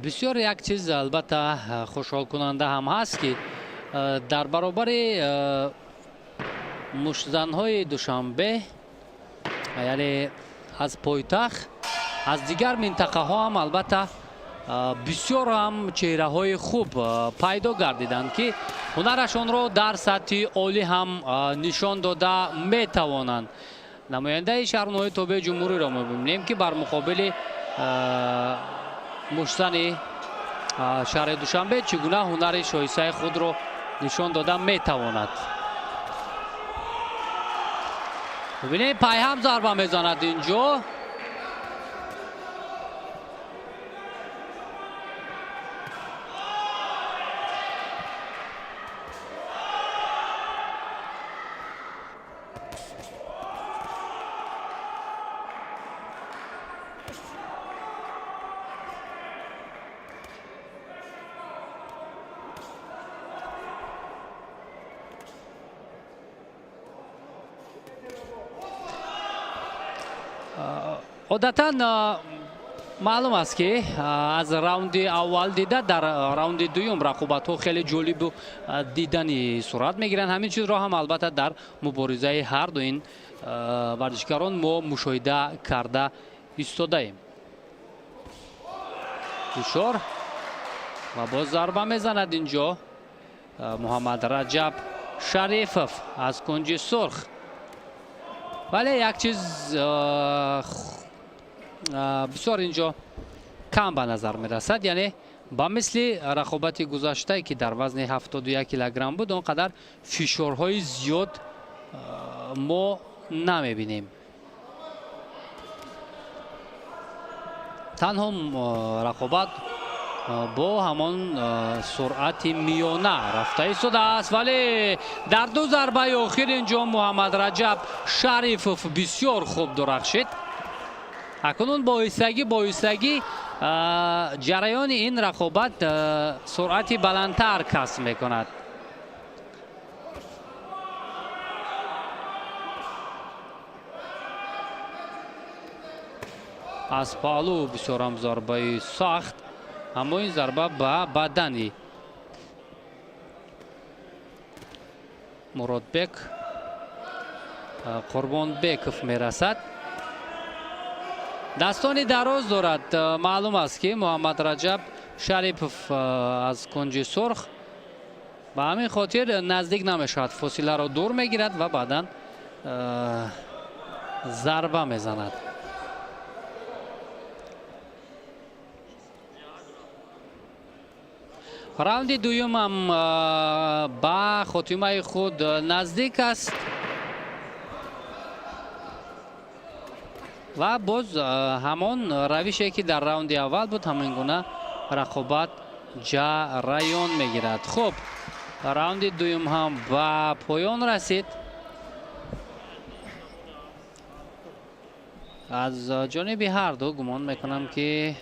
Бисёр як чиз, албатта, хушҳолкунанда ҳам ҳаст, ки дар баробари муштзанҳои Душанбе, яъне аз пойтахт, аз дигар минтақаҳо ҳам, албатта, бисёр ҳам чеҳраҳои хуб пайдо гардиданд, ки ҳунарашонро дар сатҳи олӣ ҳам нишон дода метавонанд. Намояндаи шаҳрноҳои тобеи ҷумҳуриро мебинем, ки бар муқобили муштзани шаҳри Душанбе чӣ гуна ҳунари шоистаи худро нишон дода метавонад. Бибинем, пайҳам зарба мезанад инҷо. Одатан маълум аст, ки аз раунди аввал дида дар раунди дуюм рақобатҳо хеле ҷолибу дидани сурат мегиранд. Ҳамин чизро ҳам, албатта, дар муборизаи ҳарду ин варзишгарон мо мушоҳида карда истодаем. Фишор ва боз зарба мезанад инҷо Муҳаммад Раҷаб Шарифов аз кунҷи сурх. Вале як чиз бисёр инҷо кам ба назар мерасад, яъне ба мисли рақобати гузаштае, ки дар вазни 71 килограмм буд, он қадар фишорҳои зиёд мо намебинем. Танҳо рақобат бо ҳамон суръати миёна рафта истодааст, вале дар ду зарбаи охир инҷо Муҳаммад Раҷаб Шарифов бисёр хуб дурахшид. Акнун боҳистагӣ ҷараёни ин рақобат суръати баландтар касб мекунад. Аз паҳлӯ бисёрам зарбаи сахт, аммо ин зарба ба бадани Муродбек Қурбонбеков мерасад. Дастони дароз дорад. Маълум аст, ки Муҳаммад Раҷаб Шарипов аз кунҷи сурх, ба ҳамин хотир наздик намешавад, фосиларо дур мегирад ва баъдан зарба мезанад. Раунди дуюмам ба хотимаи худ наздик аст ва боз ҳамон равише, ки дар раунди аввал буд, ҳамин гуна рақобат ҷараён мегирад. Хуб, раунди дуюм ҳам ба поён расид. Аз ҷониби ҳарду гумон мекунам, ки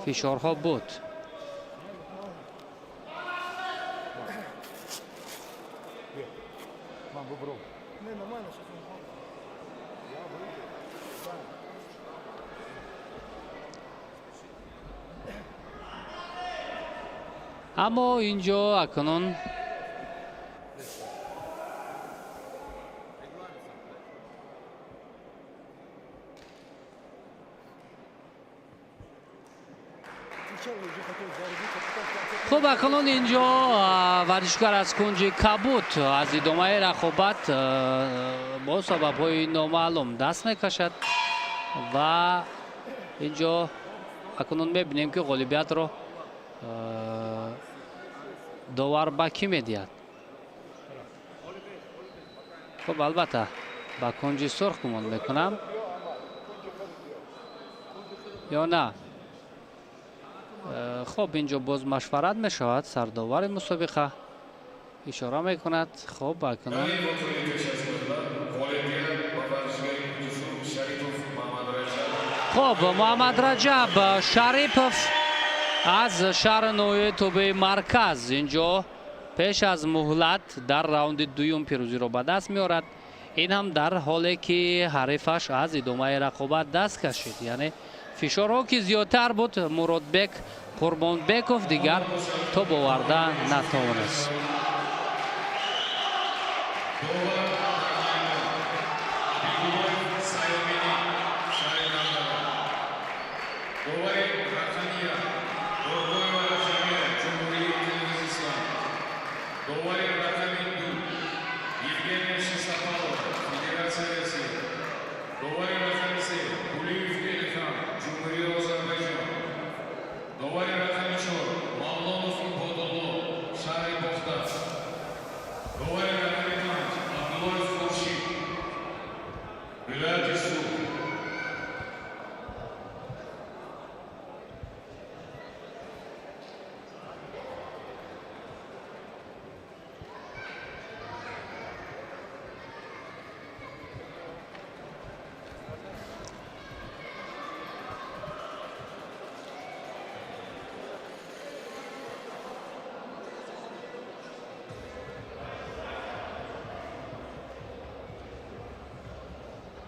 фишорҳо буд. Аммо инҷо акнун Сначала уже хотел зарубить, а потом в конце Хуб, акнун инҷо варзишгар аз кунҷи кабуд аз идомаи рақобат бо сабабҳои номаълум даст мекашад ва инҷо акнун мебинем, ки ғолибиятро довар ба кӣ медиҳад. Хуб, албатта, ба кунҷи сурх гумон мекунам ё на? Хуб, инҷо боз машварат мешавад, сардовари мусобиқа ишора мекунад. Хуб, акнун Дар ин вохӯрии пеш аз муҳлат ғолибият ба варзишгари кунҷи сурх Шарипов Муҳаммадраҷаб. Хуб, Муҳаммадраҷаб Шарипов аз шаҳри ноҳияи тобеи марказ инҷо пеш аз муҳлат дар раунди дуюм пирӯзиро ба даст меорад. Ин ҳам дар ҳоле ки ҳарифаш аз идомаи рақобат даст кашид, яъне фишорҳо ки зиёдтар буд, Муродбек Қурбонбеков дигар тоб оварда натавонист. Довар дар майдон Ҳабибуллоев Саёмиддин, шаҳри Нардарон. Довари рақами як Борбоева Ҷамила, Ҷумҳурии Қирғизистон. Довари рақами ду Евгения Шестопалова, Федератсияи Россия. Довари рақами се Гулиев Элихан, Ҷумҳурии Озарбойҷон. Довари рақами чор Мавлонов Ибодулло, шаҳри Бохтар. Довари рақами панҷ Абдуллоев Хуршид, вилояти Суғд.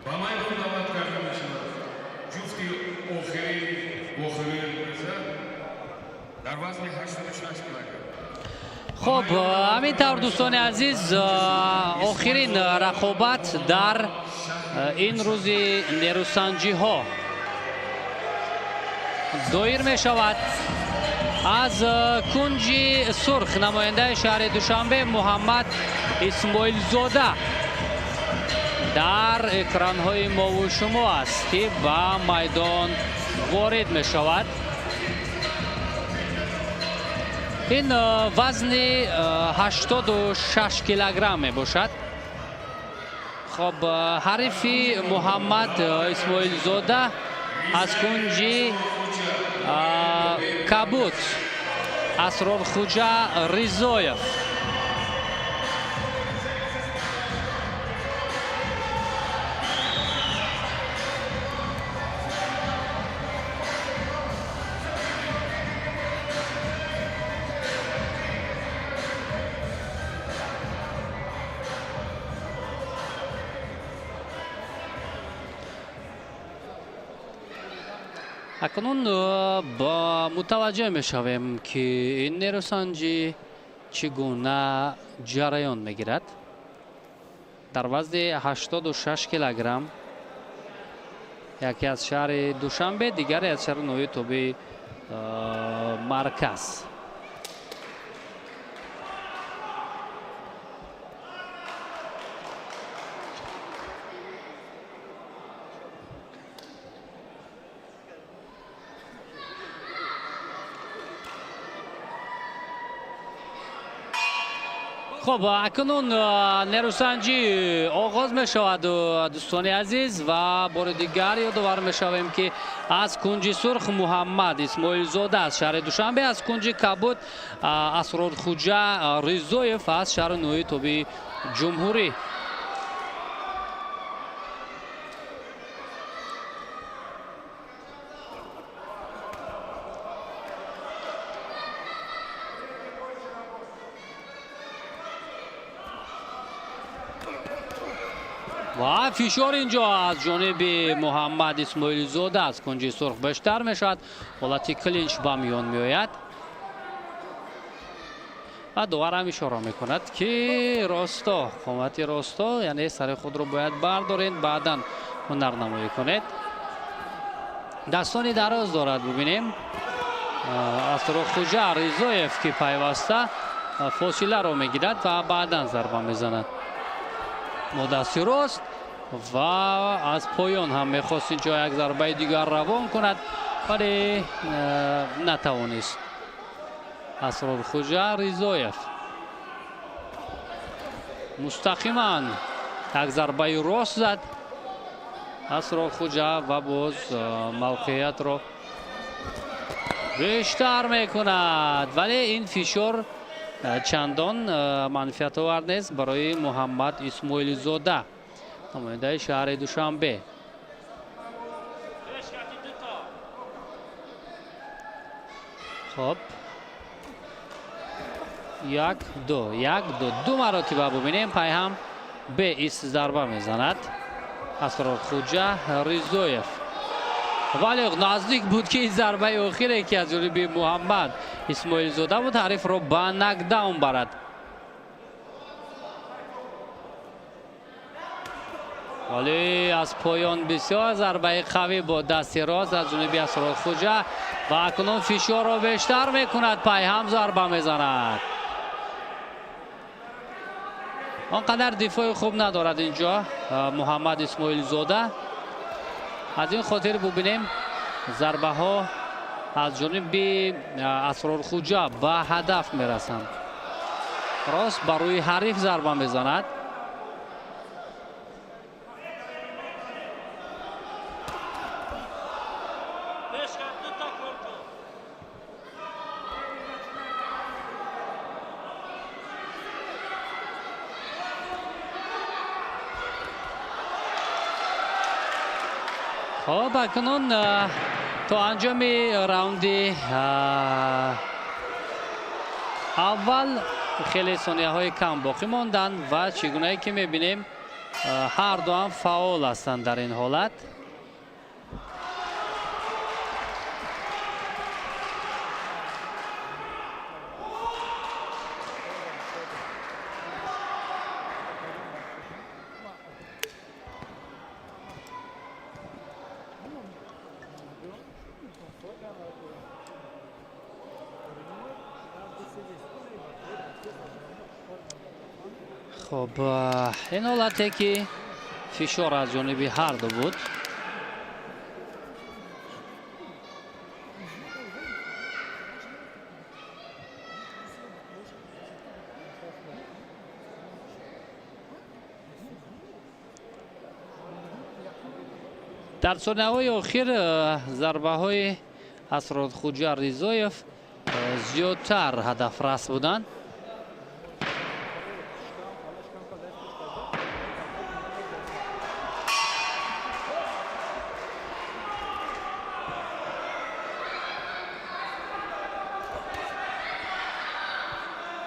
Ба майдон даъват карда мешавад ҷуфти охирини вохӯрии имрӯза дар вазни 86 килограмм. Хуб, ҳамин тавр, дӯстони азиз, охирин рақобат дар ин рӯзи нерӯсанҷиҳо доир мешавад. Аз кунҷи сурх намояндаи шаҳри Душанбе Муҳаммад Исмоилзода дар экранҳои мову шумо аст, ки ба майдон ворид мешавад. Ин вазни 86 килограмм мебошад. Хоб, ҳарифи Муҳаммад Исмоилзода аз кунҷи кабуд Асрорхуҷа Ризоев. Акнун ба мутаваҷҷеҳ мешавем, ки ин нерӯсанҷӣ чӣ гуна ҷараён мегирад. Дар вазни 86 килограмм яке аз шаҳри Душанбе, дигаре аз шаҳри ноҳияи тобеи марказ. Хуб, акнун нерӯсанҷӣ оғоз мешавад, дӯстони азиз, ва бори дигар ёдовар мешавем, ки аз кунҷи сурх Муҳаммад Исмоилзода аз шаҳри Душанбе, аз кунҷи кабуд Асрорхуҷа Ризоев аз шаҳри ноҳияи тобеи ҷумҳурӣ. Ва фишор инҷо аз ҷониби Муҳаммад Исмоилзода аз кунҷи сурх бештар мешавад. Ҳолати клинч ба миён меояд ва доварам ишора мекунад, ки росто, қомати росто, яъне сари худро бояд бардоред, баъдан ҳунарнамоӣ кунед. Дастони дароз дорад, бубинем. Асрорхуҷа Ризоев, ки пайваста фосиларо мегирад ва баъдан зарба мезанад бо дасти рост ва аз поён ҳам мехост инҷо як зарбаи дигар равон кунад, вале натавонист. Асрорхуҷа Ризоев мустақиман як зарбаи рост зад Асрорхуҷа ва боз мавқеиятро бештар мекунад, вале ин фишор чандон манфиатовар нест барои Муҳаммад Исмоилзода, намояндаи шаҳри Душанбе. Хоб, як, ду, як, ду, ду маротиба бубинем, пайҳам беист зарба мезанад Асрорхуҷа Ризоев, вале наздик буд, ки ин зарбаи охире, ки аз ҷониби Муҳаммад Исмоилзода буд, ҳарифро ба нокдаун барад. Вале аз поён бисёр зарбаи қавӣ бо дасти рост аз ҷониби Асрорхуҷа ва акнун фишорро бештар мекунад, пайҳам зарба мезанад. Он қадар дифои хуб надорад инҷо Муҳаммад Исмоилзода, аз ин хотир бубинем, зарбаҳо аз ҷониби Асрорхуҷа ба ҳадаф мерасанд. Рост ба рӯи ҳариф зарба мезанад. Хоб, акнун то анҷоми раунди аввал хеле сонияҳои кам боқӣ монданд ва чӣ гунае ки мебинем, ҳар дуам фаъол ҳастанд дар ин ҳолат. Хоб, ин ҳолате ки фишор аз ҷониби ҳарду буд. Дар сонияҳои охир зарбаҳои Асрорхуҷа Ризоев зиёдтар ҳадафрас буданд.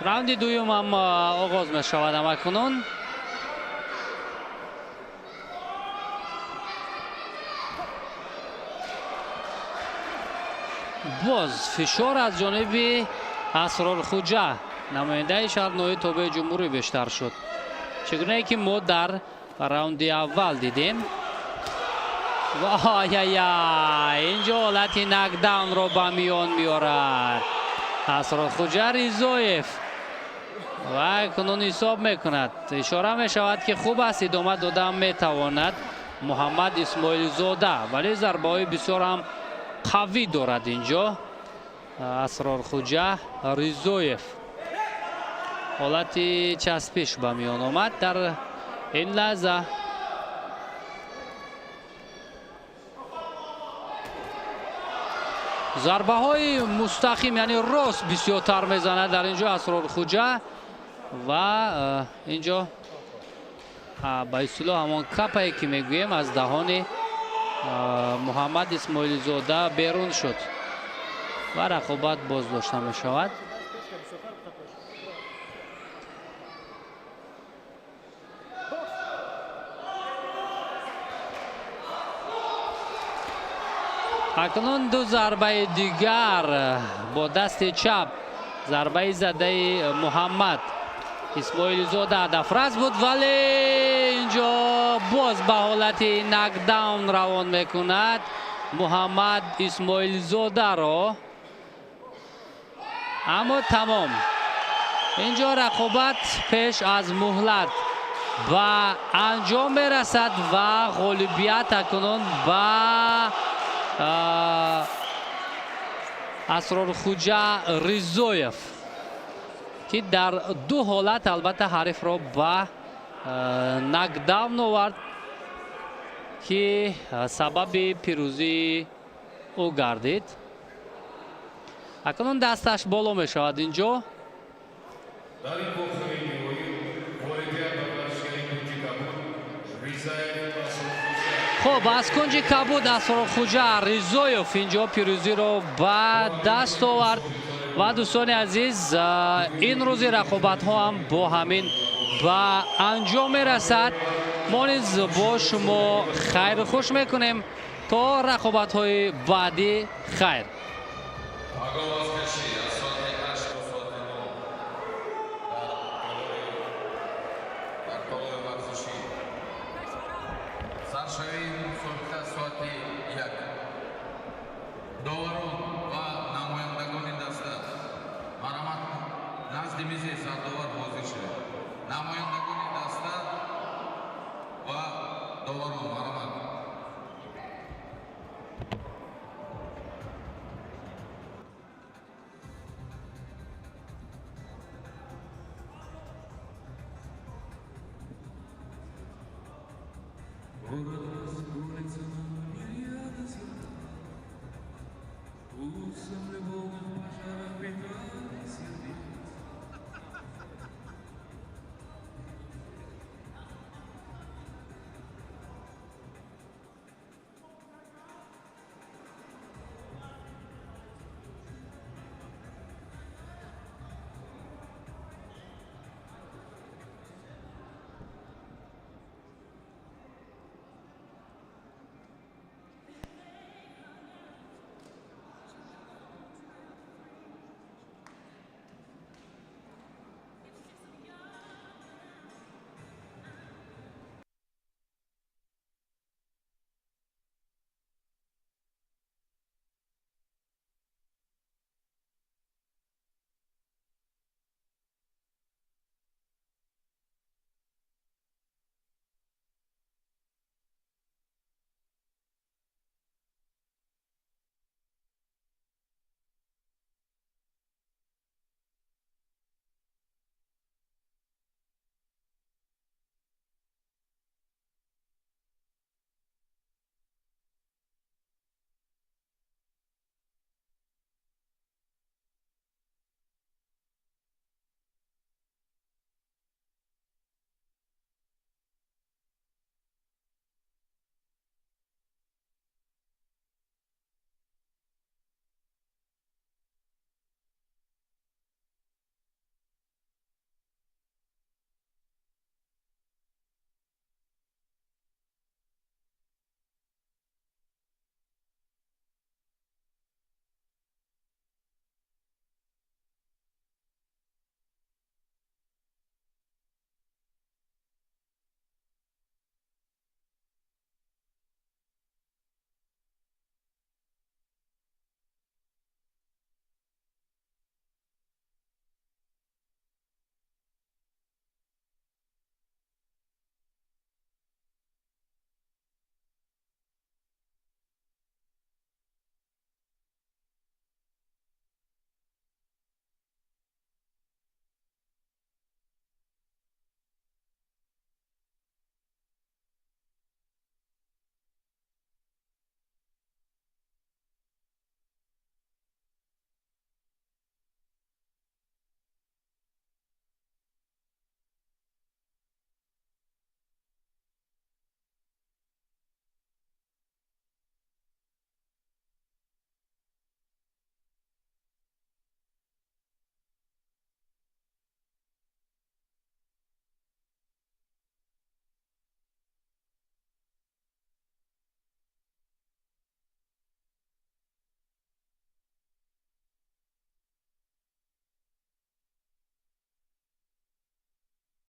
Раунди дуюм ҳам оғоз мешавад ҳамакунун. Боз фишор аз ҷониби Асрорхуҷа, намояндаи шаҳрнои тобеи ҷумҳурӣ, бештар шуд, чӣ гунае ки мо дар раунди аввал дидем. Ваяяй, инҷо ҳолати нокдаунро ба миён меорад Асрорхуҷа Ризоев ва акнун ҳисоб мекунад. Ишора мешавад, ки хуб аст, идома дода метавонад Муҳаммад Исмоилзода, вале зарбаҳои бисёр ҳам қавӣ дорад инҷо Асрорхуҷа Ризоев. Ҳолати часпиш ба миён омад дар ин лаҳза. Зарбаҳои мустақим, яъне рост, бисёртар мезанад дар инҷо Асрорхуҷа ва инҷо ба истилоҳ ҳамон капае ки мегӯем, аз даҳони Муҳаммад Исмоилзода берун шуд ва рақобат боз дошта мешавад. Акнун ду зарбаи дигар бо дасти чап. Зарбаи задаи Муҳаммад Исмоилзода ҳадафрас буд, вале инҷо боз ба ҳолати нокдаун равон мекунад Муҳаммад Исмоилзодаро. Аммо тамом, инҷо рақобат пеш аз муҳлат ба анҷом мерасад ва ғолибият акнун ба Асрорхуҷа Ризоев, ки дар ду ҳолат албатта ҳарифро ба нокдаун овард, ки сабаби пирӯзии ӯ гардид. Акнун дасташ боло мешавад инҷо. Дар ин вохӯрии ниҳоӣ ғолибият ба варзишгари кунҷи кабуд Ризаев Асрорхуҷа. Хуб, аз кунҷи кабуд Асрорхуҷа Ризоев инҷо пирӯзиро ба даст овард. Ва дӯстони азиз, ин рӯзи рақобатҳо ҳам бо ҳамин ба анҷом мерасад. Мо низ бо шумо хайру хуш мекунем то рақобатҳои баъдӣ. Хайр. Пагоҳ вазнкашӣ аз соати 8 то соати 9 дар толори варзишӣ. Саршавии мусобиқа соати 1. Доварон ва намояндагони даста, марҳамат, назди мизи сардовар ҳозир шавед. Намояндагони даста ва доварон, марҳамат. Вуруд.